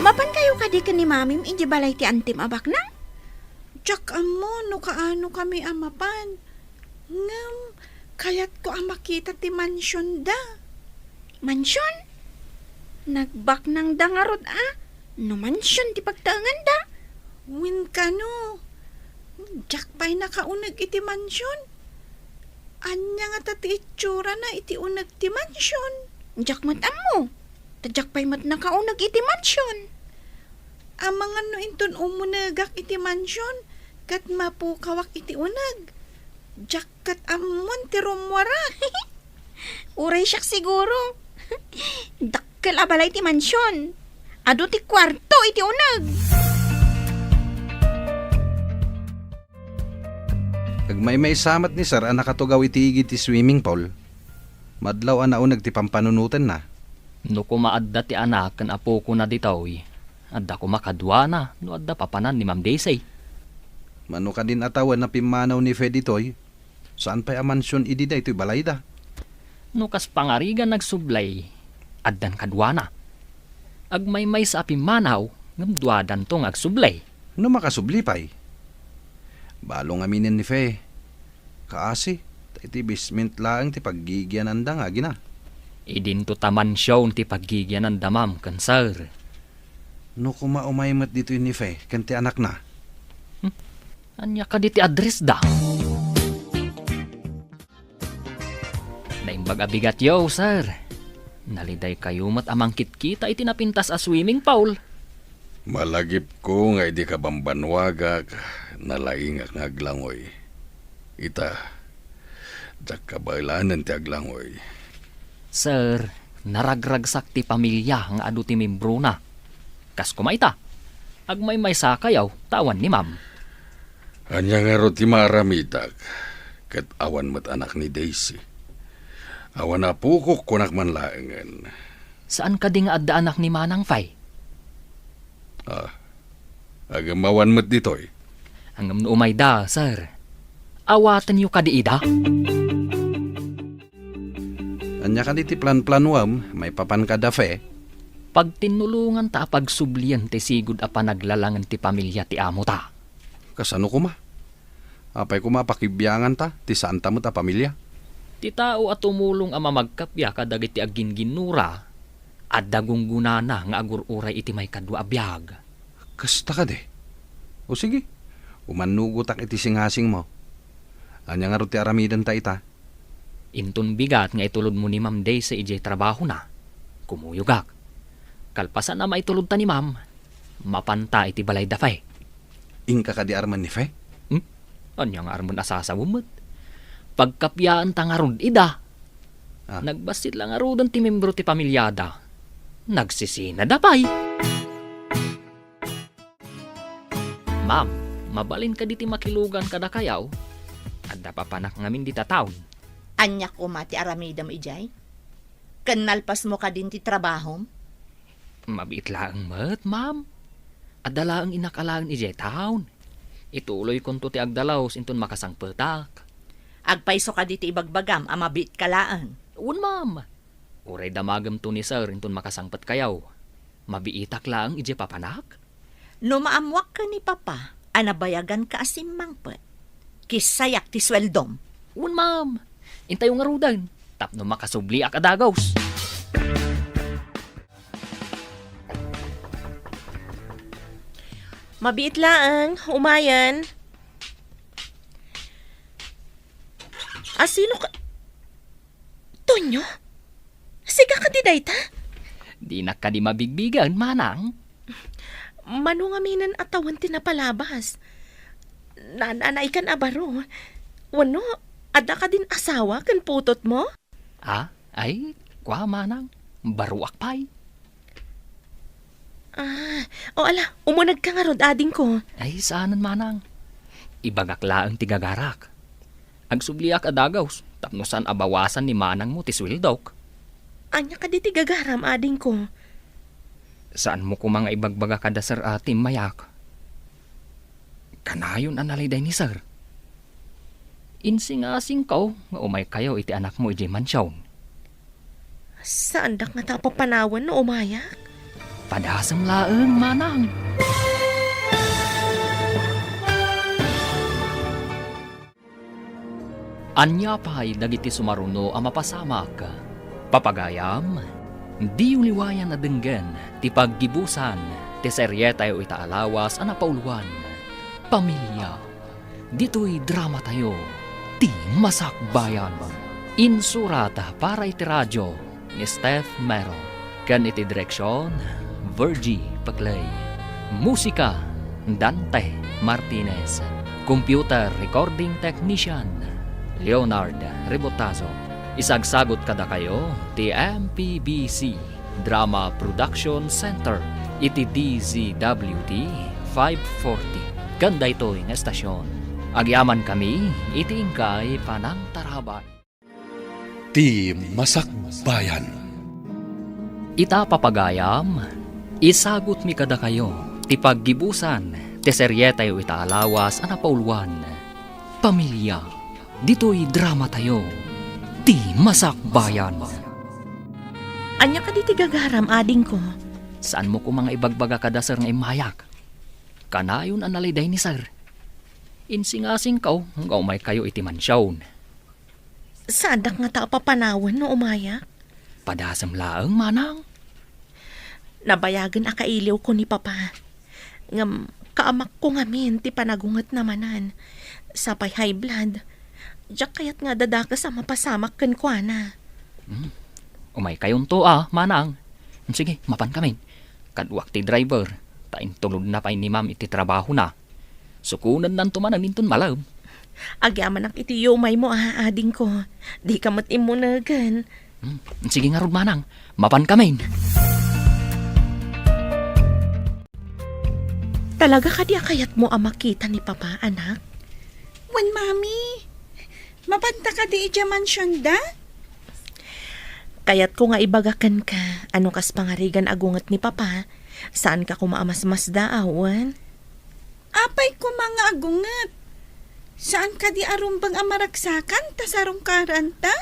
Mapan kayo kadi ken ni Mamim idiay balay ti antim a baknang? Diak ammo no kaano kami a mapan. Ngem, kayatko a makita ti mansionda. Mansion? Nagbaknangda ngarud a no mansion ti pagtaenganda? Wen kano, diak pay nakauneg iti mansion. Ania ngata ti itsurana iti uneg ti mansion? Diak met ammo. Ta diak pay met nakauneg iti mansion. Amangan no inton umunegak iti mansion, ket mapukawak iti uneg. Diak ket ammon ti rummuara. Uray siak siguro. Dakkel a balay ti mansion. Adu ti kuarto iti uneg. Agmaymaysa met ni Sir a nakatugaw iti igid ti swimming pool. Madlaw a nauneg ti pampanunotenna. No koma adda ti anak ken apokona ditoy, adda koma kaduana no adda papanan ni Ma'am Daisy. Mano kadin a tawen a pimmanaw ni Fe ditoy? Saan pay a mansion idi daytoy balayda? No kas pangarigan agsubli, addan kaduana. Agmaymaysa a pimmanaw, ngem duadanto nga agsubli. No makasubli pay. Balo ngaminen ni Fe. Kaasi, ta iti basement laeng ti paggigiananda nga agina. Idinto ta mansion ti paggigiananda, ma'am, ken sir. No koma umay met ditoy ni Fe ken ti anakna. Hmm? Ania kadi ti addressda? Naimbag a bigatyo, sir. Nalidaykayo met a mangkitkita iti napintas a swimming pool. Malagipko nga idi kabambannuagak, nalaingak nga aglangoy. Ita, diak kabaelanen ti aglangoy. Sir, naragragsak ti pamilia nga adu ti membrona. Kas koma ita, agmaymaysakayo ta awan ni ma'am. Ania ngarud ti maaramidak ket awan met anak ni Daisy? Awan apokok, kunak man laengen. Saan kadi nga adda anak ni Manang Fay? Ah, agem awan met ditoy. Ngem no umayda, sir, awatenyo kadi ida? Ania kadi ti planplanuem maipapan kada Fe? Pagtinnulonganta a pagsublien ti sigud a panaglalangen ti pamilia ti amota. Kasano koma? Apay koma a pakibianganta ti saanta met a pamilia? Ti tao a tumulong a mamagkappia kadagiti aggingginnura, adda gunggonana nga agur-uray iti maikadua a biag. Kasta kadi? O sige, umannugotak iti singasingmo. Ania ngarud ti aramidenta ita? Inton bigat nga itulodmo ni Ma'am Daisy idiay trabahona, kumuyogak. Kalpasan a maitulodta ni Ma'am, mapanta iti balayda Fe. Inka kadi armen ni Fe? Hmm? Ania nga armen a sasawem met? Pagkappiaanta ngarud ida. Ah. Nagbassit la ngaruden ti membro ti pamiliada. Nagsisinada pay. Ma'am, mabalin kadi ti makilugan kadakayo? Adda papanak ngamin dita town. Ania koma ti aramidem idiay? Ken nalpasmo kadin ti trabahom? Mabiit laeng met, ma'am. Adda laeng innak alaen idiay town. Ituloykonto ti agdalus inton makasangpetak. Agpayso kadi ti ibagbagam a mabiitka laeng? Wen, ma'am. Uray damagemto ni sir inton makasangpetkayo. Mabiitak laeng idiay papanak? No maammoak ken ni Papa a nabayaganka a simmangpet, kissayak ti sueldom. Wen, ma'am. Intayo ngaruden tapno makasubliak a dagus. Mabiit laeng, umayen. Asino ka? Tonyo? Sika kadi dayta? Dinak kadi mabigbigen, manang. Mano ngaminen a tawen ti napalabas? Naan-anaykan a baro. Wenno, adda kadin asawa ken putotmo? Ah, ay, kua, manang. Baroak pay. Ah, o ala, umunegka ngarud, adingko. Ay, saanen, manang. Ibagak laeng ti gagarak. Agsubliak a dagus tapno saan a bawasan ni manangmo ti sueldok. Ania kadi ti gagaram, adingko? Saanmo koma nga ibagbaga kada sir a timmayak? Kanayon a naliday ni sir. Insingasingko nga umaykayo iti anakmo idiay mansion. Saandak ngata a papanawen no umayak? Padasem laeng, manang. Ania pay dagiti sumaruno a mapasamak? Papagayam, diyo liwayan a denggen ti paggibusan ti serietayo ita a lawas a napauluan, Pamilia. Ditoy dramatayo, Ti Masakbayan. Insurat para iti radio ni Steph Mero, ken iti direksion, Virgie Paclay. Musika, Dante Martinez. Computer recording technician, Leonard Rebotazo. Isagsagut kadakayo ti M P B C Drama Production Center iti D Z W T five forty. Ken daytoy nga estasion, agyamankami iti inkay panangtarabay. Ti Masakbayan. Ita, papagayam, isagutmi kadakayo ti paggibusan ti serietayo ita a lawas a napauluan, Pamilia. Ditoy dramatayo, ti masakbayan. Ania kadi ti gagaram, adingko? Saanmo koma nga ibagbaga kada sir nga immayak? Kanayon a naliday ni sir. Insingasingko nga umaykayo iti mansion. Saandak ngata a papanawen no umayak? Padasem laeng, manang. Nabayagen a kailiwko ni Papa. Ngem kaamakko ngamin ti panagungetna manen. Sapay high blood. Diak kayat nga adadakes a mapasamak kenkuana. Hmm. Umaykayonto a, manang. Sige, mapankamin. Kaduak ti driver. Ta intulodna pay ni Ma'am iti trabahona. Sukonennanto manen inton malem. Agyamanak iti yumaymo a, adingko. Dika met immunegen. Hmm, sige ngarud, manang. Mapankamin. Talaga kadi a kayatmo a makita ni Papa, anak? Wen, Mami. Mapanta kadi idiay mansionda? Kayatko nga ibaga kenka, a no kas pangarigan a gunget ni Papa, saanka koma a masmasdaaw, wen? Apay koma nga agunget? Saan kadi a rumbeng a maragsakan ta sarungkaranta?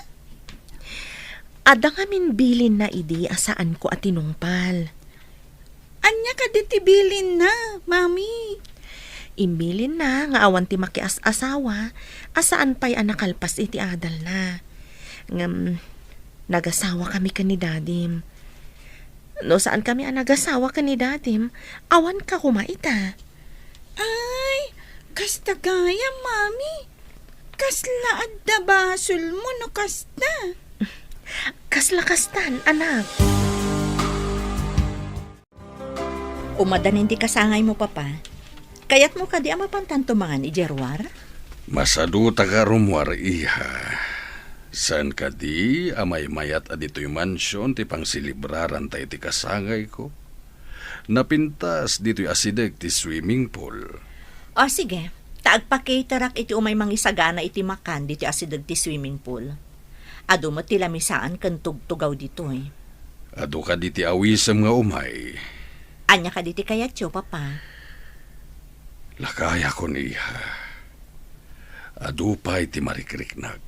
Adda ngamin bilinna idi a saanko a tinungpal. Ania kadi ti bilinna, Mami? Imbilinna nga awan ti makias-asawa a saan pay a nakalpas iti adalna. Ngem, nagasawa kami ken ni Dadim. No saan kami a nagasawa ken ni Dadim, awan ka koma ita. Ay, kasta gayam, Mami. Kasla adda basolmo no kasta. Kasla kastan, anak. Umadanin ti kasangaymo, Papa. Kayatmo kadi a mapantanto mangan idiay ruar? Masaduta nga rummuar, iha. Saan kadi a maymayat a ditoy mansion ti pangselebraranta iti kasangayko? Napintas ditoy asideg ti swimming pool. O, sige. Ta agpacaterak iti umay mangisagana iti makan ditoy asideg ti swimming pool. Adu met ti lamisaan ken tugtugaw ditoy. Adu kadi ti awisem nga umay? Ania kadi ti kayatyo, Papa? Lakayakon, iha. Adu pay ti marikriknak.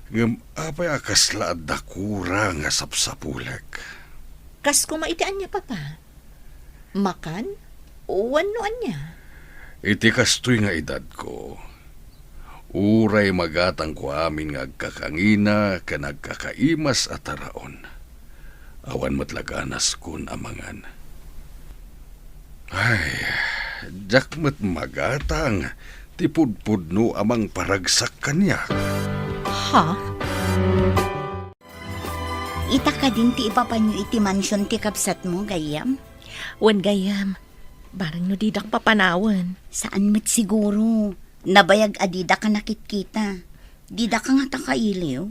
Ngem apay a kasla adda kura nga sapsapulek? Kas koma iti ania, Papa? Makan? Wenno ania? Iti kastoy nga edadko, uray magatangko amin nga agkakangina ken agkakaimas a taraon. Awan met la ganaskon a mangan. Ay, diak met magatang ti pudpudno a mangparagsak kaniak. Ha? Ita kadin ti ipapanyo iti mansion ti kabsatmo, gayyem? Wen, gayyem. Bareng no didak papanawen. Saan met siguro. Nabayag a didak a nakitkita. Didak a ngata kailiw.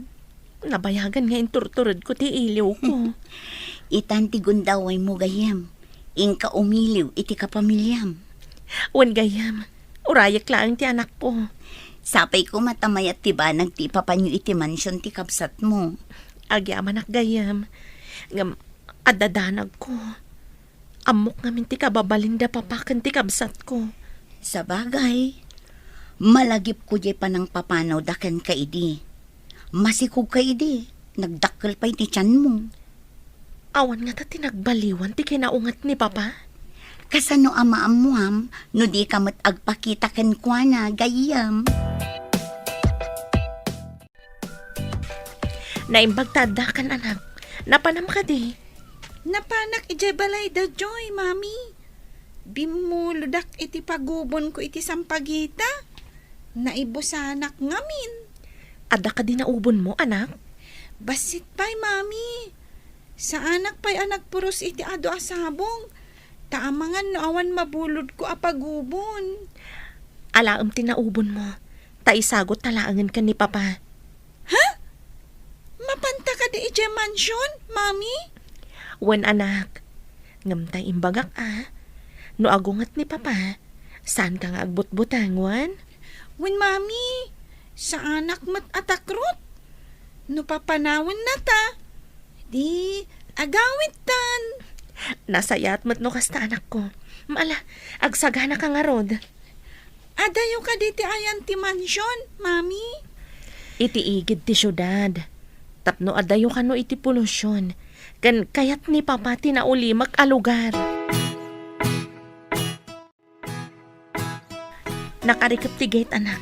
Nabayagan nga inturturedko ti iliwko. Itan ti gundawaymo, gayyem. Inka umiliw iti kapamiliam. Wen, gayyem, urayek laeng ti anakko. Sapay koma ta mayat ti banag ti ipapanyo iti mansion ti kabsatmo. Agyamanak, gayyem. Ngem, adda danagko. Ammok ngamin ti kababalin da Papa ken ti kabsatko. Sabagay, malagipko diay panangpapanawda kenka idi. Masikogka idi, nagdakkel pay ti tianmo. Awan ngata ti nagbaliwan ti kinaunget ni Papa? Kasano a maammuam no dika met agpakita kenkuana, gayyem? Naimbag ta addakan, anak. Napanam kadi? Napanak idiay balayda, Joy, Mami. Bimmulodak iti pagubonko iti sampagita. Naibusanak ngamin. Adda kadi naubonmo, anak? Bassit pay, Mami. Saanak pay a nagpuros iti adu a sabong, ta amangan no awan mabulodko a pagubon. Alaem ti naubonmo, ta isagut ta laengen ken ni Papa. Ha? Mapanta kadi idiay mansion, Mami? Wen, anak. Ngem ta imbagak a, no agunget ni Papa, saanka nga agbutbuteng, wen? Wen, Mami, saanak met a takrot. No papanawenna ta, di agawidtan. Nasayaat met no kasta, anakko. Ala, agsaganaka ngarud. Adayo kadi ti ayan ti mansion, Mami? Iti igid ti siudad. Tapno adayo kano iti polusyon, ken kayat ni Papa ti naulimek a lugar. Nakarikep ti gate, anak.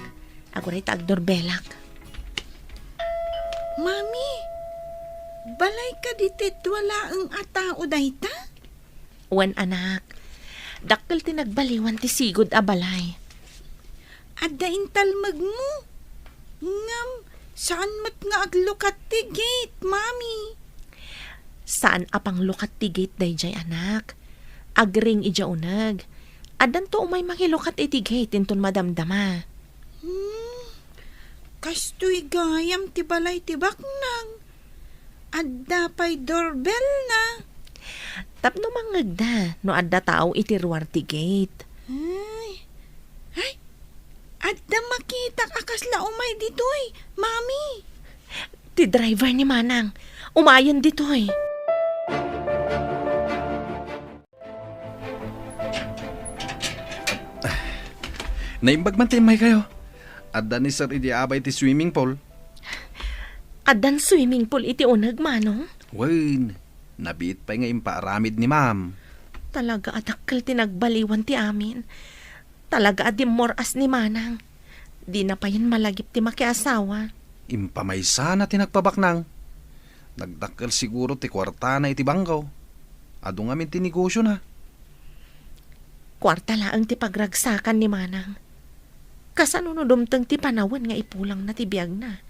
Aguray ta agdorbelak. Mami, balay kadi ti dua laeng a tao dayta? Wen, anak. Dakkel ti nagbaliwan ti sigud a balay. Adda intalmegmo. Ngem, saan met nga aglukat ti gate, Mami? Saan a panglukat ti gate daydiay, anak. Agring idiay uneg. Addanto umay mangilukat iti gate inton madamdama. Hmm, kastoy gayam ti balay ti baknang. Adda pay doorbell na. Tapno mangngegda no adda tao iti ruar ti gate. Ay. Ay, adda makitak a kasla umay ditoy, Mami. Ti driver ni Manang. Umayen ditoy. Naimbag man ti immaykayo. Adda ni Sir idi abay ti swimming pool. Addan swimming pool iti uneg, Manong? Wen, nabiit pay nga impaaramid ni Ma'am. Talaga a dakkel ti nagbaliwan ti amin. Talaga a dimmor-as ni Manang. Dina payen malagip ti makiasawa. Impamaysana ti nagpabaknang. Nagdakkel siguro ti kuartana iti bangko. Adu ngamin ti negosiona. Kuarta laeng ti pagragsakan ni Manang. Kasano no dumteng ti panawen nga ipulangna ti biagna?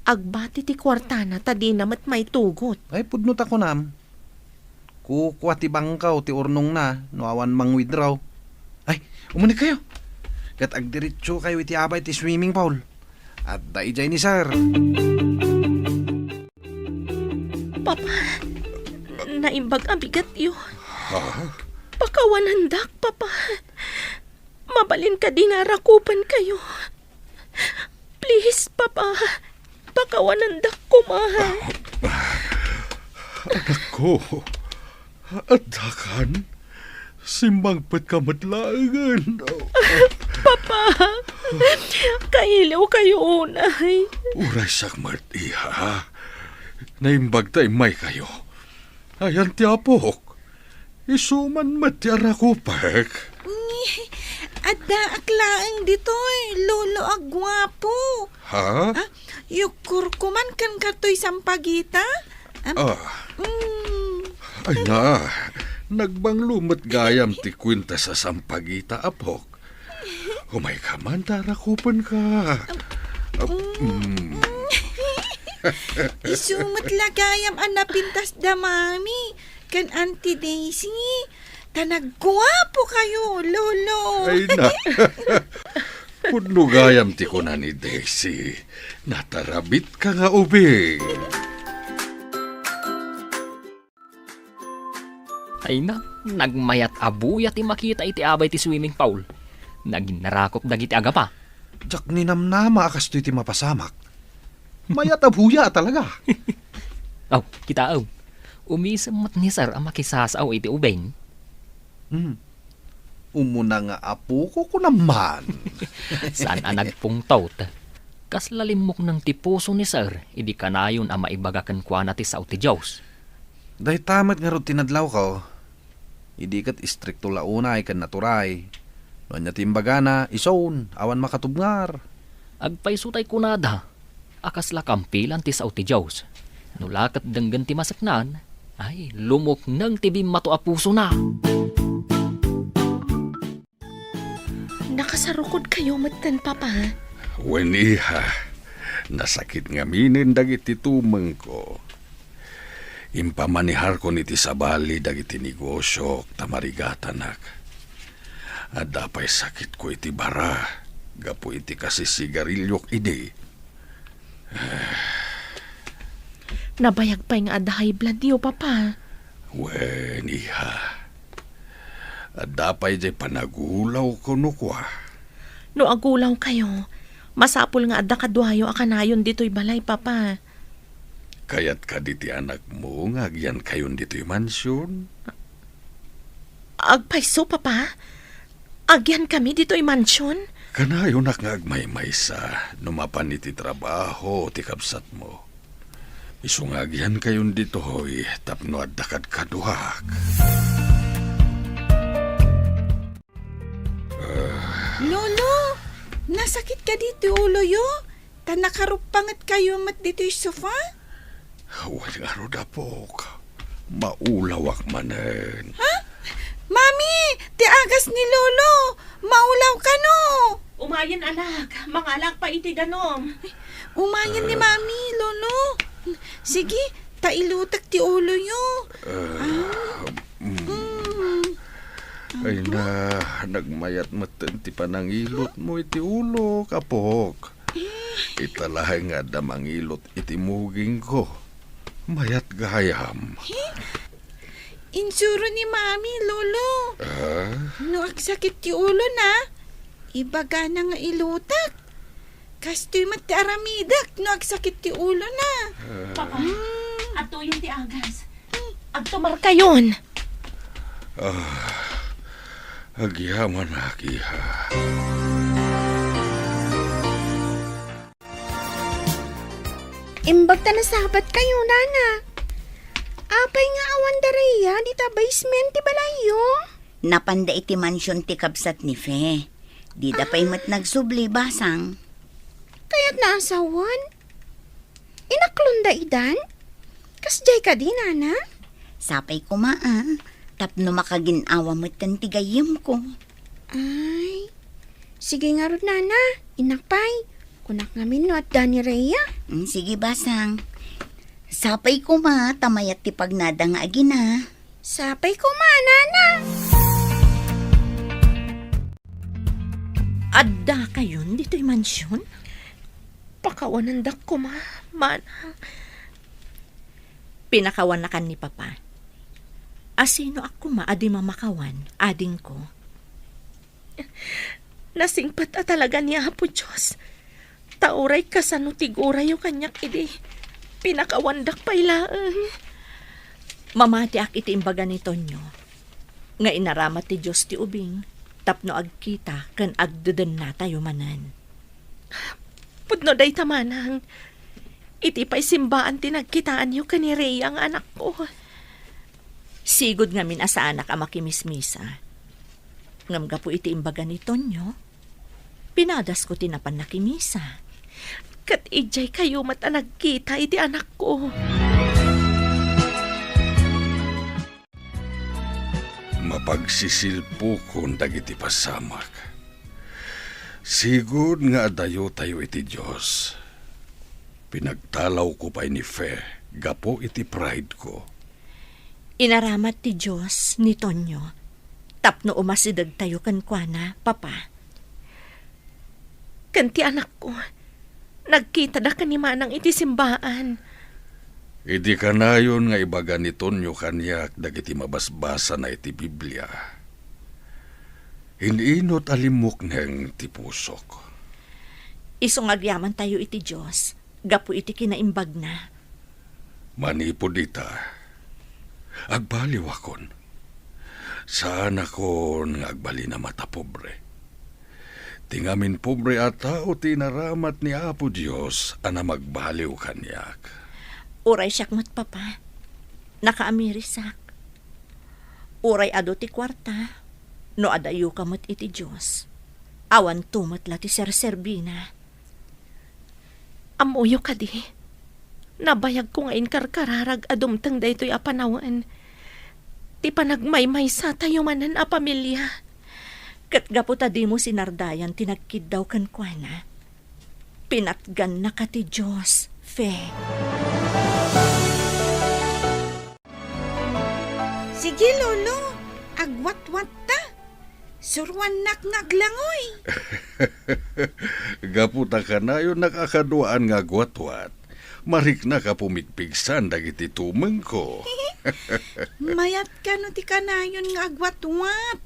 Agbati ti kuartana ta dina met maitugot. Ay, pudno ta kunam. Kukua ti bangko ti urnongna no awan mang-withdraw. Ay, umunegkayo. Ket agdiretsokayo iti abay ti swimming pool. Adda idiay ni Sir. Papa, naimbag a bigatyo. Ha? Pakawanandak, Papa. Mabalin kadi nga arakupankayo? Please, Papa. Pakawanandak koma. Anakko, addakan? Simmangpetka met laengen. Papa, kailiwkayo unay. Uray siak met, iha. Naimbag ta immaykayo. Ayan ti apok. Isu man met ti arakupek. Ngi, addaak laeng ditoy, lolo a guapo. Ha? Ah, yukkurko man ken katoy sampagita? Am, Ah. mm. Ay na, nagbanglo met gayam ti kuenta sa sampagita, apok. Umayka man, ta arakupenka. Ah, mm. Isu met la gayam a napintas da Mami ken Auntie Daisy. Ta nagguapokayo, Lolo. Ay na. Pudno gayam ti kuna ni Daisy. Natarabitka nga ubing. Ay na, nagmayat a buya ti makita iti abay ti swimming pool. Naginarakop dagiti agapa. Diak ninamnama a kastoy ti mapasamak. Mayat a buya a talaga. Aw, kitaem. Umisem met ni Sir a makisasao iti ubing. Hmm. Umuna nga apoko, kunam man. Saan a nagpungtot. Kasla limmukneng ti puso ni Sir idi kanayon a maibaga kenkuana ti sao ti Dios. Dayta met ngarud ti nadlawko. Idi ket istrikto la unay ken naturay. No ania ti imbagana, isun, awan makatubngar. Agpayso tay kunada a kasla kampilan ti sao ti Dios. No la ket denggen ti maseknan, ay, lumukneng ti bimmato a pusona. Nakasarukodkayo metten, Papa? Wen, iha. Nasakit ngaminen dagiti tumengko. Impamaniharkon iti sabali dagiti negosiok ta marigatanak. Adda pay sakitko iti bara gapu iti kasisigariliok idi. Nabayag pay nga adda high bloodyo, Papa. Wen, iha. Adda pay diay panagulawko no kua. No agulawkayo, masapul nga adda kaduayo a kanayon ditoy balay, Papa. Kayat kadi ti anakmo nga agyankayon ditoy mansion? Agpayso, Papa. Agyankami ditoy mansion? Kanayonak nga agmaymaysa no mapan iti trabaho ti kabsatmo. Isu nga agihankayon ditoy tapno adda kadkaduak. Ah. Lolo, nasakit kadi ti uloyo? Ta nakaruppangetkayo met ditoy sofa? Wen ngarud, apok. Maulawak manen. Ha? Mami, ti agas ni Lolo! Maulaw kano! Umayen, anak. Mangalak pa iti danum. Umayen ni Ah. Mami, Lolo. Sige, ta ilutek ti uloyo. Ah, Ah. mm. Mm. Ay na, nagmayat metten ti panangilotmo iti ulok, apok. Ita laeng nga adda mangilot iti mugingko. Mayat gayam. Insuro ni Mami, Lolo. Ah? No agsakit ti ulona, ibagana nga ilutek. Kastoy met ti aramidek no agsakit ti ulona. Ah. Papa, Mm. adtoyen ti agas. Agtumarkayon. Ah, agyamanak, iha. Imbag ta nasabatkayo, nana. Apay nga awan da Rhea dita basement ti balayyo? Napanda iti mansion ti kabsat ni Fe. Dida pay Ah. met nagsubli, basang. Kayat naasawan? Inaklon da idan? Kasdiay kadi, nana? Sapay koma, a, tapno makagin-awa metten ti gayyemko. Ay, sige ngarud, nana. Innak pay. Kunak ngamin no adda ni Rhea. Mm, sige, basang. Sapay koma, ta mayat ti pagnada nga agina. Sapay koma, nana. Addakayon ditoy mansion? Pakawanandak koma, manang. Pinakawannakan ni Papa. Asinoak koma a di mamakawan, adingko? Nasingpet a talaga ni Apo Dios. Ta uray kasano ti gurayo kaniak idi pinakawandak pay laeng. Mamatiak iti imbaga ni Tonyo nga inaramat ti Dios ti ubing tapno agkita ken agdedennatayo manen. Pudno dayta, manang. Iti pay simbaan ti nagkitaanyo ken ni Rhea nga anakko. Sigud ngamin a saanak a makimismisa. Ngem gapu iti imbaga ni Tonyo, pinadasko ti napan nakimisa. Ket idiay kayo met a nagkita iti anakko. Mapagsisilpokon dagiti pasamak. Sigud nga adayotayo iti Dios. Pinagtalawko pay ni Fe gapu iti pride ko. Inaramat ti Dios ni Tonyo tapno umasidegtayo kenkuana, Papa. Ken ti anakko, nagkitada ken ni Manang iti simbaan. Idi kanayon nga ibaga ni Tonyo kaniak dagiti mabasbasana iti Biblia, in-inot a limmukneng ti pusok. Isu nga agyamantayo iti Dios gapu iti kinaimbagna. Manipud ita, agbaliwakon. Saanakon nga agbalin a matapobre. Ti ngamin pobre a tao ti inaramat ni Apo Dios a namagbaliw kaniak. Uray siak met, Papa, nakaamirisak. Uray adu ti kuarta, no adayoka met iti Dios, awanto met la ti serserbina. Ammoyo kadi, nabayagko nga inkarkararag a dumteng daytoy a panawen ti panagmaymaysatayo manen a pamilia. Ket gapu ta dimo sinardayan ti nagkiddaw kenkuana, pinatgannaka ti Dios, Fe. Sige, Lolo, agwatwatta. Suruannak nga aglangoy. Gapu ta kanayonnak a kaduaan nga agwatwat, mariknak a pumigpigsan dagiti tumengko. Mayat kano ti kanayon nga agwatwat,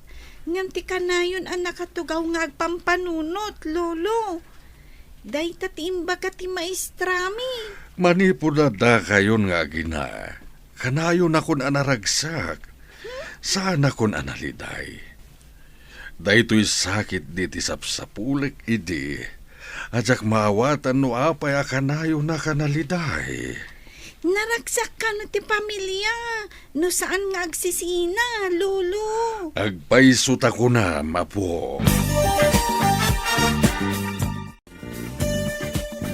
ngem ti kanayon a nakatugaw nga agpampanunot, Lolo. Dayta ti imbaga ti maestrami. Manipud addakayon nga agina, kanayonakon a naragsak, saanakon a naliday. Daytoy sakit diti sapsapulek idi, a diak maawatan no apay a kanayon a kanaliday. Naragsak kano ti pamilia no saan nga agsisina, Lolo? Agpayso ta kunam, apo.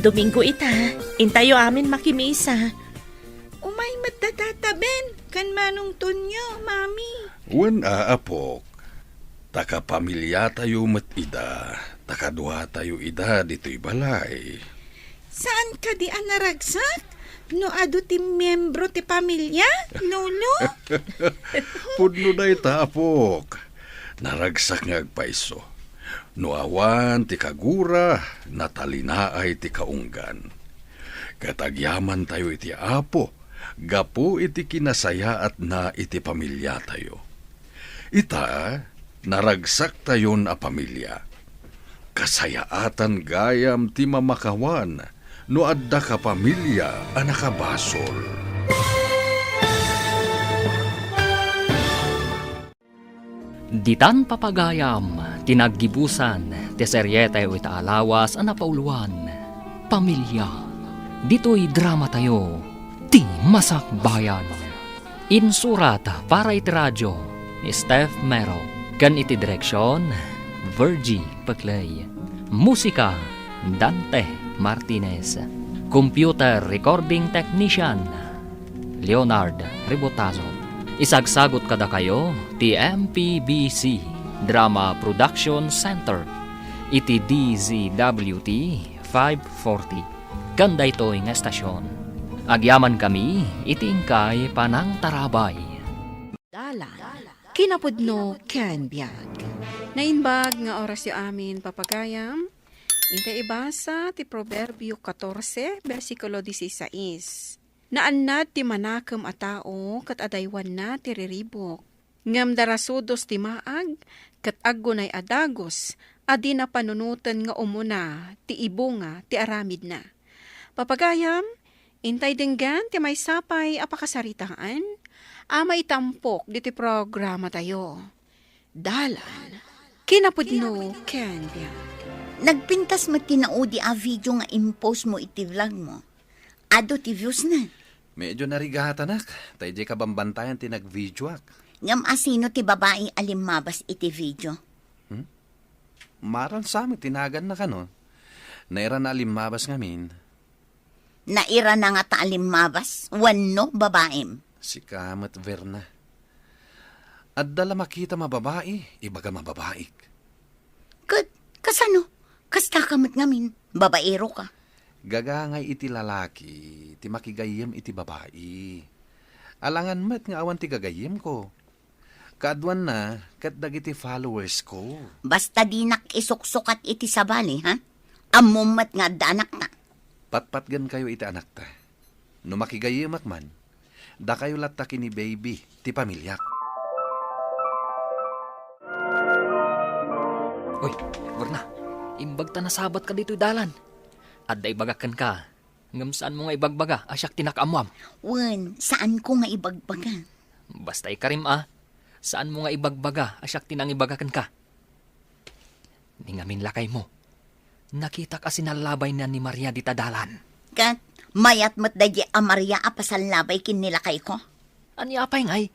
Domingo ita, intayo amin makimisa. Umay met da Tata Ben ken Manong Tonyo, Mami. Wen a, apok. Ta kapamiliatayo met ida, ta kaduatayo ida ditoy balay. Saan kadi a naragsak no adu ti miembro ti pamilia, Lolo? Pudno dayta, apok. Naragsak nga agpayso. No awan ti kagura, natalinaay ti kaunggan. Ket agyamantayo iti Apo gapu iti kinasayaatna iti pamiliatayo. Ita, naragsaktayon a pamilia. Kasayaatan gayam ti mamakawan no adda kapamilia a nakabasol. Ditan papagayam ti naggibusan ti serietayo ita a lawas a napauloan, Pamilia. Ditoy dramatayo, Ti Masakbayan. Insurat para iti radio ni Steph Mero ken iti direksion, Virgie Peclay. Musika, Dante Martinez. Computer recording technician, Leonard Ribotazo. Isagsagot kadakayo ti M P B C Drama Production Center iti D Z W T five forty. Ken daytoy nga estasion, agyamankami iti inkay panangtarabay. Dalan, kinapudno ken biag. Naimbag nga orasyo amin, papagayam. Inka ibasa ti Proverbio katorse, bersikulo dieciséis. Naannad ti manakem a tao ket adaywanna ti riribuk. Ngem darasudos ti maag ket aggunay a dagus a dina panunoten nga umuna ti ibunga ti aramidna. Papagayam, intay denggen ti maysa pay a pakasaritaan a maitampok ditoy programatayo. Dalan, kinapudno ken biag. Nagpintas met ti naudi a video nga impost mo iti vlog mo. Adu ti views na. Medyo narigatanak, ta idiay kabambantayan ti nagvideoak. Ngem asino ti babai a limmabas iti video? Hmm? Maran sa met ti naganna kano. Nairana a limmabas ngamin. Nairana ngata a limmabas? Wenno babaim? Sika met, Verna. Adda la makitam a babai, ibagam a babaik. Ket kasano? Kasta ka met ngamin, babaero ka. Gagangay iti lalaki ti makigayyem iti babai. Alangan met nga awan ti gagayyemko. Kaaduanna ket dagiti followers ko. Basta dinak isuksukat iti sabali, ha? Ammom met nga adda anakta. Patpatgenkayo iti anakta. No makigayyemak man, dakayo latta ken ni baby ti pamiliak. Uy, Verna, imbag ta nasabatka ditoy dalan. Adda ibagak kenka, ngem saanmo nga ibagbaga a siak ti nakaammoam. Wen, saanko nga ibagbaga. Basta ikarim a, saanmo nga ibagbaga a siak ti nangibaga kenka. Ni ngamin lakaymo, nakitak a sinallabay ni Maria dita dalan. Ket mayat met daydiay a Maria a pasallabay ken ni lakayko? Ania pay ngay?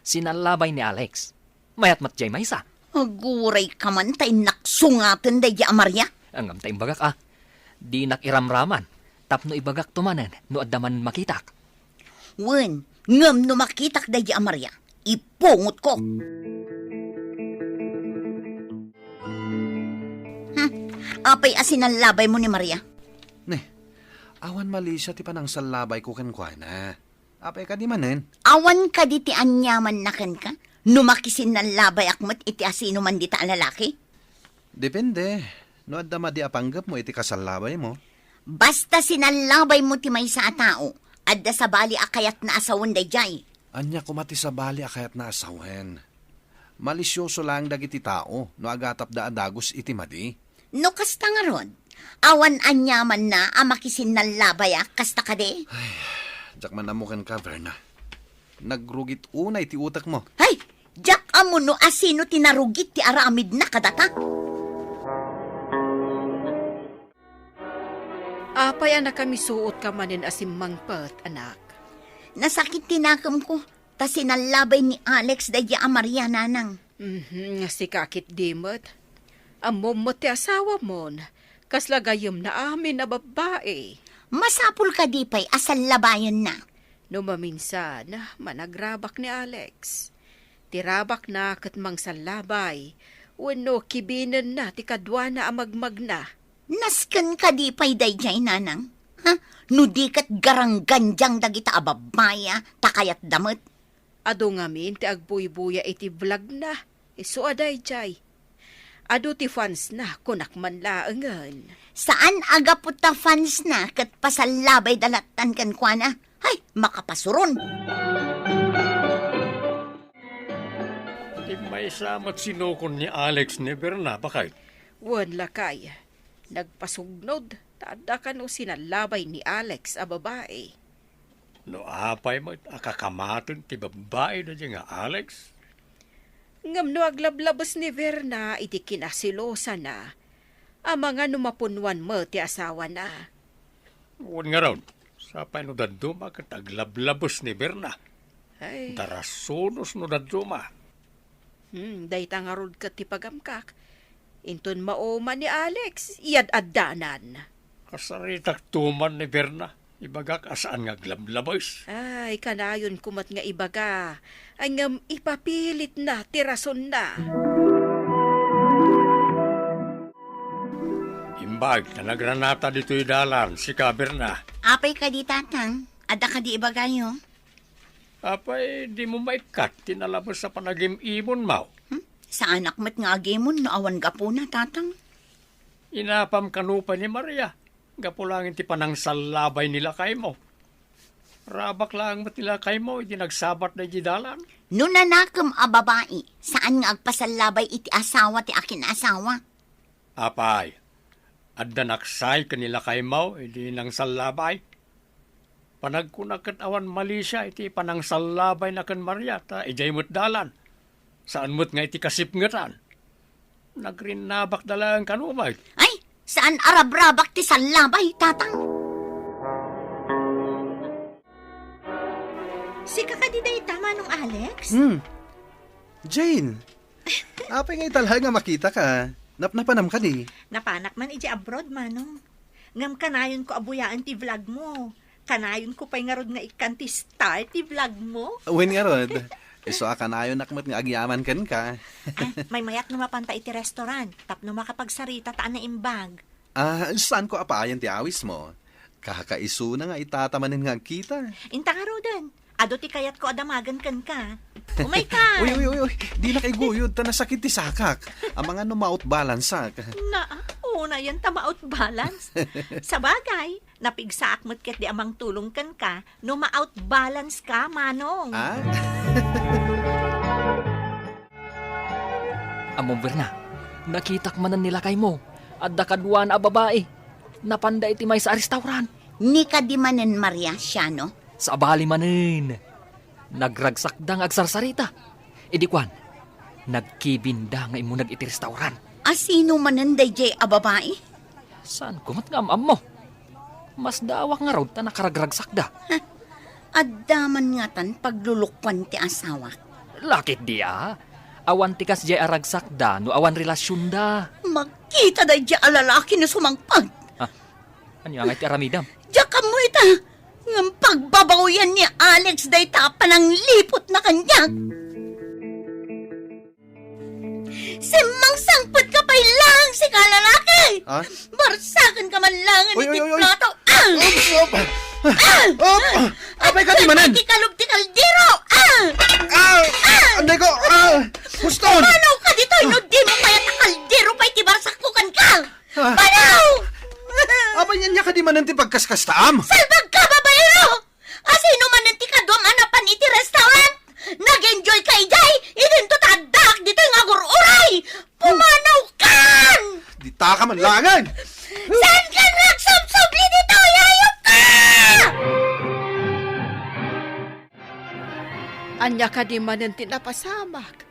Sinallabay ni Alex. Mayat met diay maysa. Aguray ka man ta innak sungaten daydiay a Maria. Ngem ta imbagak a, dinak iramraman tapno ibagakto manen no adda manen makitak. Wen, ngem no makitak daydiay a Maria, ipungotko. Hmm, apay a sinallabay mo ni Maria? Ne, awan malisia ti panangsallabayko kenkuana. Apay kadi manen? Awan kadi ti aniamanna kenka? No makisinnallabayak met iti asino man dita a lalaki? Depende. No adda madi a panggepmo iti kasallabaymo. Basta sinallabay mo ti maysa a tao, adda sabali a kayatna a sawen daydiay. Ania koma ti sabali a kayatna a sawen? Malisioso laeng dagiti tao no agatapda a dagus iti madi. No kasta ngarud, awan aniamanna a makisinnallabay a kasta kadi? Ay, diak man ammo kenka, Verna. Nagrugit unay ti utekmo. Ay! Diak ammo no asino ti narugit ti aramidna kadata. Apay a nakamisuotka manen a simmangpet, anak? Nasakit ti nakemko, ta sinallabay ni Alex daydiay a Maria, nanang. Mhm, sika ketdi met. Ammom met ti asawamon. Kasla gayyemna amin a babbai. Masapul kadi pay a sallabayenna? No maminsan, managrabak ni Alex. Ti rabakna ket mangsallabay, wenno kibinenna ti kaduana a magmagna. Nasken kadi pay daydiay, nanang? Ha? No di ket garanggandiang dagita a babbai, a, ta kayatda met. Adu ngamin ti agbuybuya iti vlogna. Isu a daydiay. Adu ti fansna, kunak man laengen. Saan a gapu ta fansna ket pasallabayda lattan kenkuana. Hay, makapasuron! Di maysa met sinukon ni Alex ni Berna, bakay? Wen, lakay. Nagpasugnod, ta adda kano sinallabay ni Alex a babai. No apay met a kakamaten ti babbai daydiay nga Alex? Ngem no aglablabes ni Verna iti kinaselosana, amangan no mapunnuan met ti asawana. Wen ngarud, sapay no dadduma ket aglablabes ni Verna. Ay. Darasonos no dadduma. Hmm, dayta ngarud ket ti pagamkak. Inton mauma ni Alex, iyad-addanan. Kasaritak tuman ni Berna. Ibagak a saan nga aglablabes. Ay, kanayon ko met nga ibaga. Ay, ngem ipapilitna ti rasonna. Imbag ta nagranata ditoy dalan, sika, Berna. Apay kadi, Tatang? Adda kadi ibagayo? Apay, dimo maikkat ti nalabes a panagim-imonmo? Hmm? Saanak met nga agimon no awan gapuna, Tatang. Inapam kano pay ni Maria, gapu laeng iti panangsallabay ni lakaymo. Rabak laeng met ni lakaymo idi nagsabat daydi dalan. No nanakem a babai, saan nga agpasallabay iti asawa ti akin-asawa? Apay, adda naksay ken ni lakaymo idi nangsallabay? Panagkunak ket awan malisia iti panangsallabayna ken Maria, ta idiay met dalan. Saan met nga iti kasipngetan. Nagrinnabakda laeng kano met. Ay, saan a rabrabak ti sallabay, Tatang. Sika kadi dayta, Manong Alex? Hmm. Jane, apay nga italay nga makitaka? Napnapanam kadi? Napanak man idiay abroad, Manong. Ngem kanayonko a buyaen ti vlog mo. Kanayonko pay ngarud nga ikkan ti star ti vlog mo. Wen ngarud, isu a kanayonak met nga agyaman kenka. Ah, maymayat no mapanta iti restaurant, tapno makapagsarita ta a naimbag. Ah, saanko a paayan ti awismo. Kakaisuna nga itata manen nga agkita. Inta ngaruden, adu ti kayatko a damagen kenka. Umayka! Uy, uy, uy, uy. Dinak iguyod ta nasakit ti sakak. Amangan no ma-out balanceak. Na, unayen ta ma-out balance. Sabagay, napigsaak met ketdi a mangtulong kenka no ma-out balance ka, Manong. Ah? Ammom, Verna, nakitak manen ni lakaymo. Adda kaduana a babai. Napanda iti maysa a restaurant. Ni kadi manen, Maria, siano? Sabali manen. Nagragsakda nga agsarsarita. Idi kuan, nagkibinda nga immuneg iti restaurant. A sino manen daydiay a babai? Saanko met nga am-ammo. Masdaawak ngarud ta nakaragragsakda. Huh. Adda man ngatan paglulukuan ti asawak. Lakit dia. Awan ti kasdiay a ragsakda no awan relasionda. Makita daydiay a lalaki no sumangpet. Ha? Ania ngay ti aramidem? Diak ammo ita. Ngem pagbabawian ni Alex dayta a panangliputna kaniak. Simmangsangpetka pay laeng, sika a lalaki! Ah? Barsakenka man laeng iti plato! Ah! Oops! Op! Ah! Op! Apay ka, di manen! Agpay ti kalub ti kaldero! Ah! Ah! Ah! Anday ko! Ah! Huston! Pumanaw ka ditoy no dimo pay a kaldero pay ti barsakko kenka! Ah! Panaw! Apay nga ania ka di manen ti pagkaskastaam? Salbagka, babaero! A sino manen ti kaduam a napan iti restaurant? Nag-enjoy ka idiay, idinto ta addaak ditoy nga agur-uray! Pumanaw kan! Dita ka man laeng! Saan kan nga agsubsubli ditoy? Ayop ka! Ania kadi manen ti napasamak?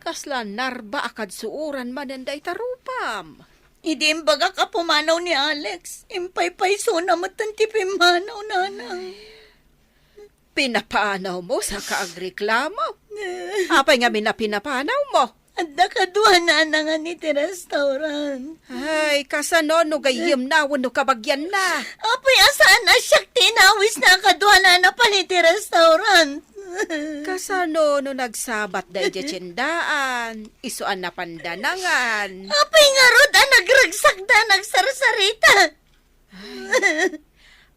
Kasla narba a kadsuoran manen dayta rupam. Idi imbagak a pumanaw ni Alex, impaypaysona metten ti pimmanaw, nanang. Pinapanawmo saka agreklamo? Apay ngamin a pinapanawmo? Adda kaduana, nanang, iti restaurant. Ay, kasano no gayyemna wenno kabagianna? Apay a saan a siak ti inawisna a kaduana a napan iti restaurant? Kasano no nagsabatda idiay tiendaan, isu a napanda nangan? Apay ngarud a nagragsakda a nagsarsarita? Ay,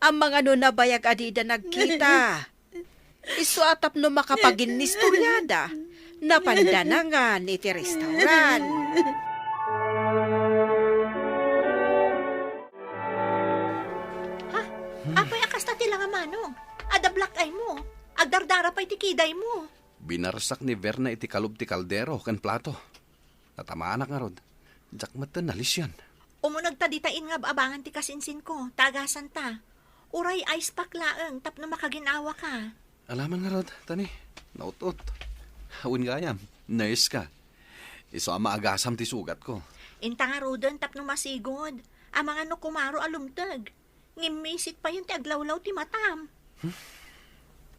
amangan no nabayag a dida nagkita. Isu a tapno makapaginnistoriada, napanda nangan iti restaurant. Ha? Apay a kasta ti langa, manong? Adda black eye mo. Agdardara pay ti kidaymo. Binarsak ni Verna iti kalub ti kaldero ken plato. Natamanak ngarud. Diak metten nalisian. Umunegta dita inngab-abangan ti kasinsinko, ta agasanta. Uray ice pack laeng tapno makagin-awaka. Alaman ngarud, Tani. Naut-ot. Wen gayam, nurse ka. Isu a maagasam ti sugatko. Inta ngaruden tapno masigud. Amangan no kumaro a lumteg. Ngimmisit payen ti aglawlaw ti matam. Hmm?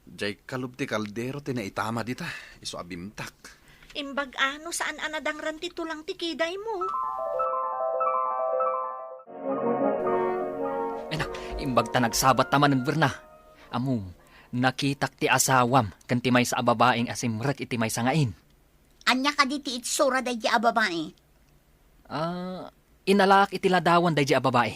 Diay kalub ti kaldero ti naitama dita, isu a bimtak. Imbag-a no saan a nadangran ti tulang ti kidaymo. Ay na, imbag ta nagsabatta manen, Verna. Ammom, nakitak ti asawam ken ti maysa a babaeng asimrek iti maysa nga inn. Ania kadi ti itsura daydi a babai? Ah, inalaak iti ladawan daydi a babai.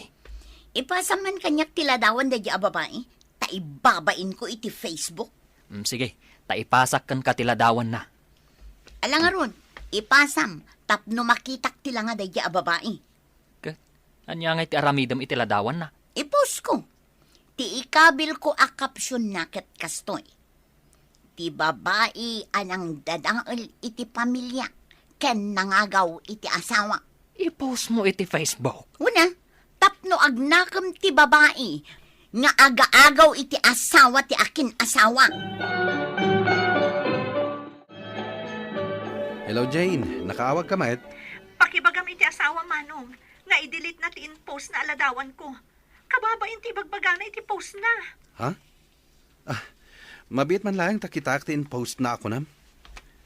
Ipasam man kaniak ti ladawan daydi a babai, ta ibabainko iti Facebook. Mm, sige, ta ipasak kenka ti ladawanna. Ala ngarud, ipasam tapno makitak ti langa daydi a babai. Ket, ania ngay ti aramidem iti ladawanna? Iposko. Ti ikabilko a captionna ket kastoy, "Ti babai a nangdadael iti pamilia ken nangagaw iti asawa." Ipost mo iti Facebook? Una, tapno agnakem ti babai nga agaagaw iti asawa ti akin-asawa. Hello, Jane. Nakaawag ka met? Pakibagam iti asawa, Manong, nga i-delete na ti in-post na a ladawan ko. Kababain ti ibagbagana iti post na. Ha? Ah, mabiit man laeng ta kitaak ti in-post na a kunam.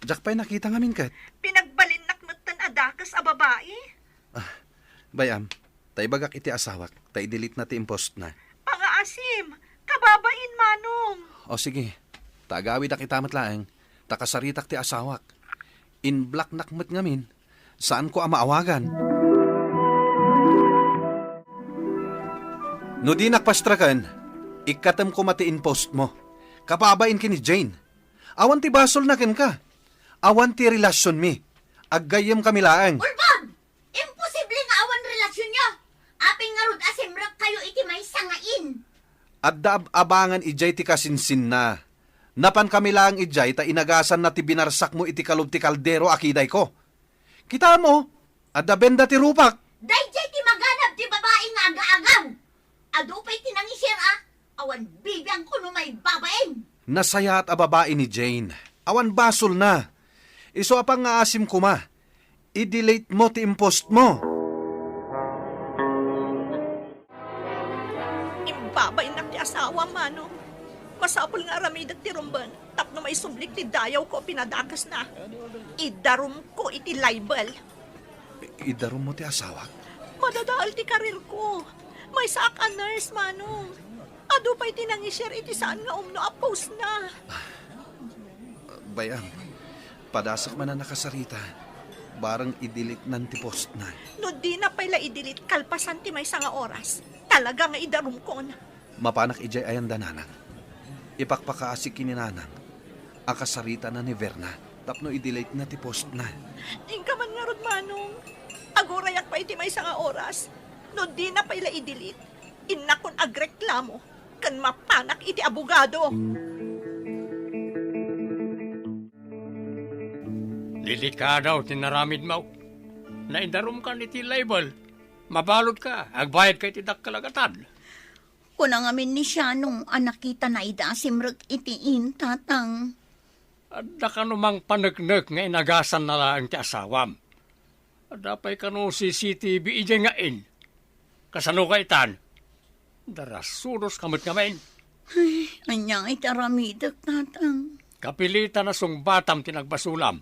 Diak pay nakita ngamin ket. Pinagbalinnak metten a dakes a babai. Ah, bay-am, ta ibagak iti asawak, ta i-delete na ti in-post na. Pangaasim, kababain, Manong. O sige, ta agawidak ita met laeng, ta kasaritak ti asawak. In-blocknak met ngamin, saanko a maawagan. No dinak pastreken, ikkatem koma ti in-post mo. Kababain ken ni Jane. Awan ti basolna kenka. Awan ti relasionmi. Aggayyemkami laeng. Ulbod! Imposible nga awan relasionyo. Apay ngarud a simrekkayo iti maysa nga inn? Adda ab-abangan idiay ti kasinsinna. Napankami laeng idiay ta inagasanna ti binarsakmo iti kalub ti kaldero a kidayko. Kitamo, adda benda ti rupak. Daydiay ti maganab ti babai nga agaagaw. Adu pay ti nangisir a, awan bibiangko no maibabain. Nasayaat a babai ni Jane. Awan basolna. Isu a pangngaasim koma, i-delete mo ti in-post mo. Imbabainnak ti asawam, Manong. Masapul nga aramidek ti rumben tapno maisublik ti dayawko a pinadakesna. Idarumko iti libel. I-, idarum mo ti asawak? Madadael ti karirko. Maysaak a nurse, Manong. Adu pay ti nangi-share iti saan nga umno a post na. Bay-am, padasek man a nakasarita. Bareng i-delete nan ti post na. No dina pay la i-delete kalpasan ti maysa nga oras, talaga nga idarumkon. Mapanak idiay ayanda, Nanang. Ipakpakaasi ken ni Nanang a kasaritana ni Verna tapno i-delete na ti post na. Inka man ngarud, Manong. Agurayak pay iti maysa nga oras. No dina pay la i-delete, innakon agreklamo ken mapanak iti abogado. Delikado ti naramidmo. Naidarumkan iti libel. Mabaludka, agbayadka iti dakkel a gatad. Kuna ngamin ni Sianong a nakitana ida a simrek iti inn, Tatang. Adda kano mangpaneknek nga inagasanna laeng ti asawam? Adda pay kano C C T V idiay nga inn? Kasano kaitan? Darasudoska met ngamin. Ay, ania nga iti aramidek, Tatang? Kapilitan a sungbatam ti nagbasolam.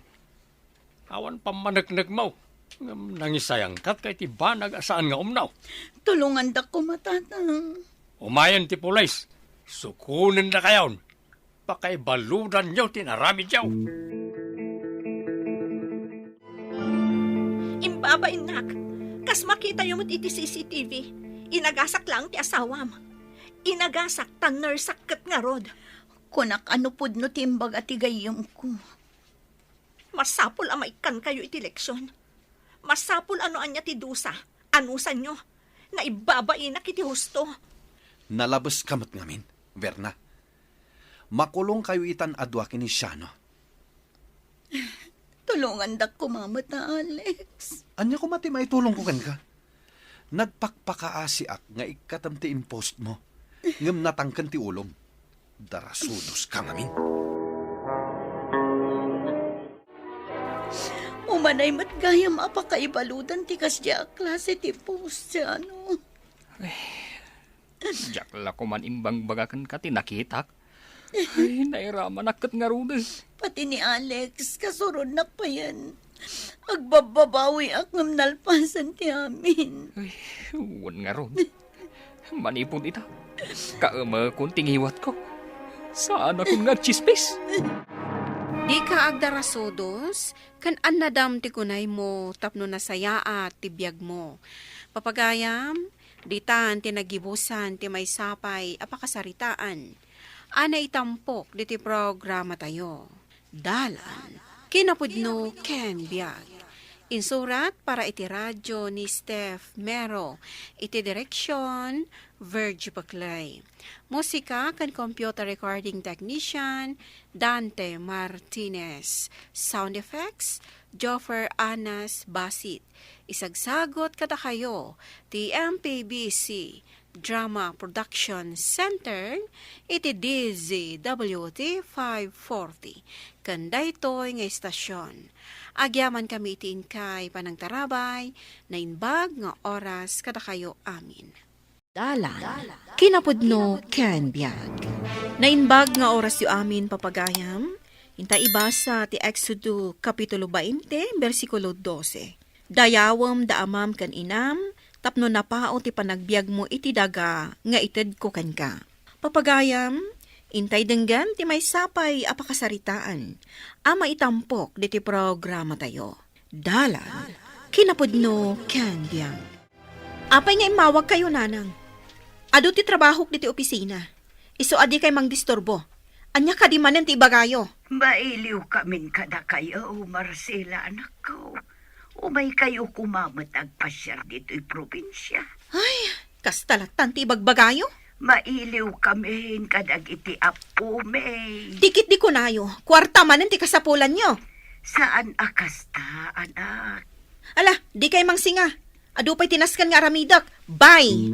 Awan pammaneknekmo. Ngem nangisayangkatka iti banag a saan nga umno. Tulongandak koma, Tatang. Umayen ti pulis. Sukonendakayon. Pakaibaludanyo ti inaramidyo. Imbabainnak, kas makitayo met iti C C T V, inagasak laeng ti asawam. Inagasak ta nurseak ket ngarud. Kunak a no pudno ti imbaga ti gayyemko. Masapul a maikkankayo iti leksion. Masapul a no ania ti dusa, anusanyo. Naibabainak iti husto. Nalabeska met ngamin, Verna. Makulongkayo itan a dua ken ni Siano. Tulongandak koma met, Alex. Ania koma ti maitulongko kenka? Nagpakpakaasiak nga ikkatem ti impostmo, ngem natangken ti ulom. Darasudoska ngamin. Umanay met gayam a pakaibaludan ti kasdiay a klase ti post, Siano. Diak la koman imbangbaga kenka ti nakitak. Ay, nairamanak ket ngaruden. Pati ni Alex, kasurodnak payen. Agbabbabawiak ngem nalpasen ti amin. Ay, wen ngarud. Manipud ita, kaemekon ti ngiwatko. Saanakon nga agtsismis. Dika agdarasudos, ken annadam ti kunaymo tapno nasayaat ti biagmo. Papagayam, ditan ti naggibusan ti maysa pay a pakasaritaan a naitampok ditoy programatayo. Dalan, kinapudno ken biag. Insurat para iti radyo ni Steph Mero, iti direksyon, Virgie Paclay. Musika ken computer recording technician, Dante Martinez. Sound effects, Joffer Anas Basit. Isagsagot kadakayo ti M P B C Drama Production Center iti D Z W T five forty, ken daytoy nga istasyon. Agyamankami iti inkay panangtarabay, naimbag nga oras kadakayo amin. Dalan, kinapudno ken biag. Naimbag nga orasyo amin, papagayam, inta ibasa ti Exodo Kapitulo twenty, bersikulo dose. Dayawem da amam ken inam tapno napao ti panagbiagmo iti daga nga itedko kenka. Papagayam, intay denggem ti maysa pay a pakasaritaan a maitampok ditoy programatayo. Dalan, kinapudno ken biag. Apay nga immawagkayo, nanang? Adu ti trabahok ditoy opisina. Isu a dikay mangdisturbo. Ania kadi manen ti ibagayo? Mailiwkamin kadakayo, Marcela, anakko. Umaykayo koma met agpasiar ditoy probinsia. Ay, kasta lattan ti ibagbagayo? Mailiwkamin kadagiti appomi. Ti ketdi kunayo, kuarta manen ti kasapulanyo. Saan a kasta, anak. Ala, dikay mangsinga. Adu pay ti nasken nga aramidek. Bye!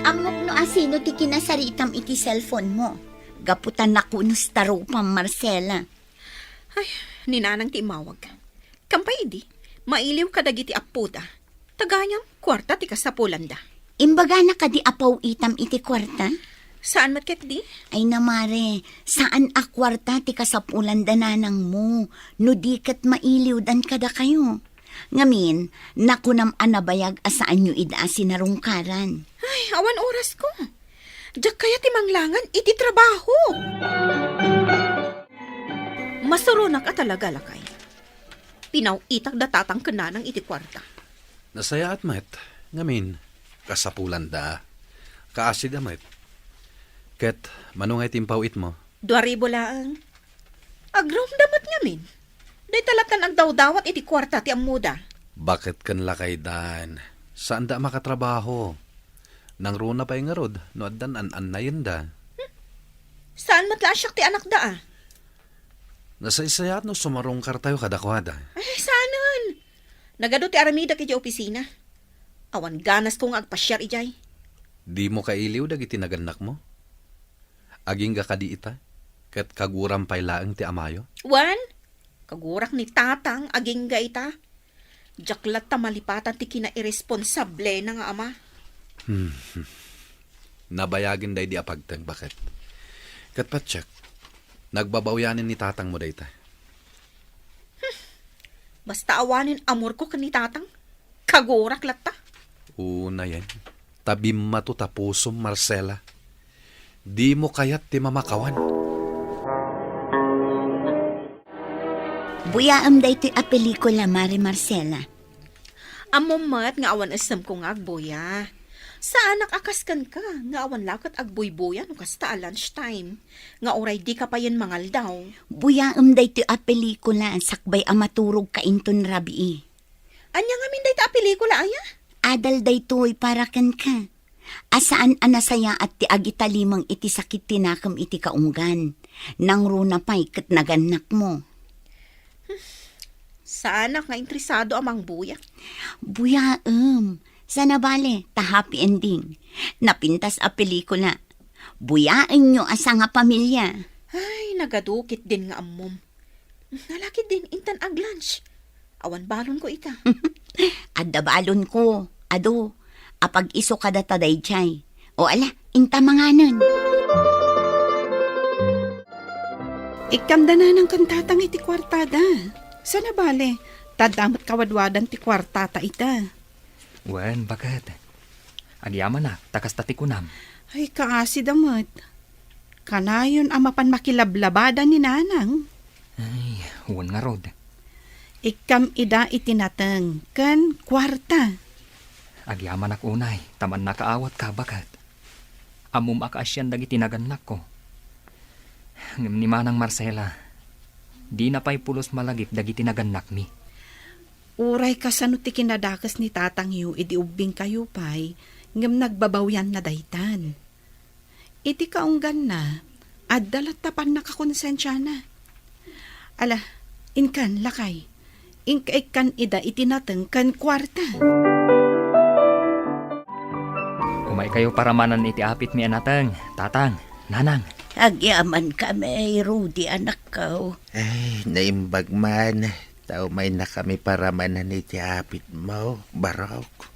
Ammok no asino ti kinasaritam iti cellphone mo. Gapu ta nakunos ta rupam, Marcela. Ay, ni nanang ti immawag. Kampay idi, mailiw kadagiti appoda. Tagayam, kuarta ti kasapulanda. Imbagana kadi a paw-itam iti kuarta? Saan met ketdi? Ay, namare, saan a kuarta ti kasapulanda nanangmo, no di ket mailiwdan kadakayo. Ngamin, nakunam a nabayag a saanyo ida a sinarungkaran. Ay, awan orasko. Diak kayat ti manglangan iti trabaho. Masuronak a talaga, lakay. Pinaw-itak da tatang ken nanang iti kuarta. Nasayaat met, ngamin, kasapulanda. Kaasida met. Ket, mano nga iti impaw-itmo? Dua ribu laeng. Agrumda met ngamin. Dayta lattan agdawdawat iti kuarta ti ammoda. Baket ken lakaydan, saanda a makatrabaho. Nangruna pay ngarud no addan an-annayenda. Hmm. Saan met la a siak ti anakda, a? Nasaysayaat no sumarungkartayo kadakuada. Ay, saanen. Nagadu ti aramidek idiay opisina. Awan ganasko nga agpasiar idiay. Dimo kailiw dagiti nagannakmo? Agingga kadi ita? Ket kaguram pay laeng ti amayo? Wen, kagurak ni Tatang agingga ita. Diak latta malipatan ti kinairesponsablena nga ama. Hmm. Nabayagen daydi a pagteng, baket. Ket patiek, nagbabawyanen ni tatangmo dayta. Basta awanen amorko ken ni Tatang, kagurak latta. Unayen, ta bimmato ta pusom, Marcela. Dimo kayat ti mamakawan. Buyaem daytoy a pelikula, Mare Marcela. Ammom met nga awan esemko nga agbuya. Saanak a kas kenka nga awan la ket agbuybuya no kasta a lunch time, nga uray dika payen mangaldaw. Buyaem daytoy a pelikula sakbay a maturogka inton rabii. Ania ngamin dayta a pelikula, aya? Adal daytoy para kenka. A saan a nasayaat ti agitalimeng iti sakit ti nakem iti kaunggan. Nangruna pay ket nagannakmo. Saanak nga interesado a mangbuya. Buyaem. Sana bale, ta happy ending. Napintas a pelikula. Buyaenyo a sangapamilya. Ay, nagadu ketdin nga ammom. Nalakid din, intan ag-lunch. Awan balonko ita. Adda balonko, adu, apag-isu kadata daydiay. O ala, inta manganen. Ikkam da nanang ken tatang iti kuartada. Sana bale, ta adda met kawadwadan ti kuartata ita. Wen, baket. Agyamanak, ta kasta ti kunam. Ay, kaasi da met. Kanayon a mapan makilablabada ni nanang. Ay, wen ngarud. Ikkam ida iti nateng ken kuarta. Agyamanak unay, ta mannakaawatka, baket. Ammom a kaasian dagiti nagannakko. Ngem ni Manang Marcela, dina pay pulos malagip dagiti nagannakmi. Uray kasano ti kinadakes ni tatangyo idi ubbingkayo pay, ngem nagbabawyanna daytan. Iti kaungganna, adda latta pannakakonsensiana. Ala, inkan, lakay. Inka ikkan ida iti nateng ken kuarta. Umaykayo paramanen iti apitmi a nateng, tatang, nanang. Agyaman kami, Rudy, anakko. Ay, naimbag man. Ta umaynakami paramanen iti apitmo, Barok.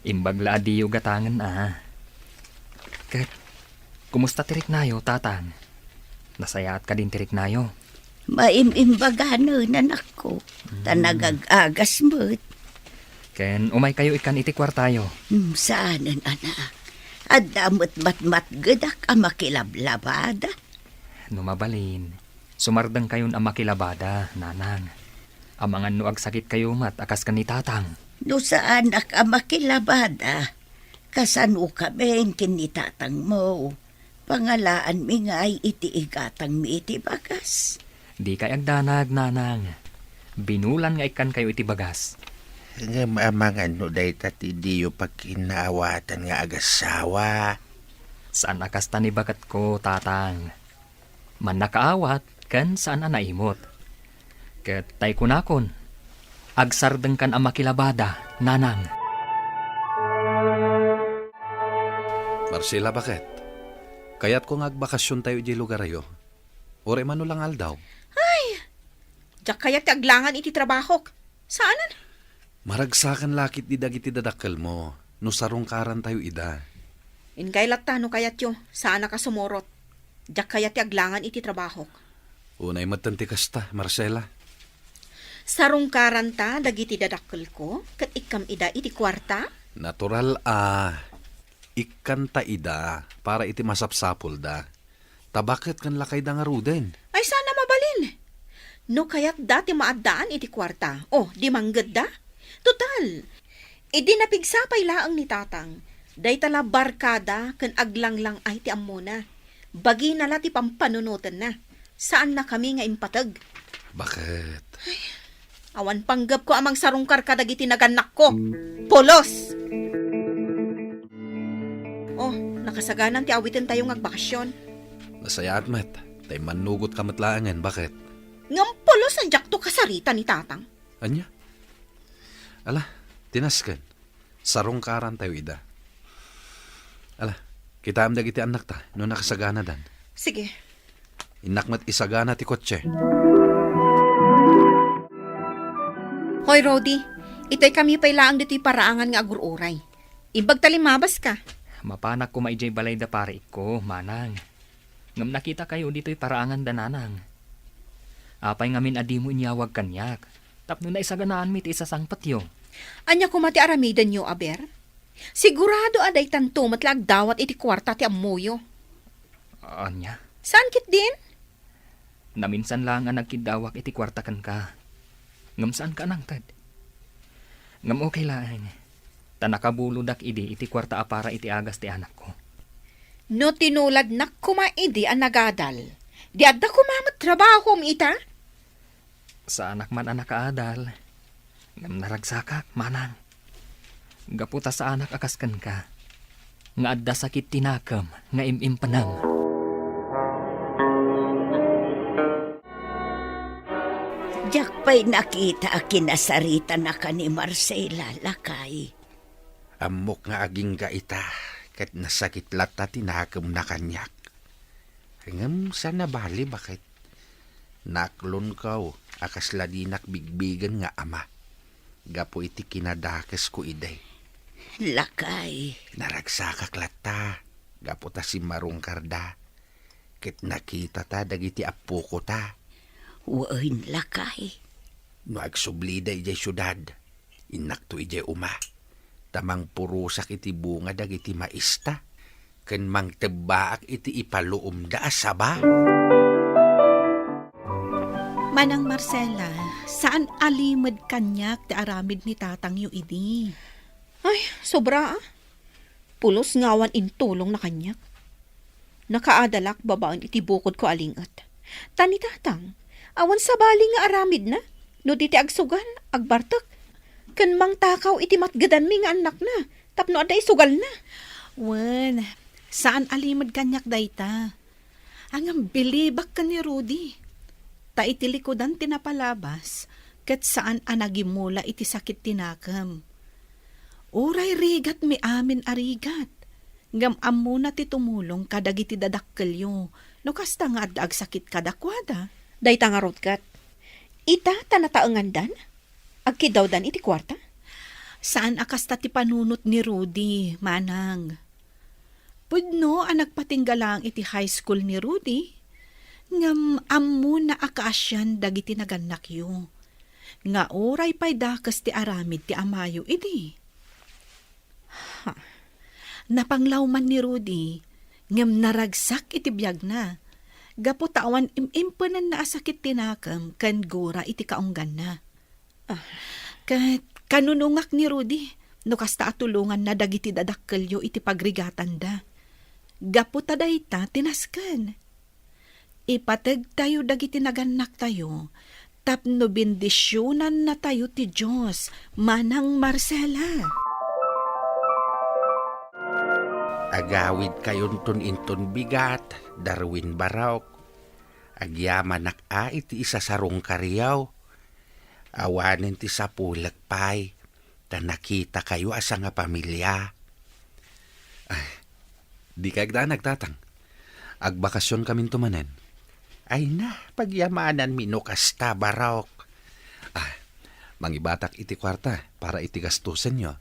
Imbag la a diyo gatangen a. Ket, kumusta ti riknayo, tatang? Nasayaat kadin ti riknayo? Maim-imbaganen, anakko. Ta Mm. nagag-agas met. Ken umaykayo ikkan iti kuartayo. Hmm, saanen, anak. Adda met matmatgedak a makilablabada. No mabalin, sumardengkayon a makilabada, nanang. Amangan no agsakitkayo met a kas ken ni tatang. No saanak a makilabada, kasano kamin ken ni tatangmo? Pangalaanmi ngay iti igatangmi iti bagas. Dikay agdanag, nanang. Binulan nga ikkankayo iti bagas. Ngem amangan no dayta ti diyo pagkinnaawatan nga agassawa. Saan a kasta ni baketko, tatang. Mannakaawat ken saan a naimot. Ket tay kunakon, agsardengkan a makilabada, nanang. Marcela, baket? Kayatko nga agbakasiontayo idiay lugarayo. Uray mano la nga aldaw. Ay! Diak kayat ti aglangan iti trabahok. Saanen? Maragsakan la ketdi dagiti dadakkelmo no sarungkarantayo ida. Inkay latta no kayatyo, saanak a sumurot. Diak kayat ti aglangan iti trabahok. Unay metten ti kasta, Marcela. Sarungkaranta dagiti dadakkelko ket ikkam ida iti kuarta? Natural a ikkanta ida para iti masapsapulda. Ta baket ken lakayda ngaruden? Ay, saan a mabalin. No kayatda ti maaddaan iti kuarta, o, di manggedda. Total, idi napigsa pay laeng ni tatang, dayta la barkada ken aglanglang-ay ti ammona. Bagina la ti pampanunotenna. Saannakami nga impateg. Baket? Awan panggepko a mangsarungkar kadagiti nagannakko. Pulos! Oh, nakasaganan ti awitentayo nga agbakasyon. Nasayaat met, ta immannugotka met laengen, baket? Ngem pulos a diakto kasarita ni tatang. Ania? Ala, tinasken. Sarungkarantayo ida. Ala, kitaem dagiti annakta no nakasaganadan. Sige. Innak met isagana ti kotse. Hoy, Rudy, itaykami pay laeng ditoy paraangan nga agur-uray. Imbag ta limmabaska. Mapanak koma idiay balay da pariikko, manang. Ngem nakitakayo ditoy paraangan da nanang. Apay ngamin a dimo inyawag kaniak? Tapno naisaganaanmi ti isasangpetyo. Ania koma ti aramidenyo, aber? Sigurado a daytanto met la agdawat iti kuarta ti ammoyo. Ania? Saan ketdin? Naminsan laeng a nagkiddawak iti kuarta kenka. Ngem saanka a nangted. Ngem okay laeng. Ta nakabulodak idi iti kuarta a para iti agas ti anakko. No tinuladnak koma idi a nagadal, di adda koma met trabahom ita? Saanak man a nakaadal. Ngem naragsakak, manang. Gapu ta saanak a kas kenka, nga adda sakit ti nakem nga im-impenem. Diak pay nakita a kinasaritanaka ni Marcela, lakay. Ammok nga agingga ita, ket nasakit latta ti nakemna kaniak. Ngem saan a bali, baket? Naaklonko a kasla dinak bigbigen nga ama gapu iti kinadakesko idi. Lakay. Naragsakak latta gapu ta simmarungkarda ket nakitata dagiti appokota. Wen, lakay. No agsublida idiay siudad, innakto idiay uma, ta mangpurosak iti bunga dagiti maista, ken mangtebbaak iti ipaluomda a saba. Manang Marcela, saan a limed kaniak ti aramid ni tatangyo idi. Ay, sobra, ah. Pulos nga awan intulongna kaniak. Nakaadalak babaen iti bukodko a ling-et. Ta ni tatang, awan sabali nga aramidna, no di ti agsugal, agbartek, ken mangtakaw iti matgedanmi nga annakna tapno adda isugalna. Wen, saan a limed kaniak dayta. Ngem bilibak ken ni Rudy. Ta iti likudan ti napalabas, ket saan a nagimula iti sakit ti nakem. Uray rigatmi amin a rigat, ngem ammona ti tumulong kadagiti dadakkelyo no kasta nga adda agsakit kadakuada. Dayta ngarud ket, ita ta nataengandan? Agkiddawdan iti kuarta? Saan a kasta ti panunot ni Rudy, manang. Pudno a nagpatingga laeng iti high school ni Rudy, ngem ammona a kaasian dagiti nagannakyo, nga uray pay dakes ti aramid ti amayo idi. Ha. Napanglawman ni Rudy, ngem naragsak iti biagna, gapu ta awan im-impenenna a sakit ti nakem ken gura iti kaungganna. Ah. Ket kanunongak ni Rudy no kasta a tulonganna dagiti dadakkelyo iti pagrigatanda. Gapu ta dayta ti nasken. Ipategtayo dagiti nagannaktayo tapno bendisionannatayo ti Dios, Manang Marcela. Agawidkayonton inton bigat, Darwin Barok. Agyamanak a iti isasarungkaryo. Awanen ti sapulek pay, ta nakitakayo a sangapamilia. Ay, dika agdanag, Tatang. Agbakasionkaminto manen. Ay na, pagyamananmi no kasta, Barok. Ah, mangibatak iti kuarta para iti gastusenyo.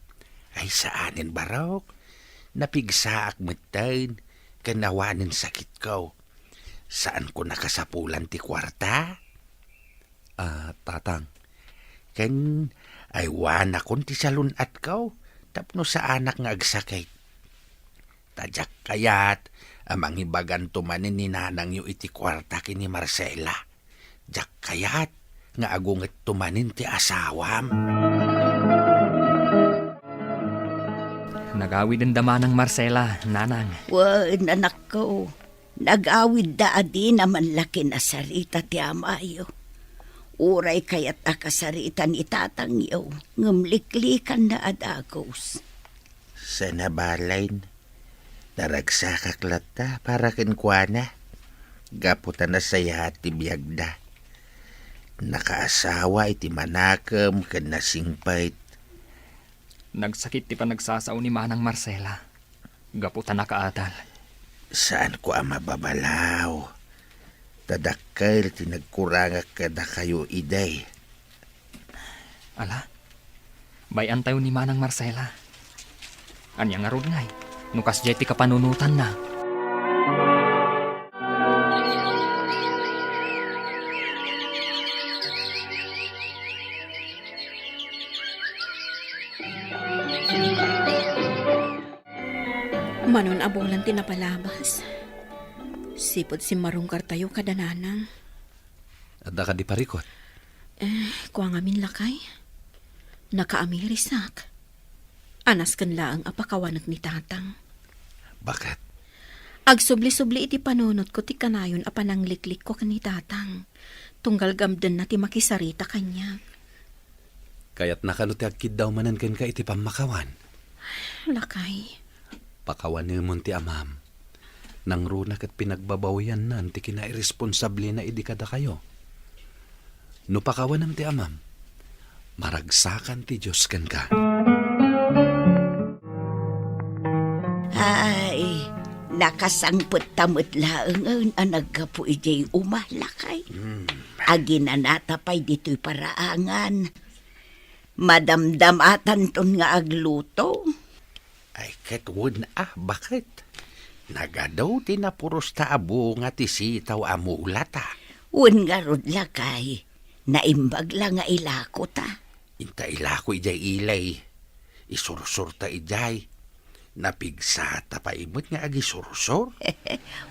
Ay, saanen, Barok. Napigsaak metten, ken awanen sakitko. Saanko nakasapulan ti kuarta? Ah, Tatang. Ken aywanakon ti salun-atko tapno saanak nga agsakit. Ta diak kayat a mangibaganto manen ni nanangyo iti kuarta ken ni Marcela. Diak kayat nga agungetto manen ti asawam. Nagawiden da manang Marcela, nanang. Wen, anakko. Nagawidda a dina man la kinasarita ti amayo. Uray kayat a kasarita ni tatangyo, ngem liklikanna a dagus. Saan a balen, naragsakak latta para kenkuana, gapu ta nasayaat ti biagda. Nakaasawa iti manakem ken nasingpet. Nagsakit ti panagsasao ni Manang Marcela gapu ta nakaadal. Saanko a mababalaw. Ta dakkel ti nagkurangak kadakayo idi. Ala, bay-antayo ni Manang Marcela. Ania ngarud ngay, no kasdiay ti kapanunotanna? Manon a bulan ti napalabas. Sipud simmarungkartayo kada nanang. Adda kadi parikut? Eh, kua ngamin lakay. Nakaamirisak. Anasken laeng a pakawanek ni tatang. Bakit? Agsubli-subli iti panunotko ti kanayon a panangliklikko ken ni tatang. Tunggal gamdenna ti makisarita kaniak. Kayatna kano ti agkiddaw manen kenka iti pammakawan? Lakay. Pakawanemon ti amam. Nangruna ket pinagbabawiannan ti kinairesponsablena idi kadakayo. No pakawanem ti amam, maragsakan ti Dios kenka. Ay, nakasangpet ta met laengen a naggapu idiay uma, lakay. Hmm. Aginanata pay ditoy paraangan. Madamdamatanton nga agluto. Ay, ket wen a, baket? Nagadu ti napurosta a bunga ti sitaw a mulata. Wen ngarud, lakay, naimbag la nga ilakota. Inta ilako idiay ilay. Isursurta idiay. Napigsata pay met nga agisursor.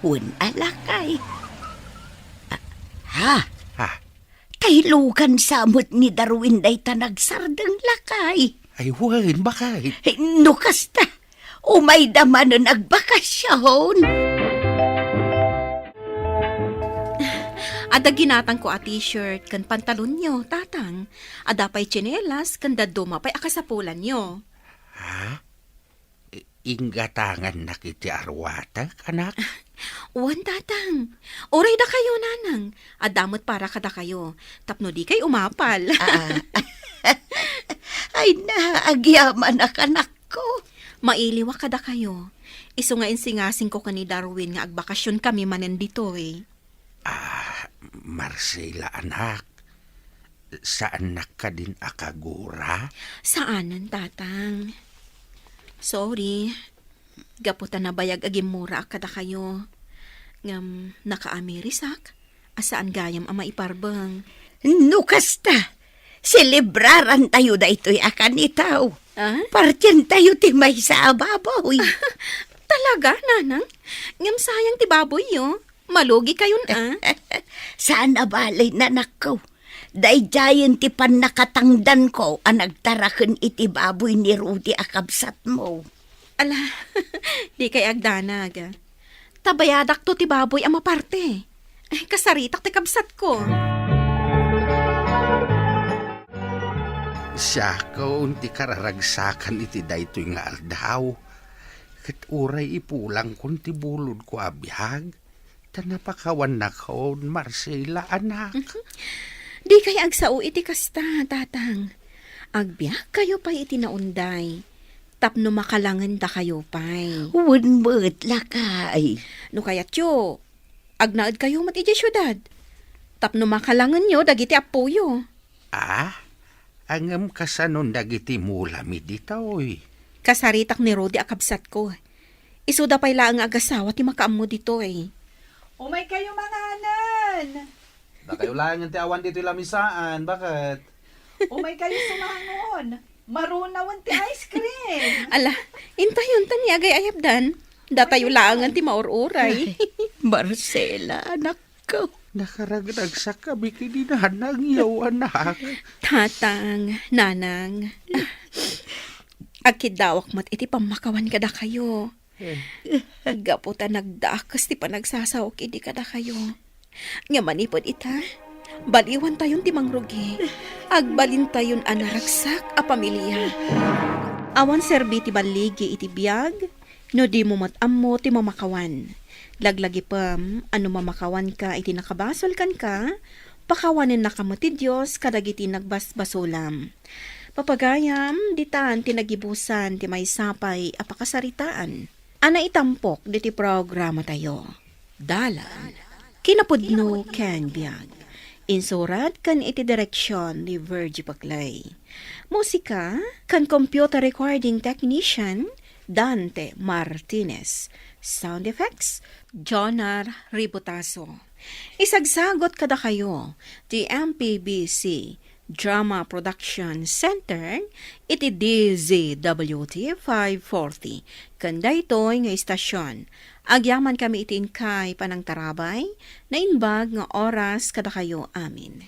Wen a, lakay. Ah, ha? Ha? Taylugan sa met ni Darwin dayta nagsardeng, lakay. Ay, wen, baket? Eh, no kasta, umayda manen agbakasyon. Adda ginatangko a t-shirt ken pantalonyo, tatang. Adda pay tsinelas ken dadduma pay a kasapulanyo. Ha? I-, inggatangannak iti arwatek, anak? Wen, tatang. Uray dakayo, nanang. Adda met para kadakayo. Tapno dikay umapal. Ah. Ay na, agyamanak, anakko. Mailiwak kadakayo. Isu nga insingasingko ken ni Darwin nga agbakasionkami manen ditoy. Ah, Marcela, anak, saannak kadin a kagura? Saanen, tatang. Sorry. Gapu ta nabayag a gimmuraak kadakayo. Ngem nakaamirisak a saan gayam a maiparbeng. No kasta, selebrarantayo daytoy a kanitaw. Ah? Partientayo ti maysa a baboy. Talaga, nanang? Ngem sayang ti baboyyo. Malugikayon, ah. Saan a bale, nanakko. Daydiayen ti pannakatangdanko a nagtaraken iti baboy ni Rudy a kabsatmo. Ala, dikay agdanag. Ta bayadakto ti baboy a maparte. Ay, kasaritak ti kabsatko. Siakon ti kararagsakan iti daytoy nga aldaw. Ket uray ipulangkon ti bulodko a biag, ta napakawannakon, Marcela, anak. Dikay agsao iti kasta, tatang. Agbiagkayo pay iti naunday, tapno makalangendakayo pay. Wen met, lakay. No kayatyo, agnaedkayo met idiay siudad, tapno makalangenyo dagiti appoyo. Ah? Ngem kasanon dagiti mulami ditoy? Kasaritak ni Rudy a kabsatko. Isuda pay laeng nga agasawa ti makaammo ditoy. Umaykayo manganen! Dakayo laengen ti awan ditoy lamisaan, baket? Umaykayo sumangon! Marunawen ti ice cream! Ala, intayonto ni agay-ayabdan. Datayo laengen ti maur-uray. Marcela, anak, Ko. Nakaragnagsakami ken ni Nanang, yaw, anak. Tatang, Nanang. Agkiddawak met iti pammakawan kadakayo. Eh. Gapu ta nagdakes ti panagsasaok idi kadakayo. Nga manipud ita, baliwantayon ti mangrugi. Agbalintayon a naragsak a pamilia. Awan serbi ti balligi iti biag, no dimo met ammo ti mamakawan. Laglagipem a no mamakawanka iti nakabasol kenka, pakawanennaka met ti Dios kadagiti nagbasbasolam. Papagayam, ditan ti nagibusan ti maysa pay a pakasaritaan a naitampok diti programatayo. Dalan Inapudno ken biag. Insurat ken iti direksion ni Virgie Paclay. Musika ken computer recording technician, Dante Martinez. Sound effects, Jonar Ributaso. Isagsagot kadakayo ti M P B C Drama Production Center iti D Z W T five forty. Ken daytoy nga istasion, agyaman kami iti inkay panangtarabay, naimbag nga oras kadakayo amin.